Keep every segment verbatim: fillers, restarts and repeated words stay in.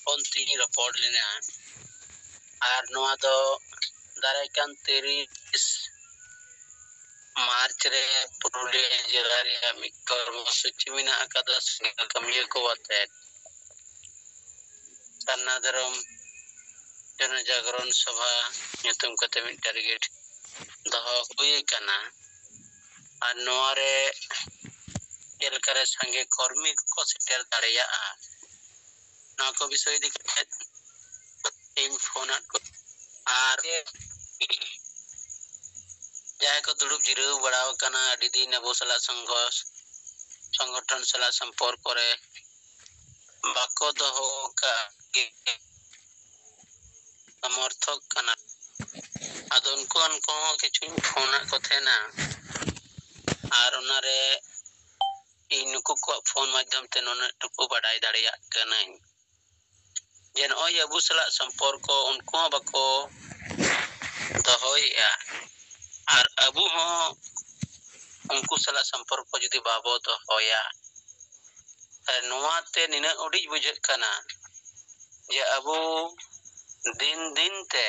ᱦᱚᱯᱚᱱ ᱛᱤᱧ ᱨᱚᱯᱚᱲ ᱞᱮᱱᱟ᱾ ᱟᱨ ᱱᱚᱣᱟ ᱫᱚ ᱫᱟᱨᱟᱭ ᱠᱟᱱ ᱛᱤᱨᱤᱥ ᱢᱟᱨᱪ ᱨᱮ ᱯᱩᱨᱩᱞᱤᱭᱟᱹ ᱡᱮᱞᱟ ᱨᱮᱭᱟᱜ ᱢᱤᱫ ᱠᱚᱨᱢᱚ ᱥᱩᱪᱤ ᱢᱮᱱᱟᱜ ᱟᱠᱟᱫᱟ, ᱥᱮᱸᱜᱮᱞ ᱠᱟᱹᱢᱤᱭᱟᱹ ᱠᱚ ᱟᱛᱮ ᱥᱟᱨᱱᱟ ᱫᱷᱚᱨᱚᱢ ᱡᱚᱱᱚ ᱡᱟᱜᱽᱨᱚᱱ ᱥᱚᱵᱷᱟ ᱧᱩᱛᱩᱢ ᱠᱟᱛᱮ ᱢᱤᱫ target ᱫᱚᱦᱚ ᱦᱩᱭ ᱟᱠᱟᱱᱟ᱾ ᱟᱨ ᱱᱚᱣᱟ ᱨᱮ ᱪᱮᱫ ᱞᱮᱠᱟᱨᱮ ᱥᱟᱸᱜᱮ ᱠᱚᱨᱢᱤ ᱠᱚᱠᱚ ᱥᱮᱴᱮᱨ ᱫᱟᱲᱮᱭᱟᱜᱼᱟ, ᱱᱚᱣᱟ ᱠᱚ ᱵᱤᱥᱚᱭ ᱤᱫᱤ ᱠᱟᱛᱮ ᱤᱧ ᱯᱷᱳᱱ ᱟᱫ ᱠᱚ᱾ ᱟᱨ ᱡᱟᱦᱟᱸᱭ ᱠᱚ ᱫᱩᱲᱩᱵ ᱡᱤᱨᱟᱹᱣ ᱵᱟᱲᱟ ᱟᱠᱟᱱᱟ, ᱟᱹᱰᱤ ᱫᱤᱱ ᱟᱵᱚ ᱥᱟᱞᱟᱜ ᱥᱚᱝᱜᱷᱚᱥ ᱥᱚᱝᱜᱚᱴᱷᱚᱱ ᱥᱟᱞᱟᱜ ᱥᱚᱢᱯᱚᱨᱠᱚ ᱨᱮ ᱵᱟᱠᱚ ᱫᱚᱦᱚ ᱟᱠᱟᱫ ᱜᱮ ᱥᱚᱢᱚᱨᱛᱷᱚᱠ ᱠᱟᱱᱟ᱾ ᱟᱫᱚ ᱩᱱᱠᱩ ᱩᱱᱠᱩ ᱦᱚᱸ ᱠᱤᱪᱷᱩᱧ ᱯᱷᱳᱱ ᱟᱫ ᱠᱚ ᱛᱟᱦᱮᱱᱟ, ᱟᱨ ᱚᱱᱟᱨᱮ ᱤᱧ ᱱᱩᱠᱩ ᱠᱚᱣᱟᱜ ᱯᱷᱳᱱ ᱢᱟᱫᱽᱫᱷᱚᱢ ᱛᱮ ᱱᱩᱱᱟᱹᱜ ᱴᱩᱠᱩ ᱵᱟᱰᱟᱭ ᱫᱟᱲᱮᱭᱟᱜ ᱠᱟᱹᱱᱟᱹᱧ ᱡᱮ ᱱᱚᱜᱼᱚᱭ ᱟᱵᱚ ᱥᱟᱞᱟᱜ ᱥᱚᱢᱯᱚᱨᱠᱚ ᱩᱱᱠᱩ ᱦᱚᱸ ᱵᱟᱠᱚ ᱫᱚᱦᱚᱭᱮᱫᱼᱟ, ᱟᱨ ᱟᱵᱚ ᱦᱚᱸ ᱩᱱᱠᱩ ᱥᱟᱞᱟᱜ ᱥᱚᱢᱯᱚᱨᱠᱚ ᱡᱩᱫᱤ ᱵᱟᱵᱚ ᱫᱚᱦᱚᱭᱟ, ᱛᱟᱦᱞᱮ ᱱᱚᱣᱟᱛᱮ ᱱᱤᱱᱟᱹᱜ ᱩᱰᱤᱡ ᱵᱩᱡᱷᱟᱹᱜ ᱠᱟᱱᱟ ᱡᱮ ᱟᱵᱚ ᱫᱤᱱ ᱫᱤᱱ ᱛᱮ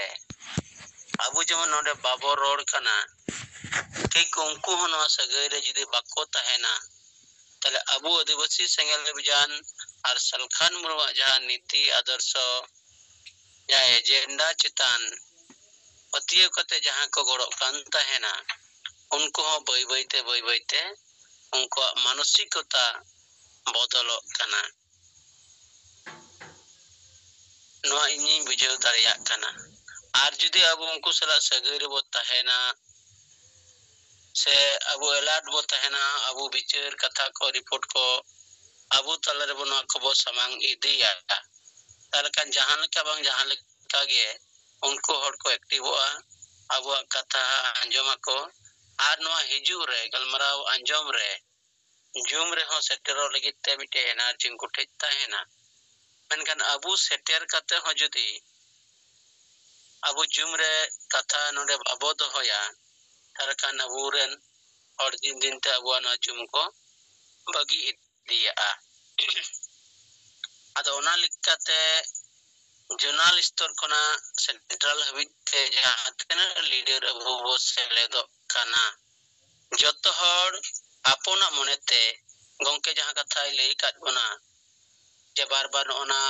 ᱟᱵᱚ ᱡᱮᱢᱚᱱ ᱱᱚᱰᱮ ᱵᱟᱵᱚ ᱨᱚᱲ ᱠᱟᱱᱟ, ᱴᱷᱤᱠ ᱩᱱᱠᱩ ᱦᱚᱸ ᱱᱚᱣᱟ ᱥᱟᱹᱜᱟᱹᱭ ᱨᱮ ᱡᱩᱫᱤ ᱵᱟᱠᱚ ᱛᱟᱦᱮᱱᱟ, ᱛᱟᱦᱞᱮ ᱟᱵᱚ ᱟᱹᱫᱤᱵᱟᱹᱥᱤ ᱥᱮᱸᱜᱮᱞ ᱚᱵᱷᱤᱡᱟᱱ ᱟᱨ ᱥᱟᱞᱠᱷᱟᱱ ᱢᱩᱨᱢᱩᱣᱟᱜ ᱡᱟᱦᱟᱸ ᱱᱤᱛᱤ ᱟᱫᱚᱨᱥᱚ, ᱡᱟᱦᱟᱸ ᱮᱡᱮᱱᱰᱟ ᱪᱮᱛᱟᱱ ᱯᱟᱹᱛᱭᱟᱹᱣ ᱠᱟᱛᱮ ᱡᱟᱦᱟᱸ ᱠᱚ ᱜᱚᱲᱚᱜ ᱠᱟᱱ ᱛᱟᱦᱮᱱᱟ, ᱩᱱᱠᱩ ᱦᱚᱸ ᱵᱟᱹᱭ ᱵᱟᱹᱭ ᱛᱮ, ᱵᱟᱹᱭ ᱵᱟᱹᱭ ᱛᱮ ᱩᱱᱠᱩᱣᱟᱜ ᱢᱟᱱᱚᱥᱤᱠᱚᱛᱟ ᱵᱚᱫᱚᱞᱚᱜ ᱠᱟᱱᱟ᱾ ᱱᱚᱣᱟ ᱤᱧᱤᱧ ᱵᱩᱡᱷᱟᱹᱣ ᱫᱟᱲᱮᱭᱟᱜ ᱠᱟᱱᱟ᱾ ᱟᱨ ᱡᱩᱫᱤ ᱟᱵᱚ ᱩᱱᱠᱩ ᱥᱟᱞᱟᱜ ᱥᱟᱹᱜᱟᱹᱭ ᱨᱮᱵᱚ ᱛᱟᱦᱮᱱᱟ, ᱥᱮ ᱟᱵᱚ alert ᱵᱚ ᱛᱟᱦᱮᱱᱟ, ᱟᱵᱚ ᱵᱤᱪᱟᱹᱨ ᱠᱟᱛᱷᱟ ᱠᱚ, ᱨᱤᱯᱳᱨᱴ ᱠᱚ ᱟᱵᱚ ᱛᱟᱞᱟ ᱨᱮᱵᱚ ᱱᱚᱣᱟ ᱠᱚᱵᱚ ᱥᱟᱢᱟᱝ ᱤᱫᱤᱭᱟ, ᱛᱟᱦᱞᱮ ᱠᱷᱟᱱ ᱡᱟᱦᱟᱸ ᱞᱮᱠᱟ ᱵᱟᱝ ᱡᱟᱦᱟᱸ ᱞᱮᱠᱟ ᱜᱮ ᱩᱱᱠᱩ ᱦᱚᱲ ᱠᱚ ᱮᱠᱴᱤᱵᱷᱚᱜᱼᱟ, ᱟᱵᱚᱣᱟᱜ ᱠᱟᱛᱷᱟ ᱟᱸᱡᱚᱢ ᱟᱠᱚ, ᱟᱨ ᱱᱚᱣᱟ ᱦᱤᱡᱩᱜ ᱨᱮ, ᱜᱟᱞᱢᱟᱨᱟᱣ ᱟᱸᱡᱚᱢ ᱨᱮ, ᱡᱩᱢ ᱨᱮᱦᱚᱸ ᱥᱮᱴᱮᱨᱚᱜ ᱞᱟᱹᱜᱤᱫ ᱛᱮ ᱢᱤᱫᱴᱮᱡ ᱮᱱᱟᱨᱡᱤ ᱩᱱᱠᱩ ᱴᱷᱮᱡ ᱛᱟᱦᱮᱱᱟ᱾ ᱢᱮᱱᱠᱷᱟᱱ ᱟᱵᱚ ᱥᱮᱴᱮᱨ ᱠᱟᱛᱮ ᱦᱚᱸ ᱡᱩᱫᱤ ᱟᱵᱚ ᱡᱩᱢ ᱨᱮ ᱠᱟᱛᱷᱟ ᱱᱚᱰᱮ ᱵᱟᱵᱚ ᱫᱚᱦᱚᱭᱟ, ᱛᱟᱦᱞᱮ ᱠᱷᱟᱱ ᱟᱵᱚᱨᱮᱱ ᱦᱚᱲ ᱫᱤᱱ ᱫᱤᱱ ᱛᱮ ᱟᱵᱚᱣᱟᱜ ᱱᱚᱣᱟ ᱡᱩᱢ ᱠᱚ ᱵᱟᱹᱜᱤ ᱤᱫᱤᱭᱟᱜᱼᱟ᱾ ᱟᱫᱚ ᱚᱱᱟ ᱞᱮᱠᱟᱛᱮ ᱡᱳᱱᱟᱞ ᱥᱛᱚᱨ ᱠᱷᱚᱱᱟᱜ ᱥᱮᱱᱴᱨᱟᱞ ᱦᱟᱹᱵᱤᱡ ᱛᱮ ᱡᱟᱦᱟᱸ ᱛᱤᱱᱟᱹᱜ ᱞᱤᱰᱟᱨ ᱟᱵᱚ ᱵᱚ ᱥᱮᱞᱮᱫᱚᱜ ᱠᱟᱱᱟ, ᱡᱚᱛᱚ ᱦᱚᱲ ᱟᱯᱚᱱᱟᱜ ᱢᱚᱱᱮᱛᱮ, ᱜᱚᱢᱠᱮ ᱡᱟᱦᱟᱸ ᱠᱟᱛᱷᱟᱭ ᱞᱟᱹᱭ ᱟᱠᱟᱫ ᱵᱚᱱᱟ ᱡᱮ ᱵᱟᱨ ᱵᱟᱨ ᱱᱚᱜᱼᱚ ᱱᱟ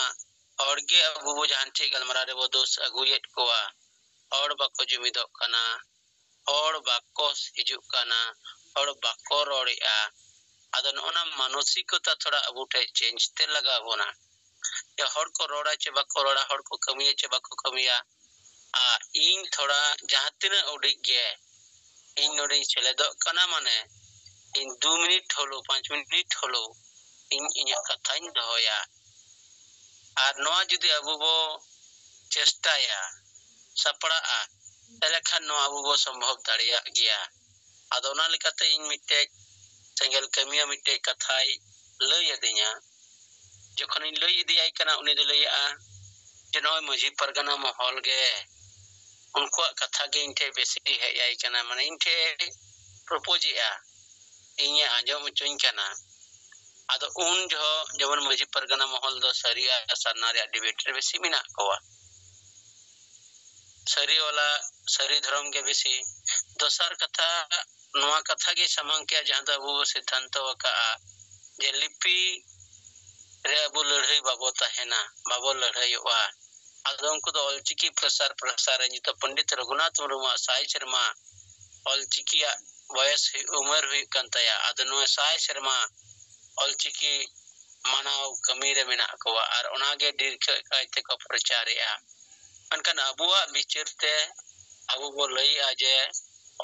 ᱦᱚᱲᱜᱮ ᱟᱵᱚ ᱵᱚ ᱡᱟᱦᱟᱱ ᱪᱮᱫ ᱜᱟᱞᱢᱟᱨᱟᱣ ᱨᱮᱵᱚ ᱫᱳᱥ ᱟᱹᱜᱩᱭᱮᱫ ᱠᱚᱣᱟ, ᱦᱚᱲ ᱵᱟᱠᱚ ᱡᱩᱢᱤᱫᱚᱜ ᱠᱟᱱᱟ, ᱦᱚᱲ ᱵᱟᱠᱚ ᱦᱤᱡᱩᱜ ᱠᱟᱱᱟ, ᱦᱚᱲ ᱵᱟᱠᱚ ᱨᱚᱲᱮᱜᱼᱟ᱾ ᱟᱫᱚ ᱱᱚᱜᱼᱚ ᱱᱟ ᱢᱟᱱᱚᱥᱤᱠᱚᱛᱟ ᱛᱷᱚᱲᱟ ᱟᱵᱚ ᱴᱷᱮᱡ ᱪᱮᱧᱡᱽ ᱛᱮ ᱞᱟᱜᱟᱣ ᱵᱚᱱᱟ᱾ ᱡᱮ ᱦᱚᱲ ᱠᱚ ᱨᱚᱲᱟ ᱪᱮ ᱵᱟᱠᱚ ᱨᱚᱲᱟ, ᱦᱚᱲ ᱠᱚ ᱠᱟᱹᱢᱤᱭᱟ ᱪᱮ ᱵᱟᱠᱚ ᱠᱟᱹᱢᱤᱭᱟ, ᱟᱨ ᱤᱧ ᱛᱷᱚᱲᱟ ᱡᱟᱦᱟᱸ ᱛᱤᱱᱟᱹᱜ ᱩᱰᱤᱡ ᱜᱮ ᱤᱧ ᱱᱚᱰᱮᱧ ᱥᱮᱞᱮᱫᱚᱜ ᱠᱟᱱᱟ, ᱢᱟᱱᱮ ᱤᱧ ᱫᱩ ᱢᱤᱱᱤᱴ ᱦᱚᱞᱳ, ᱯᱟᱸᱪ ᱢᱤᱱᱤᱴ ᱦᱚᱞᱳ ᱤᱧ ᱤᱧᱟᱹᱜ ᱠᱟᱛᱷᱟᱧ ᱫᱚᱦᱚᱭᱟ᱾ ᱟᱨ ᱱᱚᱣᱟ ᱡᱩᱫᱤ ᱟᱵᱚ ᱵᱚ ᱪᱮᱥᱴᱟᱭᱟ, ᱥᱟᱯᱲᱟᱜᱼᱟ, ᱛᱟᱦᱞᱮ ᱠᱷᱟᱱ ᱱᱚᱣᱟ ᱟᱵᱚ ᱵᱚ ᱥᱚᱢᱵᱷᱚᱵ ᱫᱟᱲᱮᱭᱟᱜ ᱜᱮᱭᱟ᱾ ᱟᱫᱚ ᱚᱱᱟ ᱞᱮᱠᱟᱛᱮ ᱤᱧ ᱢᱤᱫᱴᱮᱡ ᱥᱮᱸᱜᱮᱞ ᱠᱟᱹᱢᱤᱭᱟᱹ ᱢᱤᱫᱴᱮᱡ ᱠᱟᱛᱷᱟᱭ ᱞᱟᱹᱭ ᱟᱹᱫᱤᱧᱟ᱾ ᱡᱚᱠᱷᱚᱱᱤᱧ ᱞᱟᱹᱭ ᱤᱫᱤᱭᱟᱭ ᱠᱟᱱᱟ, ᱩᱱᱤ ᱫᱚ ᱞᱟᱹᱭᱮᱜᱼᱟ ᱡᱮ ᱱᱚᱜᱼᱚᱭ ᱢᱟᱹᱡᱷᱤ ᱯᱟᱨᱜᱟᱱᱟ ᱢᱚᱦᱚᱞ ᱜᱮ ᱩᱱᱠᱩᱣᱟᱜ ᱠᱟᱛᱷᱟ ᱜᱮ ᱤᱧ ᱴᱷᱮᱡ ᱵᱮᱥᱤ ᱦᱮᱡ ᱟᱭ ᱠᱟᱱᱟ, ᱢᱟᱱᱮ ᱤᱧ ᱴᱷᱮᱡ ᱯᱨᱚᱯᱳᱡᱽ ᱮᱜᱼᱟ, ᱤᱧᱮ ᱟᱸᱡᱚᱢ ᱦᱚᱪᱚᱧ ᱠᱟᱱᱟ᱾ ᱟᱫᱚ ᱩᱱ ᱡᱚᱦᱚᱜ ᱡᱮᱢᱚᱱ ᱢᱟᱹᱡᱷᱤ ᱯᱟᱨᱜᱟᱱᱟ ᱢᱚᱦᱚᱞ ᱫᱚ ᱥᱟᱹᱨᱤ ᱟᱨ ᱥᱟᱨᱱᱟ ᱨᱮᱭᱟᱜ ᱰᱤᱵᱮᱴ ᱨᱮ ᱵᱮᱥᱤ ᱢᱮᱱᱟᱜ ᱠᱚᱣᱟ᱾ ᱥᱟᱹᱨᱤ ᱣᱟᱞᱟ, ᱥᱟᱹᱨᱤ ᱫᱷᱚᱨᱚᱢ ᱜᱮ ᱵᱮᱥᱤ᱾ ᱫᱚᱥᱟᱨ ᱠᱟᱛᱷᱟ, ᱱᱚᱣᱟ ᱠᱟᱛᱷᱟ ᱜᱮ ᱥᱟᱢᱟᱝ ᱠᱮᱜᱼᱟ, ᱡᱟᱦᱟᱸ ᱫᱚ ᱟᱵᱚ ᱵᱚ ᱥᱤᱫᱽᱫᱷᱟᱱᱛᱚ ᱟᱠᱟᱜᱼᱟ ᱡᱮ ᱞᱤᱯᱤ ᱨᱮ ᱟᱵᱚ ᱞᱟᱹᱲᱦᱟᱹᱭ ᱵᱟᱵᱚ ᱛᱟᱦᱮᱱᱟ, ᱵᱟᱵᱚ ᱞᱟᱹᱲᱦᱟᱹᱭᱚᱜᱼᱟ᱾ ᱟᱫᱚ ᱩᱱᱠᱩ ᱫᱚ ᱚᱞᱪᱤᱠᱤ ᱯᱨᱚᱥᱟᱨ ᱯᱨᱚᱥᱟᱨ ᱨᱮ ᱱᱤᱛᱚᱜ ᱯᱚᱱᱰᱤᱛ ᱨᱚᱜᱷᱩᱱᱟᱛᱷ ᱢᱩᱨᱢᱩᱣᱟᱜ ᱥᱟᱭ ᱥᱮᱨᱢᱟ ᱚᱞᱪᱤᱠᱤᱭᱟᱜ ᱵᱚᱭᱮᱥ ᱦᱩᱭᱩᱜ, ᱩᱢᱮᱨ ᱦᱩᱭᱩᱜ ᱠᱟᱱ ᱛᱟᱭᱟ᱾ ᱟᱫᱚ ᱱᱚᱣᱟ ᱥᱟᱭ ᱥᱮᱨᱢᱟ ᱚᱞᱪᱤᱠᱤ ᱢᱟᱱᱟᱣ ᱠᱟᱹᱢᱤ ᱨᱮ ᱢᱮᱱᱟᱜ ᱠᱚᱣᱟ ᱟᱨ ᱚᱱᱟᱜᱮ ᱰᱷᱮᱨ ᱠᱟᱭ ᱛᱮᱠᱚ ᱯᱨᱚᱪᱟᱨᱮᱜᱼᱟ᱾ ᱢᱮᱱᱠᱷᱟᱱ ᱟᱵᱚᱣᱟᱜ ᱵᱤᱪᱟᱹᱨ ᱛᱮ ᱟᱵᱚ ᱵᱚ ᱞᱟᱹᱭᱮᱜᱼᱟ ᱡᱮ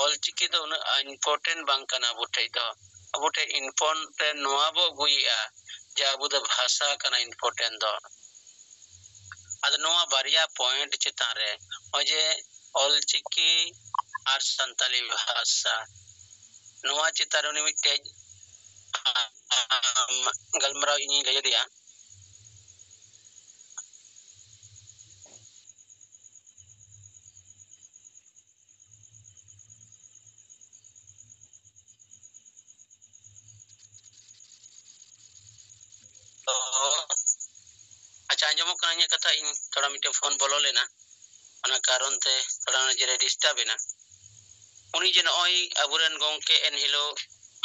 ᱚᱞᱪᱤᱠᱤ ᱫᱚ ᱩᱱᱟᱹᱜ important ᱵᱟᱝ ᱠᱟᱱᱟ ᱟᱵᱚ ᱴᱷᱮᱡ ᱫᱚ᱾ ᱟᱵᱚ ᱴᱷᱮᱡ important ᱱᱚᱣᱟ ᱵᱚ ᱟᱹᱜᱩᱭᱮᱜᱼᱟ ᱡᱮ ᱟᱵᱚ ᱫᱚ ᱵᱷᱟᱥᱟ ᱠᱟᱱᱟ important ᱫᱚ᱾ ᱟᱫᱚ ᱱᱚᱣᱟ ᱵᱟᱨᱭᱟ point ᱪᱮᱛᱟᱱ ᱨᱮ ᱱᱚᱜᱼᱚᱭ ᱡᱮ ᱚᱞᱪᱤᱠᱤ ᱟᱨ ᱥᱟᱱᱛᱟᱞᱤ ᱵᱷᱟᱥᱟ, ᱱᱚᱣᱟ ᱪᱮᱛᱟᱱ ᱨᱮ ᱩᱱᱤ ᱢᱤᱫᱴᱮᱡ, ᱟᱢ, ᱜᱟᱞᱢᱟᱨᱟᱣ ᱤᱧᱤᱧ ᱞᱟᱹᱭ ᱟᱫᱮᱭᱟ᱾ ᱛᱚ ᱟᱪᱪᱷᱟ, ᱟᱸᱡᱚᱢᱚᱜ ᱠᱟᱱᱟ ᱤᱧᱟᱹᱜ ᱠᱟᱛᱷᱟ? ᱤᱧ ᱛᱷᱚᱲᱟ ᱢᱤᱫᱴᱮᱱ ᱯᱷᱳᱱ ᱵᱚᱞᱚ ᱞᱮᱱᱟ, ᱚᱱᱟ ᱠᱟᱨᱚᱱ ᱛᱮ ᱛᱷᱚᱲᱟ ᱱᱚᱡᱚᱨᱮ ᱰᱤᱥᱴᱟᱵ ᱮᱱᱟ᱾ ᱩᱱᱤ ᱡᱮ ᱱᱚᱜᱼᱚᱭ ᱟᱵᱚᱨᱮᱱ ᱜᱚᱢᱠᱮ ᱮᱱᱦᱤᱞᱳᱜ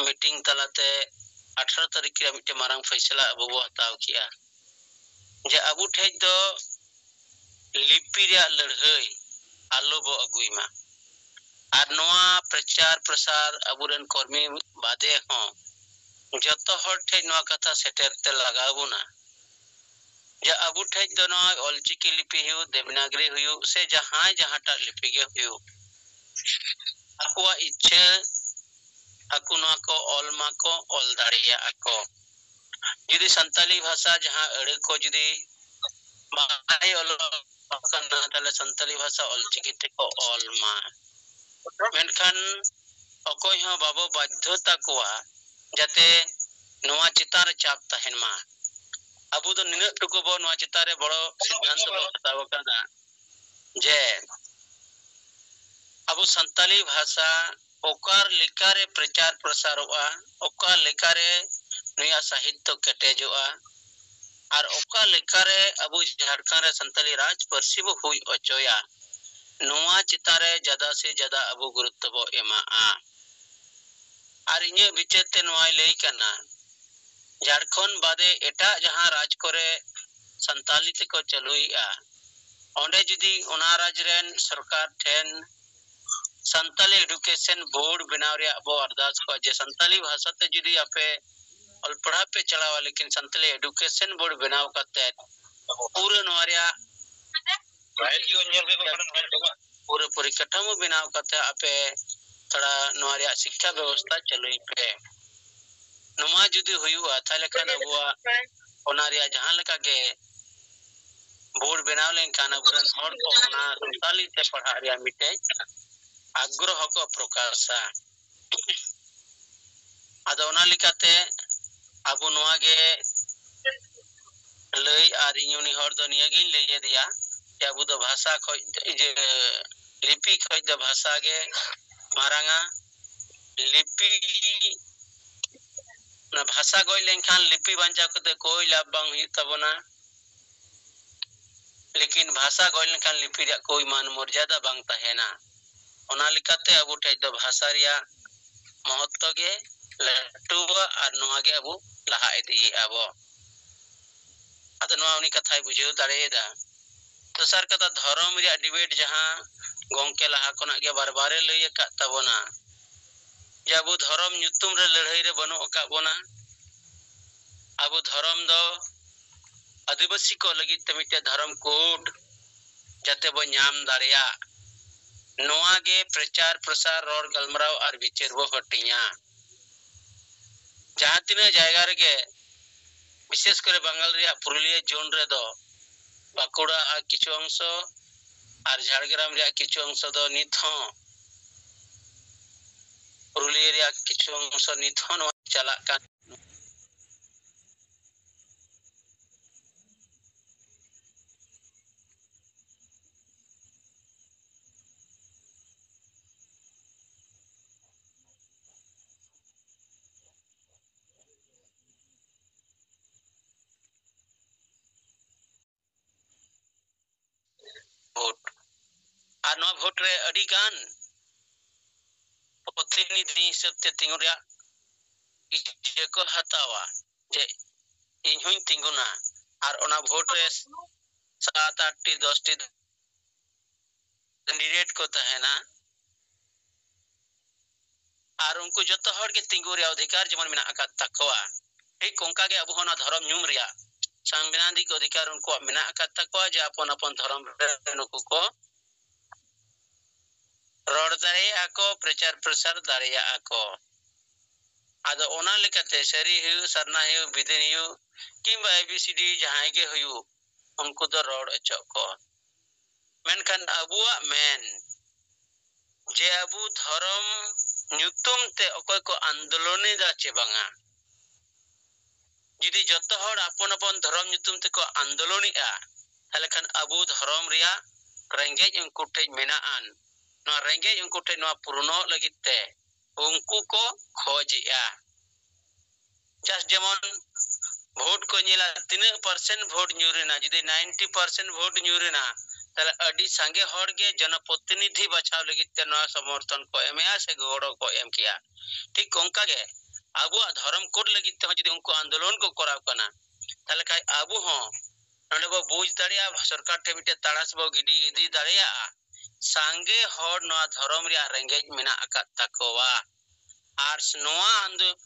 ᱢᱤᱴᱤᱝ ᱛᱟᱞᱟᱛᱮ ᱟᱴᱷᱨᱚ ᱛᱟᱹᱨᱤᱠᱷ ᱨᱮᱭᱟᱜ ᱢᱤᱫᱴᱮᱱ ᱢᱟᱨᱟᱝ ᱯᱷᱟᱭᱥᱟᱞᱟ ᱟᱵᱚ ᱵᱚ ᱦᱟᱛᱟᱣ ᱠᱮᱜᱼᱟ, ᱡᱮ ᱟᱵᱚ ᱴᱷᱮᱡ ᱫᱚ ᱞᱤᱯᱤ ᱨᱮᱭᱟᱜ ᱞᱟᱹᱲᱦᱟᱹᱭ ᱟᱞᱚ ᱵᱚ ᱟᱹᱜᱩᱭ ᱢᱟ᱾ ᱟᱨ ᱱᱚᱣᱟ ᱯᱨᱚᱪᱟᱨ ᱯᱨᱚᱥᱟᱨ ᱟᱵᱚᱨᱮᱱ ᱠᱚᱨᱢᱤ ᱵᱟᱫᱮ ᱦᱚᱸ ᱡᱚᱛᱚ ᱦᱚᱲ ᱴᱷᱮᱡ ᱱᱚᱣᱟ ᱠᱟᱛᱷᱟ ᱥᱮᱴᱮᱨ ᱛᱮ ᱞᱟᱜᱟᱣ ᱵᱚᱱᱟ, ᱡᱮ ᱟᱵᱚ ᱴᱷᱮᱡ ᱫᱚ ᱱᱚᱣᱟ ᱚᱞᱪᱤᱠᱤ ᱞᱤᱯᱤ ᱦᱩᱭᱩᱜ, ᱫᱮᱵᱽᱱᱟᱜᱽᱨᱤ ᱦᱩᱭᱩᱜ, ᱥᱮ ᱡᱟᱦᱟᱸᱭ ᱡᱟᱦᱟᱸᱴᱟᱜ ᱞᱤᱯᱤ ᱜᱮ ᱦᱩᱭᱩᱜ, ᱟᱠᱚᱣᱟᱜ ᱤᱪᱪᱷᱟᱹ ᱟᱠᱚ ᱱᱚᱣᱟ ᱠᱚ ᱚᱞ ᱢᱟᱠᱚ, ᱚᱞ ᱫᱟᱲᱮᱭᱟᱜᱼᱟ ᱠᱚ᱾ ᱡᱩᱫᱤ ᱥᱟᱱᱛᱟᱞᱤ ᱵᱷᱟᱥᱟ ᱡᱟᱦᱟᱸ ᱟᱹᱲᱟᱹ ᱠᱚ ᱡᱩᱫᱤ ᱵᱟᱭ ᱚᱞᱚᱜ ᱠᱟᱱᱟ, ᱛᱟᱦᱞᱮ ᱥᱟᱱᱛᱟᱞᱤ ᱵᱷᱟᱥᱟ ᱚᱞᱪᱤᱠᱤ ᱛᱮᱠᱚ ᱚᱞ ᱢᱟ᱾ ᱢᱮᱱᱠᱷᱟᱱ ᱚᱠᱚᱭ ᱦᱚᱸ ᱵᱟᱵᱚ ᱵᱟᱫᱽᱫᱷᱚᱛᱟ ᱠᱚᱣᱟ ᱡᱟᱛᱮ ᱱᱚᱣᱟ ᱪᱮᱛᱟᱱ ᱨᱮ ᱪᱟᱯ ᱛᱟᱦᱮᱱ ᱢᱟ᱾ ᱟᱵᱚ ᱫᱚ ᱱᱤᱱᱟᱹᱜ ᱴᱩᱠᱩ ᱵᱚ ᱱᱚᱣᱟ ᱪᱮᱛᱟᱱ ᱨᱮ ᱵᱚᱲᱚ ᱥᱤᱫᱽᱫᱷᱟᱱᱛᱚ ᱵᱚ ᱦᱟᱛᱟᱣ ᱟᱠᱟᱫᱟ ᱡᱮ ᱟᱵᱚ ᱥᱟᱱᱛᱟᱞᱤ ᱵᱷᱟᱥᱟ ᱚᱠᱟ ᱞᱮᱠᱟᱨᱮ ᱯᱨᱚᱪᱟᱨ ᱯᱨᱚᱥᱟᱨᱚᱜᱼᱟ, ᱚᱠᱟ ᱞᱮᱠᱟᱨᱮ ᱱᱩᱭᱟᱜ ᱥᱟᱦᱤᱛᱛᱚ ᱠᱮᱴᱮᱡᱚᱜᱼᱟ, ᱟᱨ ᱚᱠᱟ ᱞᱮᱠᱟᱨᱮ ᱟᱵᱚ ᱡᱷᱟᱲᱠᱷᱚᱸᱰ ᱨᱮ ᱥᱟᱱᱛᱟᱞᱤ ᱨᱟᱡᱽ ᱯᱟᱹᱨᱥᱤ ᱵᱚ ᱦᱩᱭ ᱦᱚᱪᱚᱭᱟ, ᱱᱚᱣᱟ ᱪᱮᱛᱟᱱ ᱨᱮ ᱡᱟᱫᱟ ᱥᱮ ᱡᱟᱫᱟ ᱟᱵᱚ ᱜᱩᱨᱩᱛᱛᱚ ᱵᱚ ᱮᱢᱟᱜᱼᱟ᱾ ᱟᱨ ᱤᱧᱟᱹᱜ ᱵᱤᱪᱟᱹᱨ ᱛᱮ ᱱᱚᱣᱟᱭ ᱞᱟᱹᱭ ᱠᱟᱱᱟ, ᱡᱷᱟᱲᱠᱷᱚᱸᱰ ᱵᱟᱫᱮ ᱮᱴᱟᱜ ᱡᱟᱦᱟᱸ ᱨᱟᱡᱽ ᱠᱚᱨᱮ ᱥᱟᱱᱛᱟᱞᱤ ᱛᱮᱠᱚ ᱪᱟᱹᱞᱩᱭᱮᱫᱼᱟ, ᱚᱸᱰᱮ ᱡᱩᱫᱤ ᱚᱱᱟ ᱨᱟᱡᱽ ᱨᱮᱱ ᱥᱚᱨᱠᱟᱨ ᱴᱷᱮᱱ ᱥᱟᱱᱛᱟᱞᱤ ᱮᱰᱩᱠᱮᱥᱚᱱ ᱵᱳᱨᱰ ᱵᱮᱱᱟᱣ ᱨᱮᱭᱟᱜ ᱵᱚ ᱟᱨᱫᱟᱥ ᱠᱚᱣᱟ, ᱡᱮ ᱥᱟᱱᱛᱟᱞᱤ ᱵᱷᱟᱥᱟ ᱛᱮ ᱡᱩᱫᱤ ᱟᱯᱮ ᱚᱞ ᱯᱟᱲᱦᱟᱣ ᱯᱮ ᱪᱟᱞᱟᱣᱟ, ᱞᱮᱠᱤᱱ ᱥᱟᱱᱛᱟᱞᱤ ᱮᱰᱩᱠᱮᱥᱚᱱ ᱵᱳᱨᱰ ᱵᱮᱱᱟᱣ ᱠᱟᱛᱮ ᱯᱩᱨᱟᱹ ᱱᱚᱣᱟ ᱨᱮᱭᱟᱜ ᱯᱩᱨᱟᱹ ᱯᱚᱨᱤᱠᱟᱴᱷᱟᱢᱳ ᱵᱮᱱᱟᱣ ᱠᱟᱛᱮ ᱟᱯᱮ ᱛᱷᱚᱲᱟ ᱱᱚᱣᱟ ᱨᱮᱭᱟᱜ ᱥᱤᱠᱠᱷᱟ ᱵᱮᱵᱚᱥᱛᱷᱟ ᱪᱟᱹᱞᱩᱭ ᱯᱮ᱾ ᱱᱚᱣᱟ ᱡᱩᱫᱤ ᱦᱩᱭᱩᱜᱼᱟ, ᱛᱟᱦᱞᱮ ᱠᱷᱟᱱ ᱟᱵᱚᱣᱟᱜ ᱚᱱᱟ ᱨᱮᱭᱟᱜ ᱡᱟᱦᱟᱸ ᱞᱮᱠᱟ ᱜᱮ ᱵᱳᱨᱰ ᱵᱮᱱᱟᱣ ᱞᱮᱱᱠᱷᱟᱱ ᱟᱵᱚᱨᱮᱱ ᱦᱚᱲ ᱠᱚ ᱚᱱᱟ ᱥᱟᱱᱛᱟᱞᱤ ᱛᱮ ᱯᱟᱲᱦᱟᱜ ᱨᱮᱭᱟᱜ ᱢᱤᱫᱴᱮᱡ ᱟᱜᱽᱨᱚᱦᱚ ᱠᱚ ᱯᱨᱚᱠᱟᱥᱟ᱾ ᱟᱫᱚ ᱚᱱᱟ ᱞᱮᱠᱟᱛᱮ ᱟᱵᱚ ᱱᱚᱣᱟ ᱜᱮ ᱞᱟᱹᱭ, ᱟᱨ ᱤᱧ ᱩᱱᱤ ᱦᱚᱲ ᱫᱚ ᱱᱤᱭᱟᱹᱜᱤᱧ ᱞᱟᱹᱭ ᱟᱫᱮᱭᱟ ᱡᱮ ᱟᱵᱚ ᱫᱚ ᱵᱷᱟᱥᱟ ᱠᱷᱚᱡ, ᱤᱭᱟᱹ, ᱞᱤᱯᱤ ᱠᱷᱚᱡ ᱫᱚ ᱵᱷᱟᱥᱟ ᱜᱮ ᱢᱟᱨᱟᱝᱟ᱾ ᱞᱤᱯᱤ, ᱚᱱᱟ ᱵᱷᱟᱥᱟ ᱜᱚᱡ ᱞᱮᱱᱠᱷᱟᱱ ᱞᱤᱯᱤ ᱵᱟᱧᱪᱟᱣ ᱠᱟᱛᱮ ᱠᱳᱭ ᱞᱟᱵᱷ ᱵᱟᱝ ᱦᱩᱭᱩᱜ ᱛᱟᱵᱚᱱᱟ᱾ ᱞᱮᱠᱤᱱ ᱵᱷᱟᱥᱟ ᱜᱚᱡ ᱞᱮᱱᱠᱷᱟᱱ ᱞᱤᱯᱤ ᱨᱮᱭᱟᱜ ᱠᱳᱭ ᱢᱟᱱ ᱢᱚᱨᱡᱟᱫᱟ ᱵᱟᱝ ᱛᱟᱦᱮᱱᱟ᱾ ᱚᱱᱟ ᱞᱮᱠᱟᱛᱮ ᱟᱵᱚ ᱴᱷᱮᱡ ᱫᱚ ᱵᱷᱟᱥᱟ ᱨᱮᱭᱟᱜ ᱢᱚᱦᱚᱛᱛᱚ ᱜᱮ ᱞᱟᱹᱴᱩᱣᱟ ᱟᱨ ᱱᱚᱣᱟ ᱜᱮ ᱟᱵᱚ ᱞᱟᱦᱟ ᱤᱫᱤᱭᱮᱫᱼᱟ ᱵᱚ᱾ ᱟᱫᱚ ᱱᱚᱣᱟ ᱩᱱᱤ ᱠᱟᱛᱷᱟᱭ ᱵᱩᱡᱷᱟᱹᱣ ᱫᱟᱲᱮᱭᱟᱫᱟ᱾ ᱫᱚᱥᱟᱨ ᱠᱟᱛᱷᱟ, ᱫᱷᱚᱨᱚᱢ ᱨᱮᱭᱟᱜ ᱰᱤᱵᱮᱴ ᱡᱟᱦᱟᱸ ᱜᱚᱝᱠᱮ ᱞᱟᱦᱟ ᱠᱷᱚᱱᱟᱜ ᱜᱮ ᱵᱟᱨ ᱵᱟᱨᱮ ᱞᱟᱹᱭ ᱟᱠᱟᱫ ᱛᱟᱵᱚᱱᱟ ᱡᱮ ᱟᱵᱚ ᱫᱷᱚᱨᱚᱢ ᱧᱩᱛᱩᱢ ᱨᱮ ᱞᱟᱹᱲᱦᱟᱹᱭ ᱨᱮ ᱵᱟᱹᱱᱩᱜ ᱟᱠᱟᱫ ᱵᱚᱱᱟ᱾ ᱟᱵᱚ ᱫᱷᱚᱨᱚᱢ ᱫᱚ ᱟᱹᱫᱤᱵᱟᱹᱥᱤ ᱠᱚ ᱞᱟᱹᱜᱤᱫ ᱛᱮ ᱢᱤᱫᱴᱮᱱ ᱫᱷᱚᱨᱚᱢ ᱠᱳᱰ ᱡᱟᱛᱮ ᱵᱚ ᱧᱟᱢ ᱫᱟᱲᱮᱭᱟᱜ, ᱱᱚᱣᱟ ᱜᱮ ᱯᱨᱚᱪᱟᱨ ᱯᱨᱚᱥᱟᱨ, ᱨᱚᱲ ᱜᱟᱞᱢᱟᱨᱟᱣ ᱟᱨ ᱵᱤᱪᱟᱹᱨ ᱵᱚ ᱦᱟᱹᱴᱤᱧᱟ᱾ ᱡᱟᱦᱟᱸ ᱛᱤᱱᱟᱹᱜ ᱡᱟᱭᱜᱟ ᱨᱮᱜᱮ, ᱵᱤᱥᱮᱥ ᱠᱚᱨᱮ ᱵᱟᱝᱜᱟᱞ ᱨᱮᱭᱟᱜ ᱯᱩᱨᱩᱞᱤᱭᱟᱹ ᱡᱳᱱ ᱨᱮᱫᱚ ᱵᱟᱸᱠᱩᱲᱟ ᱟᱨ ᱠᱤᱪᱷᱩ ᱚᱝᱥᱚ ᱟᱨ ᱡᱷᱟᱲᱜᱨᱟᱢ ᱨᱮᱭᱟᱜ ᱠᱤᱪᱷᱩ ᱚᱝᱥᱚ ᱫᱚ ᱱᱤᱛ ᱦᱚᱸ ᱯᱩᱨᱩᱞᱤᱭᱟᱹ ᱨᱮᱭᱟᱜ ᱠᱤᱪᱷᱩ ᱚᱝᱥᱚ ᱱᱤᱛ ᱦᱚᱸ ᱱᱚᱣᱟ ᱪᱟᱞᱟᱜ ᱠᱟᱱ᱾ ᱵᱷᱳᱴ᱾ ᱟᱨ ᱱᱚᱣᱟ ᱵᱷᱳᱴ ᱨᱮ ᱟᱹᱰᱤ ᱜᱟᱱ ᱯᱨᱚᱛᱤᱱᱤᱫᱷᱤ ᱦᱤᱥᱟᱹᱵ ᱛᱮ ᱛᱤᱸᱜᱩ ᱨᱮᱭᱟᱜ ᱤᱭᱟᱹ ᱠᱚ ᱦᱟᱛᱟᱣᱟ ᱡᱮ ᱤᱧ ᱦᱚᱧ ᱛᱤᱸᱜᱩᱱᱟ᱾ ᱟᱨ ᱚᱱᱟ ᱵᱷᱳᱴ ᱨᱮ ᱥᱟᱛ ᱟᱴ ᱴᱤ ᱫᱚᱥ ᱴᱤ ᱠᱮᱱᱰᱤᱰᱮᱴ ᱠᱚ ᱛᱟᱦᱮᱱᱟ᱾ ᱟᱨ ᱩᱱᱠᱩ ᱡᱚᱛᱚ ᱦᱚᱲ ᱜᱮ ᱛᱤᱸᱜᱩ ᱨᱮᱭᱟᱜ ᱚᱫᱷᱤᱠᱟᱨ ᱡᱮᱢᱚᱱ ᱢᱮᱱᱟᱜ ᱟᱠᱟᱫ ᱛᱟᱠᱚᱣᱟ, ᱴᱷᱤᱠ ᱚᱱᱠᱟ ᱜᱮ ᱟᱵᱚ ᱦᱚᱸ ᱚᱱᱟ ᱫᱷᱚᱨᱚᱢ ᱧᱩᱢ ᱨᱮᱭᱟᱜ ᱥᱟᱝᱵᱤᱫᱷᱟᱱᱤᱠ ᱚᱫᱷᱤᱠᱟᱨ ᱩᱱᱠᱩᱣᱟᱜ ᱢᱮᱱᱟᱜ ᱟᱠᱟᱫ ᱛᱟᱠᱚᱣᱟ ᱡᱮ ᱟᱯᱚᱱ ᱟᱯᱚᱱ ᱫᱷᱚᱨᱚᱢ ᱨᱮ ᱱᱩᱠᱩ ᱠᱚ ᱨᱚᱲ ᱫᱟᱲᱮᱭᱟᱜᱼᱟ ᱠᱚ, ᱯᱨᱚᱪᱟᱨ ᱯᱨᱚᱥᱟᱨ ᱫᱟᱲᱮᱭᱟᱜᱼᱟ ᱠᱚ᱾ ᱟᱫᱚ ᱚᱱᱟ ᱞᱮᱠᱟᱛᱮ ᱥᱟᱹᱨᱤ ᱦᱩᱭᱩᱜ, ᱥᱟᱨᱱᱟ ᱦᱩᱭᱩᱜ, ᱵᱤᱫᱤᱱ ᱦᱩᱭᱩᱜ, ᱠᱤᱝᱵᱟ ᱮ ᱵᱤ ᱥᱤ ᱰᱤ ᱡᱟᱦᱟᱸᱭ ᱜᱮ ᱦᱩᱭᱩᱜ, ᱩᱱᱠᱩ ᱫᱚ ᱨᱚᱲ ᱚᱪᱚᱜ ᱠᱚ᱾ ᱢᱮᱱᱠᱷᱟᱱ ᱟᱵᱚᱣᱟᱜ ᱢᱮᱱ ᱡᱮ ᱟᱵᱚ ᱫᱷᱚᱨᱚᱢ ᱧᱩᱛᱩᱢ ᱛᱮ ᱚᱠᱚᱭ ᱠᱚ ᱟᱱᱫᱳᱞᱚᱱ ᱮᱫᱟ ᱪᱮ ᱵᱟᱝᱟ, ᱡᱩᱫᱤ ᱡᱚᱛᱚ ᱦᱚᱲ ᱟᱯᱚᱱ ᱟᱯᱚᱱ ᱫᱷᱚᱨᱚᱢ ᱧᱩᱛᱩᱢ ᱛᱮᱠᱚ ᱟᱱᱫᱳᱞᱚᱱᱮᱜᱼᱟ, ᱛᱟᱦᱞᱮ ᱠᱷᱟᱱ ᱟᱵᱚ ᱫᱷᱚᱨᱚᱢ ᱨᱮᱭᱟᱜ ᱨᱮᱸᱜᱮᱡ ᱩᱱᱠᱩ ᱴᱷᱮᱡ ᱢᱮᱱᱟᱜᱼᱟ, ᱱᱚᱣᱟ ᱨᱮᱸᱜᱮᱡ ᱩᱱᱠᱩ ᱴᱷᱮᱡ ᱱᱚᱣᱟ ᱯᱩᱨᱩᱱᱚᱜ ᱞᱟᱹᱜᱤᱫ ᱛᱮ ᱩᱱᱠᱩ ᱠᱚ ᱠᱷᱚᱡᱮᱜᱼᱟ᱾ ᱡᱟᱥ ᱡᱮᱢᱚᱱ ᱵᱷᱳᱴ ᱠᱚ ᱧᱮᱞᱟ, ᱛᱤᱱᱟᱹᱜ ᱯᱟᱨᱥᱮᱱᱴ ᱵᱷᱳᱴ ᱧᱩᱨ ᱮᱱᱟ᱾ ᱡᱩᱫᱤ ᱱᱟᱭᱤᱱᱴᱤ ᱯᱟᱨᱥᱮᱱᱴ ᱵᱷᱳᱴ ᱧᱩᱨ ᱮᱱᱟ, ᱛᱟᱦᱞᱮ ᱟᱹᱰᱤ ᱥᱟᱸᱜᱮ ᱦᱚᱲ ᱜᱮ ᱡᱚᱱᱚᱯᱨᱚᱛᱤᱱᱤᱫᱷᱤ ᱵᱟᱪᱷᱟᱣ ᱞᱟᱹᱜᱤᱫ ᱛᱮ ᱱᱚᱣᱟ ᱥᱚᱢᱚᱨᱛᱷᱚᱱ ᱠᱚ ᱮᱢᱮᱜᱼᱟ ᱥᱮ ᱜᱚᱲᱚ ᱠᱚ ᱮᱢ ᱠᱮᱜᱼᱟ᱾ ᱴᱷᱤᱠ ᱚᱱᱠᱟ ᱜᱮ ᱟᱵᱚᱣᱟᱜ ᱫᱷᱚᱨᱚᱢ ᱠᱳᱰ ᱞᱟᱹᱜᱤᱫ ᱛᱮᱦᱚᱸ ᱡᱩᱫᱤ ᱩᱱᱠᱩ ᱟᱱᱫᱳᱞᱚᱱ ᱠᱚ ᱠᱚᱨᱟᱣ ᱠᱟᱱᱟ, ᱛᱟᱦᱞᱮ ᱠᱷᱟᱱ ᱟᱵᱚ ᱦᱚᱸ ᱱᱚᱰᱮ ᱵᱚ ᱵᱩᱡᱽ ᱫᱟᱲᱮᱭᱟᱜᱼᱟ, ᱥᱚᱨᱠᱟᱨ ᱴᱷᱮᱱ ᱢᱤᱫᱴᱮᱱ ᱛᱟᱲᱟᱥ ᱵᱚ ᱜᱤᱰᱤ ᱤᱫᱤ ᱫᱟᱲᱮᱭᱟᱜᱼᱟ᱾ ᱥᱟᱸᱜᱮ ᱦᱚᱲ ᱱᱚᱣᱟ ᱫᱷᱚᱨᱚᱢ ᱨᱮᱭᱟᱜ ᱨᱮᱸᱜᱮᱡ ᱢᱮᱱᱟᱜ ᱟᱠᱟᱫ ᱛᱟᱠᱚᱣᱟ᱾ ᱟᱨ ᱱᱚᱣᱟ ᱟᱱᱫᱳ-,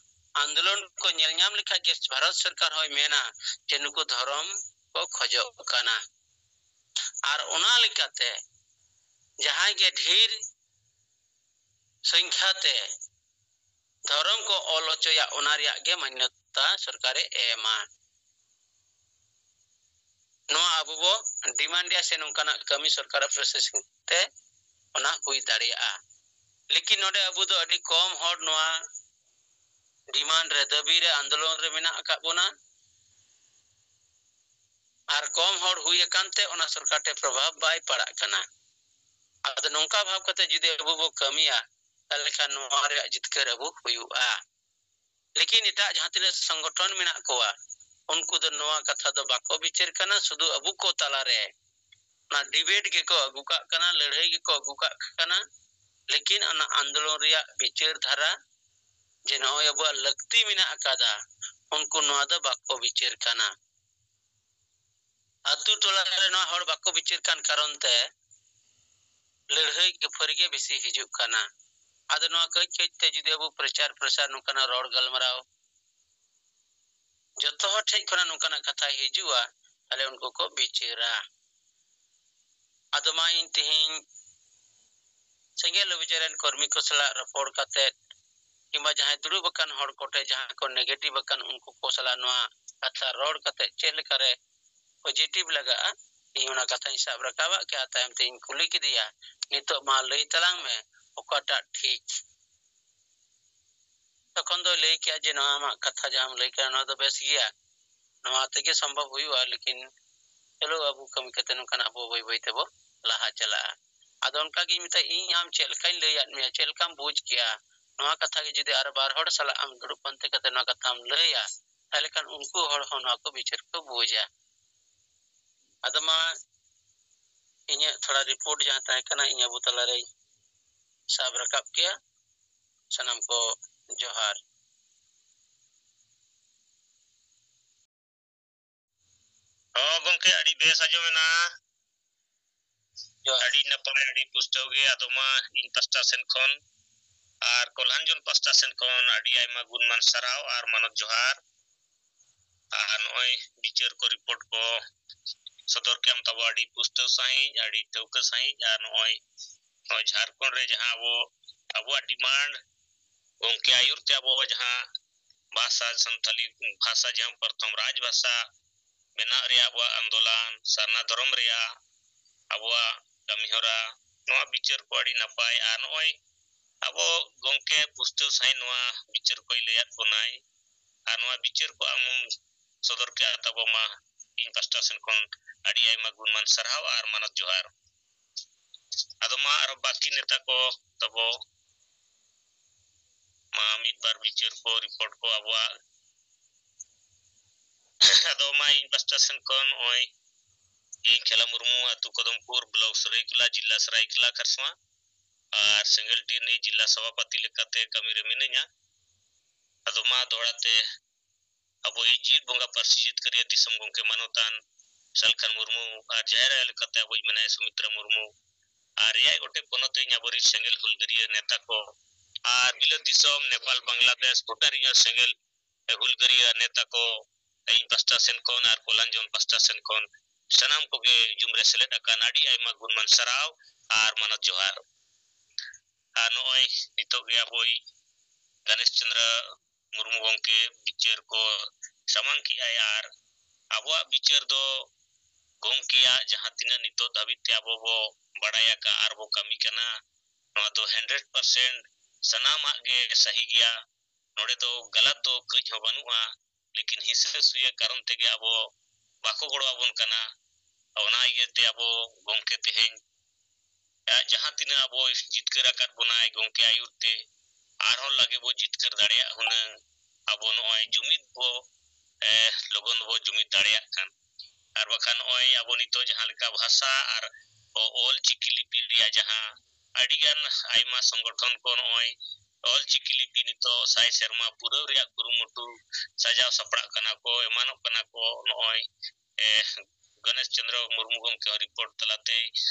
ᱟᱱᱫᱳᱞᱚᱱ ᱠᱚ ᱧᱮᱞ ᱧᱟᱢ ᱞᱮᱠᱷᱟᱡ ᱜᱮ ᱵᱷᱟᱨᱚᱛ ᱥᱚᱨᱠᱟᱨ ᱦᱚᱸᱭ ᱢᱮᱱᱟ ᱡᱮ ᱱᱩᱠᱩ ᱫᱷᱚᱨᱚᱢ ᱠᱚ ᱠᱷᱚᱡᱚᱜ ᱠᱟᱱᱟ᱾ ᱟᱨ ᱚᱱᱟ ᱞᱮᱠᱟᱛᱮ ᱡᱟᱦᱟᱸᱭ ᱜᱮ ᱰᱷᱮᱨ ᱥᱚᱝᱠᱷᱟ ᱛᱮ ᱫᱷᱚᱨᱚᱢ ᱠᱚ ᱚᱞ ᱦᱚᱪᱚᱭᱟ, ᱚᱱᱟ ᱨᱮᱭᱟᱜ ᱜᱮ ᱢᱟᱱᱱᱚᱛᱟ ᱥᱚᱨᱠᱟᱨᱮ ᱮᱢᱟ᱾ ᱱᱚᱣᱟ ᱟᱵᱚ ᱵᱚ ᱰᱤᱢᱟᱱᱰ ᱮᱫᱟ ᱥᱮ ᱱᱚᱝᱠᱟᱱᱟᱜ ᱠᱟᱹᱢᱤ ᱥᱚᱨᱠᱟᱨᱟᱜ ᱯᱨᱚᱥᱮᱥᱤᱝ ᱛᱮ ᱚᱱᱟ ᱦᱩᱭ ᱫᱟᱲᱮᱭᱟᱜᱼᱟ᱾ ᱞᱮᱠᱤᱱ ᱱᱚᱰᱮ ᱟᱵᱚ ᱫᱚ ᱟᱹᱰᱤ ᱠᱚᱢ ᱦᱚᱲ ᱱᱚᱣᱟ ᱰᱤᱢᱟᱱᱰ ᱨᱮ, ᱫᱟᱹᱵᱤ ᱨᱮ, ᱟᱱᱫᱳᱞᱚᱱ ᱨᱮ ᱢᱮᱱᱟᱜ ᱟᱠᱟᱫ ᱵᱚᱱᱟ᱾ ᱟᱨ ᱠᱚᱢ ᱦᱚᱲ ᱦᱩᱭ ᱟᱠᱟᱱ ᱛᱮ ᱚᱱᱟ ᱥᱚᱨᱠᱟᱨ ᱴᱷᱮᱱ ᱯᱨᱚᱵᱷᱟᱵᱽ ᱵᱟᱭ ᱯᱟᱲᱟᱜ ᱠᱟᱱᱟ᱾ ᱟᱫᱚ ᱱᱚᱝᱠᱟ ᱵᱷᱟᱵᱽ ᱠᱟᱛᱮ ᱡᱩᱫᱤ ᱟᱵᱚ ᱵᱚ ᱠᱟᱹᱢᱤᱭᱟ, ᱛᱟᱦᱚᱞᱮ ᱠᱷᱟᱱ ᱱᱚᱣᱟ ᱨᱮᱭᱟᱜ ᱡᱤᱛᱠᱟᱹᱨ ᱟᱵᱚ ᱦᱩᱭᱩᱜᱼᱟ᱾ ᱞᱮᱠᱤᱱ ᱮᱴᱟᱜ ᱡᱟᱦᱟᱸ ᱛᱤᱱᱟᱹᱜ ᱥᱚᱝᱜᱚᱴᱷᱚᱱ ᱢᱮᱱᱟᱜ ᱠᱚᱣᱟ, ᱩᱱᱠᱩ ᱫᱚ ᱱᱚᱣᱟ ᱠᱟᱛᱷᱟ ᱫᱚ ᱵᱟᱠᱚ ᱵᱤᱪᱟᱹᱨ ᱠᱟᱱᱟ᱾ ᱥᱩᱫᱷᱩ ᱟᱵᱚ ᱠᱚ ᱛᱟᱞᱟᱨᱮ ᱚᱱᱟ ᱰᱤᱵᱮᱴ ᱜᱮᱠᱚ ᱟᱹᱜᱩ ᱠᱟᱜ ᱠᱟᱱᱟ, ᱞᱟᱹᱲᱦᱟᱹᱭ ᱜᱮᱠᱚ ᱟᱹᱜᱩ ᱠᱟᱜ ᱠᱟᱱᱟ᱾ ᱞᱮᱠᱤᱱ ᱚᱱᱟ ᱟᱱᱫᱳᱞᱚᱱ ᱨᱮᱭᱟᱜ ᱵᱤᱪᱟᱹᱨ ᱫᱷᱟᱨᱟ ᱡᱮ ᱱᱚᱜᱼᱚᱭ ᱟᱵᱚᱣᱟᱜ ᱞᱟᱹᱠᱛᱤ ᱢᱮᱱᱟᱜ ᱟᱠᱟᱫᱟ, ᱩᱱᱠᱩ ᱱᱚᱣᱟ ᱫᱚ ᱵᱟᱠᱚ ᱵᱤᱪᱟᱹᱨ ᱠᱟᱱᱟ᱾ ᱟᱛᱳ ᱴᱚᱞᱟ ᱨᱮ ᱱᱚᱣᱟ ᱦᱚᱲ ᱵᱟᱠᱚ ᱵᱤᱪᱟᱹᱨ ᱠᱟᱱ ᱠᱟᱨᱚᱱ ᱛᱮ ᱞᱟᱹᱲᱦᱟᱹᱭ ᱠᱷᱟᱹᱯᱟᱹᱨᱤ ᱜᱮ ᱵᱮᱥᱤ ᱦᱤᱡᱩᱜ ᱠᱟᱱᱟ᱾ ᱟᱫᱚ ᱱᱚᱣᱟ ᱠᱟᱹᱡ ᱠᱟᱹᱡ ᱛᱮ ᱡᱩᱫᱤ ᱟᱵᱚ ᱯᱨᱚᱪᱟᱨ ᱯᱨᱚᱥᱟᱨ ᱱᱚᱝᱠᱟᱱᱟᱜ ᱨᱚᱲ ᱜᱟᱞᱢᱟᱨᱟᱣ ᱡᱚᱛᱚ ᱦᱚᱲ ᱴᱷᱮᱡ ᱠᱷᱚᱱᱟᱜ ᱱᱚᱝᱠᱟᱱᱟᱜ ᱠᱟᱛᱷᱟ ᱦᱤᱡᱩᱜᱼᱟ, ᱛᱟᱦᱞᱮ ᱩᱱᱠᱩ ᱠᱚ ᱵᱤᱪᱟᱹᱨᱟ᱾ ᱟᱫᱚ ᱢᱟ ᱤᱧ ᱛᱮᱦᱮᱧ ᱥᱮᱸᱜᱮᱞ ᱚᱵᱷᱤᱡᱟᱱ ᱨᱮᱱ ᱠᱚᱨᱢᱤ ᱠᱚ ᱥᱟᱞᱟᱜ ᱨᱚᱯᱚᱲ ᱠᱟᱛᱮ ᱠᱤᱝᱵᱟ ᱡᱟᱦᱟᱸᱭ ᱫᱩᱲᱩᱵ ᱟᱠᱟᱱ ᱦᱚᱲ ᱠᱚᱴᱷᱮᱡ ᱡᱟᱦᱟᱸᱭ ᱠᱚ ᱱᱮᱜᱮᱴᱤᱵᱷ ᱟᱠᱟᱱ ᱩᱱᱠᱩ ᱠᱚ ᱥᱟᱞᱟᱜ ᱱᱚᱣᱟ ᱠᱟᱛᱷᱟ ᱨᱚᱲ ᱠᱟᱛᱮ ᱪᱮᱫ ᱞᱮᱠᱟᱨᱮ ᱯᱚᱡᱤᱴᱤᱵᱷ ᱞᱟᱜᱟᱜᱼᱟ, ᱤᱧ ᱚᱱᱟ ᱠᱟᱛᱷᱟᱧ ᱥᱟᱵ ᱨᱟᱠᱟᱵ ᱟᱫ ᱠᱮᱫᱟ᱾ ᱛᱟᱭᱚᱢ ᱛᱮ ᱤᱧ ᱠᱩᱞᱤ ᱠᱮᱫᱮᱭᱟ, "ᱱᱤᱛᱚᱜ ᱢᱟ ᱞᱟᱹᱭ ᱛᱟᱞᱟᱝ ᱢᱮ ᱚᱠᱟᱴᱟᱜ ᱴᱷᱤᱠ?" ᱛᱚᱠᱷᱚᱱ ᱫᱚᱭ ᱞᱟᱹᱭ ᱠᱮᱜᱼᱟ ᱡᱮ, "ᱱᱚᱣᱟ ᱟᱢᱟᱜ ᱠᱟᱛᱷᱟ ᱡᱟᱦᱟᱸᱢ ᱞᱟᱹᱭ ᱠᱮᱜᱼᱟ, ᱱᱚᱣᱟ ᱫᱚ ᱵᱮᱥ ᱜᱮᱭᱟ, ᱱᱚᱣᱟ ᱛᱮᱜᱮ ᱥᱚᱢᱵᱷᱚᱵ ᱦᱩᱭᱩᱜᱼᱟ, ᱞᱮᱠᱤᱱ ᱪᱚᱞᱚ ᱟᱵᱚ ᱠᱟᱹᱢᱤ ᱠᱟᱛᱮ ᱱᱚᱝᱠᱟᱱᱟᱜ ᱟᱵᱚ ᱵᱟᱹᱭ ᱵᱟᱹᱭ ᱛᱮᱵᱚ ᱞᱟᱦᱟ ᱪᱟᱞᱟᱜᱼᱟ᱾" ᱟᱫᱚ ᱚᱱᱠᱟ ᱜᱤᱧ ᱢᱮᱛᱟᱭᱟ, "ᱤᱧ ᱟᱢ ᱪᱮᱫ ᱞᱮᱠᱟᱧ ᱞᱟᱹᱭᱟᱫ ᱢᱮᱭᱟ, ᱪᱮᱫ ᱞᱮᱠᱟᱢ ᱵᱩᱡᱽ ᱠᱮᱜᱼᱟ, ᱱᱚᱣᱟ ᱠᱟᱛᱷᱟ ᱜᱮ ᱡᱩᱫᱤ ᱟᱨ ᱵᱟᱨ ᱦᱚᱲ ᱥᱟᱞᱟᱜ ᱟᱢ ᱫᱩᱲᱩᱵ ᱯᱟᱱᱛᱮ ᱠᱟᱛᱮ ᱱᱚᱣᱟ ᱠᱟᱛᱷᱟᱢ ᱞᱟᱹᱭᱟ, ᱛᱟᱦᱞᱮ ᱠᱷᱟᱱ ᱩᱱᱠᱩ ᱦᱚᱲ ᱦᱚᱸ ᱱᱚᱣᱟ ᱠᱚ ᱵᱤᱪᱟᱹᱨ ᱠᱚ ᱵᱩᱡᱟ᱾ ᱟᱫᱚ ᱢᱟ ᱤᱧᱟᱹᱜ ᱛᱷᱚᱲᱟ ᱨᱤᱯᱳᱨᱴ ᱡᱟᱦᱟᱸ ᱛᱟᱦᱮᱸ ᱠᱟᱱᱟ, ᱤᱧ ᱟᱵᱚ ᱛᱟᱞᱟᱨᱮᱧ ᱥᱟᱵ ᱨᱟᱠᱟᱵ ᱠᱮᱭᱟ᱾ ᱥᱟᱱᱟᱢ ᱠᱚ ᱡᱚᱦᱟᱨ᱾ ᱦᱚᱸ ᱜᱚᱢᱠᱮ, ᱟᱹᱰᱤ ᱵᱮᱥ ᱟᱸᱡᱚᱢ ᱮᱱᱟ᱾ ᱡᱚᱦᱟᱨ᱾ ᱟᱹᱰᱤ ᱱᱟᱯᱟᱭ, ᱟᱹᱰᱤ ᱯᱩᱥᱴᱟᱹᱣ ᱜᱮ᱾ ᱟᱫᱚ ᱢᱟ ᱤᱧ ᱯᱟᱥᱴᱟ ᱥᱮᱱ ᱠᱷᱚᱱ ᱟᱨ ᱠᱚᱞᱦᱟᱱᱡᱚᱱ ᱯᱟᱥᱴᱟ ᱥᱮᱱ ᱠᱷᱚᱱ ᱟᱹᱰᱤ ᱟᱭᱢᱟ ᱜᱩᱱᱢᱟᱱ ᱥᱟᱨᱦᱟᱣ ᱟᱨ ᱢᱟᱱᱚᱛ ᱡᱚᱦᱟᱨ᱾ ᱟᱨ ᱱᱚᱜᱼᱚᱭ ᱵᱤᱪᱟᱹᱨ ᱠᱚ, ᱨᱤᱯᱳᱨᱴ ᱠᱚ ᱥᱚᱫᱚᱨ ᱠᱮᱜ ᱟᱢ ᱛᱟᱵᱚ ᱟᱹᱰᱤ ᱯᱩᱥᱴᱟᱹᱣ ᱥᱟᱺᱦᱤᱡ, ᱟᱹᱰᱤ ᱴᱷᱟᱹᱣᱠᱟᱹ ᱥᱟᱺᱦᱤᱡ᱾ ᱟᱨ ᱱᱚᱜᱼᱚᱭ, ᱱᱚᱜᱼᱚᱭ ᱡᱷᱟᱲᱠᱷᱚᱸᱰ ᱨᱮ ᱡᱟᱦᱟᱸ ᱟᱵᱚ, ᱟᱵᱚᱣᱟᱜ ᱰᱤᱢᱟᱱᱰ, ᱜᱚᱢᱠᱮ ᱟᱹᱭᱩᱨ ᱛᱮ ᱟᱵᱚ ᱡᱟᱦᱟᱸ ᱵᱷᱟᱥᱟ, ᱥᱟᱱᱛᱟᱞᱤ ᱵᱷᱟᱥᱟ ᱡᱟᱦᱟᱸ ᱯᱨᱚᱛᱷᱚᱢ ᱨᱟᱡᱽ ᱵᱷᱟᱥᱟ ᱵᱮᱱᱟᱣ ᱨᱮᱭᱟᱜ ᱟᱵᱚᱣᱟᱜ ᱟᱱᱫᱳᱞᱚᱱ, ᱥᱟᱨᱱᱟ ᱫᱷᱚᱨᱚᱢ ᱨᱮᱭᱟᱜ ᱟᱵᱚᱣᱟᱜ ᱠᱟᱹᱢᱤᱦᱚᱨᱟ, ᱱᱚᱣᱟ ᱵᱤᱪᱟᱹᱨ ᱠᱚ ᱟᱹᱰᱤ ᱱᱟᱯᱟᱭ᱾ ᱟᱨ ᱱᱚᱜᱼᱚᱭ ᱟᱵᱚ ᱜᱚᱢᱠᱮ ᱯᱩᱥᱴᱟᱹᱣ ᱥᱟᱺᱦᱤᱡ ᱱᱚᱣᱟ ᱵᱤᱪᱟᱹᱨ ᱠᱚᱭ ᱞᱟᱹᱭᱟᱫ ᱵᱚᱱᱟᱭ᱾ ᱟᱨ ᱱᱚᱣᱟ ᱵᱤᱪᱟᱹᱨ ᱠᱚ ᱟᱢᱮᱢ ᱥᱚᱫᱚᱨ ᱠᱮᱜᱼᱟ ᱛᱟᱵᱚ ᱢᱟ, ᱤᱧ ᱯᱟᱥᱴᱟ ᱥᱮᱱ ᱠᱷᱚᱱ ᱟᱹᱰᱤ ᱟᱭᱢᱟ ᱜᱩᱱᱢᱟᱱ ᱥᱟᱨᱦᱟᱣ ᱟᱨ ᱢᱟᱱᱚᱛ ᱡᱚᱦᱟᱨ᱾ ᱟᱫᱚ ᱢᱟ ᱟᱨᱚ ᱵᱟᱹᱠᱤ ᱱᱮᱛᱟ ᱠᱚ ᱛᱟᱵᱚ ᱢᱟ ᱢᱤᱫ ᱵᱟᱨ ᱵᱤᱪᱟᱹᱨ ᱠᱚ, ᱨᱤᱯᱳᱨᱴ ᱠᱚ ᱟᱵᱚᱣᱟᱜ᱾ ᱟᱫᱚ ᱢᱟ ᱤᱧ ᱯᱟᱥᱴᱟ ᱥᱮᱱ ᱠᱷᱚᱱ ᱱᱚᱜᱼᱚᱭ ᱤᱧ ᱠᱷᱮᱞᱟ ᱢᱩᱨᱢᱩ, ᱟᱹᱛᱩ ᱠᱚᱫᱚᱢᱯᱩᱨ, ᱵᱞᱚᱠ ᱥᱚᱨᱟᱭᱠᱮᱞᱟ, ᱡᱤᱞᱟ ᱥᱚᱨᱟᱭᱠᱮᱞᱟ ᱠᱷᱟᱨᱥᱚᱶᱟ ᱟᱨ ᱥᱮᱸᱜᱮᱞ ᱴᱤᱨᱱᱤ ᱡᱤᱞᱟ ᱥᱚᱵᱷᱟᱯᱟᱛᱤ ᱞᱮᱠᱟᱛᱮ ᱠᱟᱹᱢᱤ ᱨᱮ ᱢᱤᱱᱟᱹᱧᱟ᱾ ᱟᱫᱚ ᱢᱟ ᱫᱚᱦᱲᱟ ᱛᱮ ᱟᱵᱚᱭᱤᱡ ᱡᱤᱛ ᱵᱚᱸᱜᱟ ᱯᱟᱹᱨᱥᱤ ᱡᱤᱛᱠᱟᱹᱨᱤᱭᱟᱹ ᱫᱤᱥᱚᱢ ᱜᱚᱢᱠᱮ ᱢᱟᱱᱚᱛᱟᱱ ᱥᱟᱞᱠᱷᱟᱱ ᱢᱩᱨᱢᱩ ᱟᱨ ᱡᱟᱦᱮᱨ ᱟᱭᱳ ᱞᱮᱠᱟᱛᱮ ᱟᱵᱚᱭᱤᱡ ᱢᱮᱱᱟᱭᱟ ᱥᱩᱢᱤᱛᱨᱟ ᱢᱩᱨᱢᱩ ᱟᱨ ᱮᱭᱟᱭ ᱜᱚᱴᱮᱡ ᱯᱚᱱᱚᱛ ᱨᱮᱱ ᱟᱵᱚᱨᱮᱱ ᱥᱮᱸᱜᱮᱞ ᱦᱩᱞᱜᱟᱹᱨᱤᱭᱟᱹ ᱱᱮᱛᱟ ᱠᱚ ᱟᱨ ᱵᱤᱞᱟᱹᱛ ᱫᱤᱥᱚᱢ ᱱᱮᱯᱟᱞ, ᱵᱟᱝᱞᱟᱫᱮᱥ, ᱵᱷᱩᱴᱟᱱ ᱨᱮᱱ ᱥᱮᱸᱜᱮᱞ ᱦᱩᱞᱜᱟᱹᱨᱤᱭᱟᱹ ᱱᱮᱛᱟ ᱠᱚ ᱤᱧ ᱯᱟᱥᱴᱟ ᱥᱮᱱ ᱠᱷᱚᱱ ᱟᱨ ᱠᱚᱞᱦᱟᱱᱡᱚᱱ ᱯᱟᱥᱴᱟ ᱥᱮᱱ ᱠᱷᱚᱱ ᱥᱟᱱᱟᱢ ᱠᱚᱜᱮ ᱡᱩᱢ ᱨᱮ ᱥᱮᱞᱮᱫ ᱟᱠᱟᱱ ᱟᱹᱰᱤ ᱟᱭᱢᱟ ᱜᱩᱱᱢᱟᱱ ᱥᱟᱨᱦᱟᱣ ᱟᱨ ᱢᱟᱱᱚᱛ ᱡᱚᱦᱟᱨ᱾ ᱟᱨ ᱱᱚᱜᱼᱚᱭ ᱱᱤᱛᱚᱜ ᱜᱮ ᱟᱵᱚᱭᱤᱡ ᱜᱟᱱᱮᱥ ᱪᱚᱸᱫᱽᱨᱚ ᱢᱩᱨᱢᱩ ᱜᱚᱢᱠᱮ ᱵᱤᱪᱟᱹᱨ ᱠᱚ ᱥᱟᱢᱟᱝ ᱠᱮᱜᱼᱟᱭ᱾ ᱟᱨ ᱟᱵᱚᱣᱟᱜ ᱵᱤᱪᱟᱹᱨ ᱫᱚ ᱜᱚᱢᱠᱮᱭᱟᱜ ᱡᱟᱦᱟᱸ ᱛᱤᱱᱟᱹᱜ ᱱᱤᱛᱚᱜ ᱫᱷᱟᱹᱵᱤᱡ ᱛᱮ ᱟᱵᱚ ᱵᱚ ᱵᱟᱲᱟᱭ ᱟᱠᱟᱫ ᱟᱨ ᱵᱚ ᱠᱟᱹᱢᱤ ᱠᱟᱱᱟ, ᱱᱚᱣᱟ ᱫᱚ ᱦᱟᱱᱰᱨᱮᱰ ᱯᱟᱨᱥᱮᱱᱴ ᱥᱟᱱᱟᱢᱟᱜ ᱜᱮ ᱥᱟᱹᱦᱤ ᱜᱮᱭᱟ᱾ ᱱᱚᱰᱮ ᱫᱚ ᱜᱟᱞᱟᱛ ᱫᱚ ᱠᱟᱹᱡ ᱦᱚᱸ ᱵᱟᱹᱱᱩᱜᱼᱟ, ᱞᱮᱠᱤᱱ ᱦᱤᱥᱟᱹ ᱥᱩᱭᱟᱹ ᱠᱟᱨᱚᱱ ᱛᱮᱜᱮ ᱟᱵᱚ ᱵᱟᱠᱚ ᱜᱚᱲᱚ ᱟᱵᱚᱱ ᱠᱟᱱᱟ᱾ ᱚᱱᱟ ᱤᱭᱟᱹᱛᱮ ᱟᱵᱚ ᱜᱚᱢᱠᱮ ᱛᱮᱦᱮᱧ ᱟᱡ ᱡᱟᱦᱟᱸ ᱛᱤᱱᱟᱹᱜ ᱟᱵᱚ ᱡᱤᱛᱠᱟᱹᱨ ᱟᱠᱟᱫ ᱵᱚᱱᱟᱭ ᱜᱚᱢᱠᱮ ᱟᱹᱭᱩᱨ ᱛᱮ, ᱟᱨᱦᱚᱸ ᱞᱟᱜᱮ ᱵᱚ ᱡᱤᱛᱠᱟᱹᱨ ᱫᱟᱲᱮᱭᱟᱜ ᱦᱩᱱᱟᱹᱝ᱾ ᱟᱵᱚ ᱱᱚᱜᱼᱚᱭ ᱡᱩᱢᱤᱫ ᱵᱚ ᱮ, ᱞᱚᱜᱚᱱ ᱵᱚ ᱡᱩᱢᱤᱫ ᱫᱟᱲᱮᱭᱟᱜ ᱠᱟᱱ᱾ ᱟᱨ ᱵᱟᱠᱷᱟᱱ ᱱᱚᱜᱼᱚᱭ ᱟᱵᱚ ᱱᱤᱛᱚᱜ ᱡᱟᱦᱟᱸ ᱞᱮᱠᱟ ᱵᱷᱟᱥᱟ ᱟᱨ ᱚ-, ᱚᱞ ᱪᱤᱠᱤ ᱞᱤᱯᱤ ᱨᱮᱭᱟᱜ ᱡᱟᱦᱟᱸ ᱟᱹᱰᱤᱜᱟᱱ ᱟᱭᱢᱟ ᱥᱚᱝᱜᱚᱴᱷᱚᱱ ᱠᱚ ᱱᱚᱜᱼᱚᱭ ᱚᱞ ᱪᱤᱠᱤ ᱞᱤᱯᱤ ᱱᱤᱛᱚᱜ ᱥᱟᱭ ᱥᱮᱨᱢᱟ ᱯᱩᱨᱟᱹᱣ ᱨᱮᱭᱟᱜ ᱠᱩᱨᱩᱢᱩᱴᱩ ᱥᱟᱡᱟᱣ ᱥᱟᱯᱲᱟᱜ ᱠᱟᱱᱟ ᱠᱚ, ᱮᱢᱟᱱᱚᱜ ᱠᱟᱱᱟ ᱠᱚ᱾ ᱱᱚᱜᱼᱚᱭ, ᱮ, ᱜᱚᱱᱮᱥ ᱪᱚᱸᱫᱽᱨᱚ ᱢᱩᱨᱢᱩ ᱜᱚᱢᱠᱮ ᱦᱚᱸ ᱨᱤᱯᱳᱨᱴ ᱛᱟᱞᱟᱛᱮ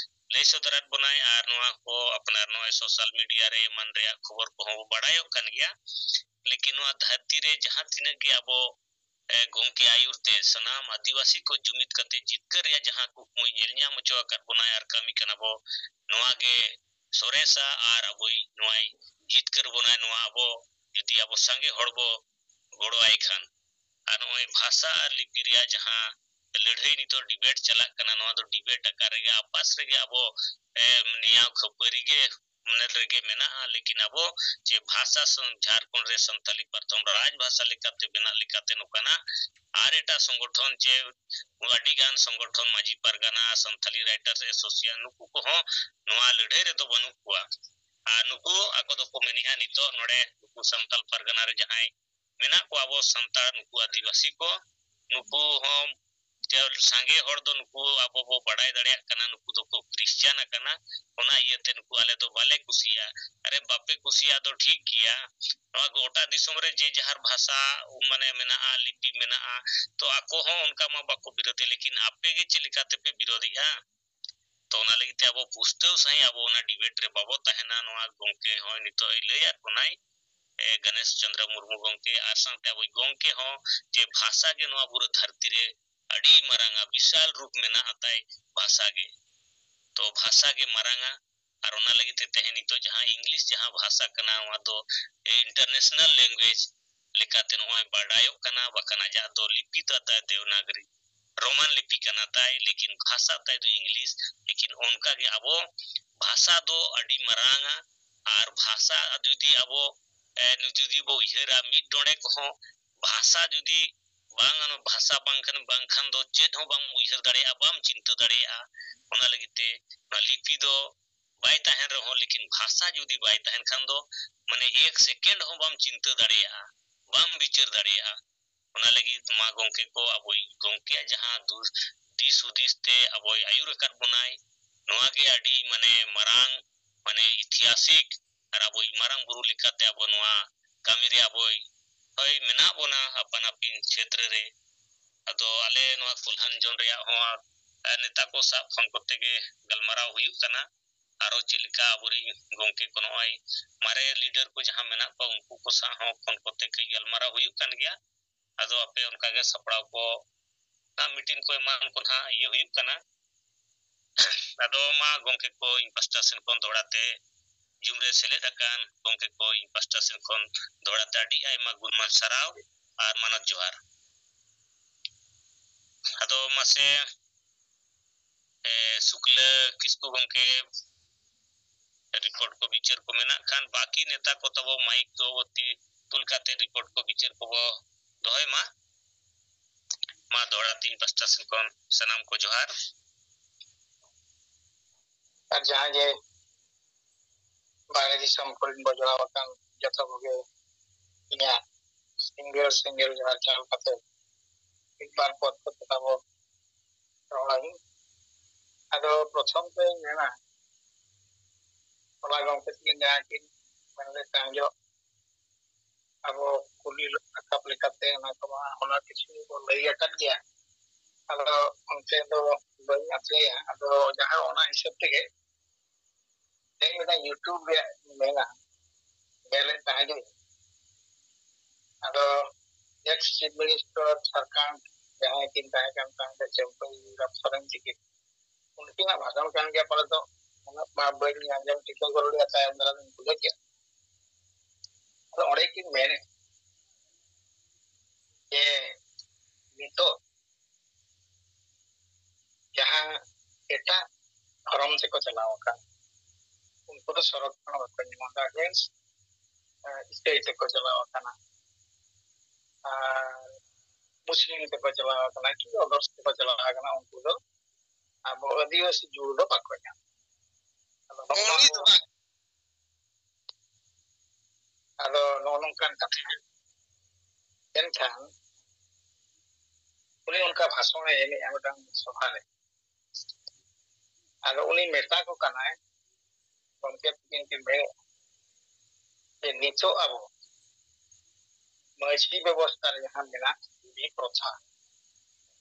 ᱞᱟᱹᱭ ᱥᱚᱫᱚᱨᱟᱫ ᱵᱚᱱᱟᱭ, ᱟᱨ ᱱᱚᱣᱟ ᱠᱚ ᱟᱯᱱᱟᱨ ᱱᱚᱜᱼᱚᱭ ᱥᱳᱥᱟᱞ ᱢᱤᱰᱤᱭᱟ ᱨᱮ ᱮᱢᱟᱱ ᱨᱮᱭᱟᱜ ᱠᱷᱚᱵᱚᱨ ᱠᱚᱦᱚᱸ ᱵᱚ ᱵᱟᱲᱟᱭᱚᱜ ᱠᱟᱱ ᱜᱮᱭᱟ᱾ ᱞᱮᱠᱤᱱ ᱱᱚᱣᱟ ᱫᱷᱟᱹᱨᱛᱤ ᱨᱮ ᱡᱟᱦᱟᱸ ᱛᱤᱱᱟᱹᱜ ᱜᱮ ᱟᱵᱚ, ᱮ, ᱜᱚᱢᱠᱮ ᱟᱹᱭᱩᱨ ᱛᱮ ᱥᱟᱱᱟᱢ ᱟᱹᱫᱤᱵᱟᱹᱥᱤ ᱠᱚ ᱡᱩᱢᱤᱫ ᱠᱟᱛᱮ ᱡᱤᱛᱠᱟᱹᱨ ᱨᱮᱭᱟᱜ ᱡᱟᱦᱟᱸ ᱠᱩᱠᱢᱩᱭ ᱧᱮᱞ ᱧᱟᱢ ᱦᱚᱪᱚ ᱟᱠᱟᱫ ᱵᱚᱱᱟᱭ ᱟᱨ ᱠᱟᱹᱢᱤ ᱠᱟᱱᱟ ᱵᱚ, ᱱᱚᱣᱟ ᱜᱮ ᱥᱚᱨᱮᱥᱟ ᱟᱨ ᱟᱵᱚᱭ ᱱᱚᱣᱟᱭ ᱡᱤᱛᱠᱟᱹᱨ ᱵᱚᱱᱟᱭ, ᱱᱚᱣᱟ ᱟᱵᱚ ᱡᱩᱫᱤ ᱟᱵᱚ ᱥᱟᱸᱜᱮ ᱦᱚᱲ ᱵᱚ ᱜᱚᱲᱚ ᱟᱭ ᱠᱷᱟᱱ᱾ ᱟᱨ ᱱᱚᱜᱼᱚᱭ ᱵᱷᱟᱥᱟ ᱟᱨ ᱞᱤᱯᱤ ᱨᱮᱭᱟᱜ ᱡᱟᱦᱟᱸ ᱞᱟᱹᱲᱦᱟᱹᱭ ᱱᱤᱛᱚᱜ ᱰᱤᱵᱮᱴ ᱪᱟᱞᱟᱜ ᱠᱟᱱᱟ, ᱱᱚᱣᱟ ᱫᱚ ᱰᱤᱵᱮᱴ ᱟᱠᱟᱨ ᱨᱮᱜᱮ, ᱟᱯᱟᱥ ᱨᱮᱜᱮ ᱟᱵᱚ, ᱮ, ᱱᱤᱭᱟᱣ ᱠᱷᱟᱹᱯᱟᱹᱨᱤ ᱜᱮ ᱢᱚᱱᱮ ᱨᱮᱜᱮ ᱢᱮᱱᱟᱜᱼᱟ᱾ ᱞᱮᱠᱤᱱ ᱟᱵᱚ ᱡᱮ ᱵᱷᱟᱥᱟ ᱥᱚᱝ-, ᱡᱷᱟᱲᱠᱷᱚᱸᱰ ᱨᱮ ᱥᱟᱱᱛᱟᱞᱤ ᱯᱨᱚᱛᱷᱚᱢ ᱨᱟᱡᱽ ᱵᱷᱟᱥᱟ ᱞᱮᱠᱟᱛᱮ ᱵᱮᱱᱟᱜ ᱞᱮᱠᱟᱛᱮ ᱱᱚᱝᱠᱟᱱᱟᱜ ᱟᱨ ᱮᱴᱟᱜ ᱥᱚᱝᱜᱚᱴᱷᱚᱱ ᱪᱮ ᱟᱹᱰᱤ ᱜᱟᱱ ᱥᱚᱝᱜᱚᱴᱷᱚᱱ, ᱢᱟᱹᱡᱷᱤ ᱯᱟᱨᱜᱟᱱᱟ, ᱥᱟᱱᱛᱟᱞᱤ ᱨᱟᱭᱴᱟᱨᱥ ᱮᱥᱳᱥᱤᱭᱮᱥᱚᱱ, ᱱᱩᱠᱩ ᱠᱚᱦᱚᱸ ᱱᱚᱣᱟ ᱞᱟᱹᱲᱦᱟᱹᱭ ᱨᱮᱫᱚ ᱵᱟᱹᱱᱩᱜ ᱠᱚᱣᱟ᱾ ᱟᱨ ᱱᱩᱠᱩ ᱟᱠᱚ ᱫᱚᱠᱚ ᱢᱮᱱᱮᱜᱼᱟ ᱱᱤᱛᱚᱜ ᱱᱚᱰᱮ ᱱᱩᱠᱩ ᱥᱟᱱᱛᱟᱞ ᱯᱟᱨᱜᱟᱱᱟ ᱨᱮ ᱡᱟᱦᱟᱸᱭ ᱢᱮᱱᱟᱜ ᱠᱚᱣᱟ ᱟᱵᱚ ᱥᱟᱱᱛᱟᱲ, ᱱᱩᱠᱩ ᱟᱹᱫᱤᱵᱟᱹᱥᱤ ᱠᱚ, ᱱᱩᱠᱩ ᱦᱚᱸ ᱛᱮ ᱥᱟᱸᱜᱮ ᱦᱚᱲ ᱫᱚ ᱱᱩᱠᱩ ᱟᱵᱚ ᱵᱚ ᱵᱟᱰᱟᱭ ᱫᱟᱲᱮᱭᱟᱜ ᱠᱟᱱᱟ, ᱱᱩᱠᱩ ᱫᱚᱠᱚ ᱠᱷᱨᱤᱥᱪᱟᱱ ᱟᱠᱟᱱᱟ, ᱚᱱᱟ ᱤᱭᱟᱹᱛᱮ ᱱᱩᱠᱩ ᱟᱞᱮ ᱫᱚ ᱵᱟᱞᱮ ᱠᱩᱥᱤᱭᱟᱜᱼᱟ᱾ ᱟᱨᱮ, ᱵᱟᱯᱮ ᱠᱩᱥᱤᱭᱟᱜ ᱫᱚ ᱴᱷᱤᱠ ᱜᱮᱭᱟ, ᱱᱚᱣᱟ ᱜᱚᱴᱟ ᱫᱤᱥᱚᱢ ᱨᱮ ᱡᱮ ᱡᱟᱦᱟᱨ ᱵᱷᱟᱥᱟ ᱢᱟᱱᱮ ᱢᱮᱱᱟᱜᱼᱟ, ᱞᱤᱯᱤ ᱢᱮᱱᱟᱜᱼᱟ, ᱛᱚ ᱟᱠᱚ ᱦᱚᱸ ᱚᱱᱠᱟ ᱢᱟ ᱵᱟᱠᱚ ᱵᱤᱨᱳᱫᱮ, ᱞᱮᱠᱤᱱ ᱟᱯᱮ ᱜᱮ ᱪᱮᱫ ᱞᱮᱠᱟ ᱛᱮᱯᱮ ᱵᱤᱨᱳᱫᱮᱜᱼᱟ? ᱛᱚ ᱚᱱᱟ ᱞᱟᱹᱜᱤᱫ ᱛᱮ ᱟᱵᱚ ᱯᱩᱥᱴᱟᱹᱣ ᱥᱟᱺᱦᱤᱡ ᱟᱵᱚ ᱚᱱᱟ ᱰᱤᱵᱮᱴ ᱨᱮ ᱵᱟᱵᱚ ᱛᱟᱦᱮᱱᱟ᱾ ᱱᱚᱣᱟ ᱜᱚᱢᱠᱮ ᱦᱚᱸ ᱱᱤᱛᱚᱜ ᱮ ᱞᱟᱹᱭᱟᱫ ᱵᱚᱱᱟᱭ, ᱮ, ᱜᱚᱱᱮᱥ ᱪᱚᱸᱫᱽᱨᱚ ᱢᱩᱨᱢᱩ ᱜᱚᱢᱠᱮ, ᱟᱨ ᱥᱟᱶᱛᱮ ᱟᱵᱚ ᱜᱚᱢᱠᱮ ᱦᱚᱸ, ᱡᱮ ᱵᱷᱟᱥᱟ ᱜᱮ ᱱᱚᱣᱟ ᱯᱩᱨᱟᱹ ᱫᱷᱟᱹᱨᱛᱤ ᱨᱮ ᱟᱹᱰᱤ ᱢᱟᱨᱟᱝᱟ, ᱵᱤᱥᱟᱞ ᱨᱩᱯ ᱢᱮᱱᱟᱜᱼᱟ ᱛᱟᱭ ᱵᱷᱟᱥᱟ ᱜᱮ᱾ ᱛᱚ ᱵᱷᱟᱥᱟ ᱜᱮ ᱢᱟᱨᱟᱝᱟ, ᱟᱨ ᱚᱱᱟ ᱞᱟᱹᱜᱤᱫ ᱛᱮ ᱛᱮᱦᱮᱧ ᱱᱤᱛᱚᱜ ᱡᱟᱦᱟᱸ ᱤᱝᱞᱤᱥ ᱡᱟᱦᱟᱸ ᱵᱷᱟᱥᱟ ᱠᱟᱱᱟ, ᱱᱚᱣᱟ ᱫᱚ international language ᱞᱮᱠᱟᱛᱮ ᱱᱚᱜᱼᱚᱭ ᱵᱟᱰᱟᱭᱚᱜ ᱠᱟᱱᱟ, ᱵᱟᱠᱷᱟᱱ ᱟᱡᱟᱜ ᱫᱚ ᱞᱤᱯᱤ ᱫᱚ ᱛᱟᱭ ᱫᱮᱣᱱᱟᱜᱽᱨᱤ, ᱨᱳᱢᱟᱱ ᱞᱤᱯᱤ ᱠᱟᱱᱟ ᱛᱟᱭ, ᱞᱮᱠᱤᱱ ᱵᱷᱟᱥᱟ ᱛᱟᱭ ᱫᱚ ᱤᱝᱞᱤᱥ᱾ ᱞᱮᱠᱤᱱ ᱚᱱᱠᱟ ᱜᱮ ᱟᱵᱚ ᱵᱷᱟᱥᱟ ᱫᱚ ᱟᱹᱰᱤ ᱢᱟᱨᱟᱝᱟ, ᱟᱨ ᱵᱷᱟᱥᱟ ᱡᱩᱫᱤ ᱟᱵᱚ, ᱮ, ᱡᱩᱫᱤ ᱵᱚ ᱩᱭᱦᱟᱹᱨᱟ ᱢᱤᱫ ᱰᱚᱸᱰᱮ ᱠᱚᱦᱚᱸ, ᱵᱷᱟᱥᱟ ᱡᱩᱫᱤ ᱵᱟᱝ, ᱚᱱᱟ ᱵᱷᱟᱥᱟ ᱵᱟᱝᱠᱷᱟᱱ, ᱵᱟᱝᱠᱷᱟᱱ ᱫᱚ ᱪᱮᱫ ᱦᱚᱸ ᱵᱟᱢ ᱩᱭᱦᱟᱹᱨ ᱫᱟᱲᱮᱭᱟᱜᱼᱟ, ᱵᱟᱢ ᱪᱤᱱᱛᱟᱹ ᱫᱟᱲᱮᱭᱟᱜᱼᱟ᱾ ᱚᱱᱟ ᱞᱟᱹᱜᱤᱫ ᱛᱮ ᱚᱱᱟ ᱞᱤᱯᱤ ᱫᱚ ᱵᱟᱭ ᱛᱟᱦᱮᱱ ᱨᱮᱦᱚᱸ, ᱞᱮᱠᱤᱱ ᱵᱷᱟᱥᱟ ᱡᱩᱫᱤ ᱵᱟᱭ ᱛᱟᱦᱮᱱ ᱠᱷᱟᱱ ᱫᱚ, ᱢᱟᱱᱮ, ᱮᱠ ᱥᱮᱠᱮᱱᱰ ᱦᱚᱸ ᱵᱟᱢ ᱪᱤᱱᱛᱟᱹ ᱫᱟᱲᱮᱭᱟᱜᱼᱟ, ᱵᱟᱢ ᱵᱤᱪᱟᱹᱨ ᱫᱟᱲᱮᱭᱟᱜᱼᱟ᱾ ᱚᱱᱟ ᱞᱟᱹᱜᱤᱫ ᱢᱟ ᱜᱚᱢᱠᱮ ᱠᱚ, ᱟᱵᱚᱭᱤᱡ ᱜᱚᱢᱠᱮᱭᱟᱜ ᱡᱟᱦᱟᱸ ᱫᱩ-, ᱫᱤᱥ ᱦᱩᱫᱤᱥ ᱛᱮ ᱟᱵᱚᱭ ᱟᱹᱭᱩᱨ ᱟᱠᱟᱫ ᱵᱚᱱᱟᱭ, ᱱᱚᱣᱟ ᱜᱮ ᱟᱹᱰᱤ ᱢᱟᱱᱮ ᱢᱟᱨᱟᱝ, ᱢᱟᱱᱮ ᱤᱛᱤᱦᱟᱥᱤᱠ ᱟᱨ ᱟᱵᱚᱭᱤᱡ ᱢᱟᱨᱟᱝ ᱵᱩᱨᱩ ᱞᱮᱠᱟᱛᱮ ᱟᱵᱚ ᱱᱚᱣᱟ ᱠᱟᱹᱢᱤ ᱨᱮ ᱟᱵᱚᱭ, ᱦᱳᱭ, ᱢᱮᱱᱟᱜ ᱵᱚᱱᱟ ᱟᱯᱟᱱ ᱟᱹᱯᱤᱱ ᱪᱷᱮᱛᱨᱚ ᱨᱮ᱾ ᱟᱫᱚ ᱟᱞᱮ ᱱᱚᱣᱟ ᱠᱚᱞᱦᱟᱱ ᱡᱳᱱ ᱨᱮᱭᱟᱜ ᱦᱚᱸ, ᱟᱨ ᱱᱮᱛᱟ ᱠᱚ ᱥᱟᱶ ᱯᱷᱳᱱ ᱠᱚᱛᱮ ᱜᱮ ᱜᱟᱞᱢᱟᱨᱟᱣ ᱦᱩᱭᱩᱜ ᱠᱟᱱᱟ᱾ ᱟᱨᱚ ᱪᱮᱫ ᱞᱮᱠᱟ ᱟᱵᱚᱨᱮᱱ ᱜᱚᱢᱠᱮ ᱠᱚ ᱱᱚᱜᱼᱚᱭ ᱢᱟᱨᱮ ᱞᱤᱰᱟᱨ ᱠᱚ ᱡᱟᱦᱟᱸ ᱢᱮᱱᱟᱜ ᱠᱚᱣᱟ, ᱩᱱᱠᱩ ᱠᱚ ᱥᱟᱶ ᱦᱚᱸ ᱯᱷᱳᱱ ᱠᱚᱛᱮ ᱠᱟᱹᱡ ᱜᱟᱞᱢᱟᱨᱟᱣ ᱦᱩᱭᱩᱜ ᱠᱟᱱ ᱜᱮᱭᱟ᱾ ᱟᱫᱚ ᱟᱯᱮ ᱚᱱᱠᱟ ᱜᱮ ᱥᱟᱯᱲᱟᱣ ᱠᱚ, ᱱᱟᱜ ᱢᱤᱴᱤᱝ ᱠᱚ ᱮᱢᱟᱱ ᱠᱚ ᱱᱟᱜ ᱤᱭᱟᱹ ᱦᱩᱭᱩᱜ ᱠᱟᱱᱟ᱾ ᱟᱫᱚ ᱢᱟ ᱜᱚᱢᱠᱮ ᱠᱚ, ᱤᱧ ᱯᱟᱥᱴᱟ ᱥᱮᱱ ᱠᱷᱚᱱ ᱫᱚᱦᱲᱟ ᱛᱮ ᱡᱩᱢ ᱨᱮ ᱥᱮᱞᱮᱫ ᱟᱠᱟᱱ ᱜᱚᱢᱠᱮ ᱠᱚ, ᱤᱧ ᱯᱟᱥᱴᱟ ᱥᱮᱱ ᱠᱷᱚᱱ ᱫᱚᱦᱲᱟ ᱛᱮ ᱟᱹᱰᱤ ᱟᱭᱢᱟ ᱜᱩᱱᱢᱟᱱ ᱥᱟᱨᱦᱟᱣ ᱟᱨ ᱢᱟᱱᱚᱛ ᱡᱚᱦᱟᱨ᱾ ᱟᱫᱚ ᱢᱟᱥᱮ, ᱮ, ᱥᱩᱠᱞᱟᱹ ᱠᱤᱥᱠᱩ ᱜᱚᱢᱠᱮ, ᱨᱤᱯᱳᱨᱴ ᱠᱚ ᱵᱤᱪᱟᱹᱨ ᱠᱚ ᱢᱮᱱᱟᱜ ᱠᱷᱟᱱ, ᱵᱟᱹᱠᱤ ᱱᱮᱛᱟ ᱠᱚ ᱛᱟᱵᱚ ᱢᱟᱭᱤᱠ ᱠᱚ ᱛᱤ ᱛᱩᱞ ᱠᱟᱛᱮ ᱨᱤᱯᱳᱨᱴ ᱠᱚ ᱵᱤᱪᱟᱹᱨ ᱠᱚᱵᱚ ᱫᱚᱦᱚᱭ ᱢᱟ᱾ ᱢᱟ ᱫᱚᱦᱲᱟ ᱛᱤᱧ ᱯᱟᱥᱴᱟ ᱥᱮᱱ ᱠᱷᱚᱱ ᱥᱟᱱᱟᱢ ᱠᱚ ᱡᱚᱦᱟᱨ᱾ ᱟᱨ ᱡᱟᱦᱟᱸ ᱜᱮ ᱵᱟᱦᱨᱮ ᱫᱤᱥᱚᱢ ᱠᱚᱨᱮᱱ ᱵᱚ ᱡᱚᱲᱟᱣ ᱟᱠᱟᱱ ᱡᱚᱛᱚ ᱠᱚᱜᱮ ᱤᱧᱟᱹᱜ ᱥᱤᱸᱜᱟᱹᱲ ᱥᱤᱸᱜᱟᱹᱲ ᱡᱚᱦᱟᱨ ᱪᱟᱞ ᱠᱟᱛᱮ ᱢᱤᱫ ᱵᱟᱨ ᱯᱚᱫ ᱠᱚ ᱛᱟᱵᱚ ᱨᱚᱲᱟᱹᱧ᱾ ᱟᱫᱚ ᱯᱨᱚᱛᱷᱚᱢ ᱛᱮᱧ ᱢᱮᱱᱟ, ᱦᱚᱞᱟ ᱜᱚᱢᱠᱮ ᱛᱟᱹᱠᱤᱱ ᱡᱟᱦᱟᱸ ᱠᱤᱱ ᱢᱮᱱ ᱞᱮᱫ ᱛᱟᱦᱮᱸ ᱡᱚᱜ, ᱟᱵᱚ ᱠᱩᱞᱤ ᱨᱟᱠᱟᱵ ᱞᱮᱠᱟᱛᱮ ᱚᱱᱟ ᱠᱚᱢᱟ ᱦᱚᱞᱟ ᱠᱤᱪᱷᱩ ᱵᱚ ᱞᱟᱹᱭ ᱟᱠᱟᱫ ᱜᱮᱭᱟ᱾ ᱟᱫᱚ ᱚᱱᱛᱮ ᱫᱚ ᱵᱟᱹᱧ ᱟᱯᱞᱟᱭᱟ᱾ ᱟᱫᱚ ᱡᱟᱦᱟᱸ ᱚᱱᱟ ᱦᱤᱥᱟᱹᱵ ᱛᱮᱜᱮ ᱛᱮᱦᱮᱧ ᱢᱤᱫᱴᱟᱝ YouTube ᱨᱮᱭᱟᱜ ᱢᱮᱱᱟ, ᱧᱮᱞᱮᱫ ᱛᱟᱦᱮᱸ ᱜᱮ᱾ ᱟᱫᱚ ex Chief Minister ᱡᱷᱟᱲᱠᱷᱚᱸᱰ ᱡᱟᱦᱟᱸᱭ ᱠᱤᱱ ᱛᱟᱦᱮᱸ ᱠᱟᱱ ᱛᱟᱦᱮᱸᱫ ᱪᱟᱹᱢᱯᱟᱹᱭ ᱨᱟᱯᱥᱟᱨᱟᱱ ᱛᱤᱠᱤᱱ, ᱩᱱᱠᱤᱱᱟᱜ ᱵᱷᱟᱸᱰᱟᱱ ᱠᱟᱱ ᱜᱮᱭᱟ ᱯᱟᱞᱮ ᱫᱚ, ᱩᱱᱟᱹᱜ ᱢᱟ ᱵᱟᱹᱧ ᱟᱸᱡᱚᱢ ᱴᱷᱤᱠᱟᱹ ᱜᱚᱫ ᱞᱮᱫᱟ, ᱛᱟᱭᱚᱢ ᱫᱟᱨᱟᱢ ᱤᱧ ᱵᱩᱡᱷᱟᱹᱣ ᱠᱮᱫᱟ᱾ ᱟᱫᱚ ᱚᱸᱰᱮ ᱠᱤᱱ ᱢᱮᱱᱮᱫ ᱡᱮ ᱱᱤᱛᱚᱜ ᱡᱟᱦᱟᱸ ᱮᱴᱟᱜ ᱫᱷᱚᱨᱚᱢ ᱛᱮᱠᱚ ᱪᱟᱞᱟᱣ ᱟᱠᱟᱱ, ᱩᱱᱠᱩ ᱫᱚ ᱥᱚᱨᱚᱠ ᱠᱷᱚᱱ ᱵᱟᱠᱚ ᱧᱟᱢᱟ, ᱚᱱᱟ against, ᱮ, ᱤᱥᱟᱹᱭ ᱛᱮᱠᱚ ᱪᱟᱞᱟᱣ ᱟᱠᱟᱱᱟ, ᱟᱨ ᱢᱩᱥᱞᱤᱢ ᱛᱮᱠᱚ ᱪᱟᱞᱟᱣ ᱟᱠᱟᱱᱟ, ᱠᱤ others ᱛᱮᱠᱚ ᱪᱟᱞᱟᱣ ᱟᱠᱟᱱᱟ, ᱩᱱᱠᱩ ᱫᱚ ᱟᱵᱚ ᱟᱹᱫᱤᱵᱟᱹᱥᱤ ᱡᱩᱲᱩ ᱫᱚ ᱵᱟᱠᱚ ᱧᱟᱢᱟ᱾ ᱟᱫᱚ ᱱᱚᱜᱼᱚ ᱱᱚᱣᱟ ᱫᱚ ᱵᱟᱝ᱾ ᱟᱫᱚ ᱱᱚᱜᱼᱚ ᱱᱚᱝᱠᱟᱱ ᱠᱟᱛᱷᱟ᱾ ᱮᱱᱠᱷᱟᱱ ᱩᱱᱤ ᱚᱱᱠᱟ ᱵᱷᱟᱥᱚᱱᱮ ᱮᱢᱮᱜᱼᱟ ᱢᱤᱫᱴᱟᱝ ᱥᱚᱵᱷᱟ ᱨᱮ᱾ ᱟᱫᱚ ᱩᱱᱤ ᱢᱮᱛᱟ ᱠᱚ ᱠᱟᱱᱟᱭ, ᱜᱚᱢᱠᱮ ᱛᱤᱠᱤᱱ ᱠᱤᱱ ᱢᱮᱱᱮᱫ ᱡᱮ ᱱᱤᱛᱚᱜ ᱟᱵᱚ ᱢᱟᱹᱡᱷᱤ ᱵᱮᱵᱚᱥᱛᱷᱟ ᱨᱮ ᱡᱟᱦᱟᱸ ᱢᱮᱱᱟᱜ ᱵᱤᱫᱷᱤ ᱯᱨᱚᱛᱷᱟ,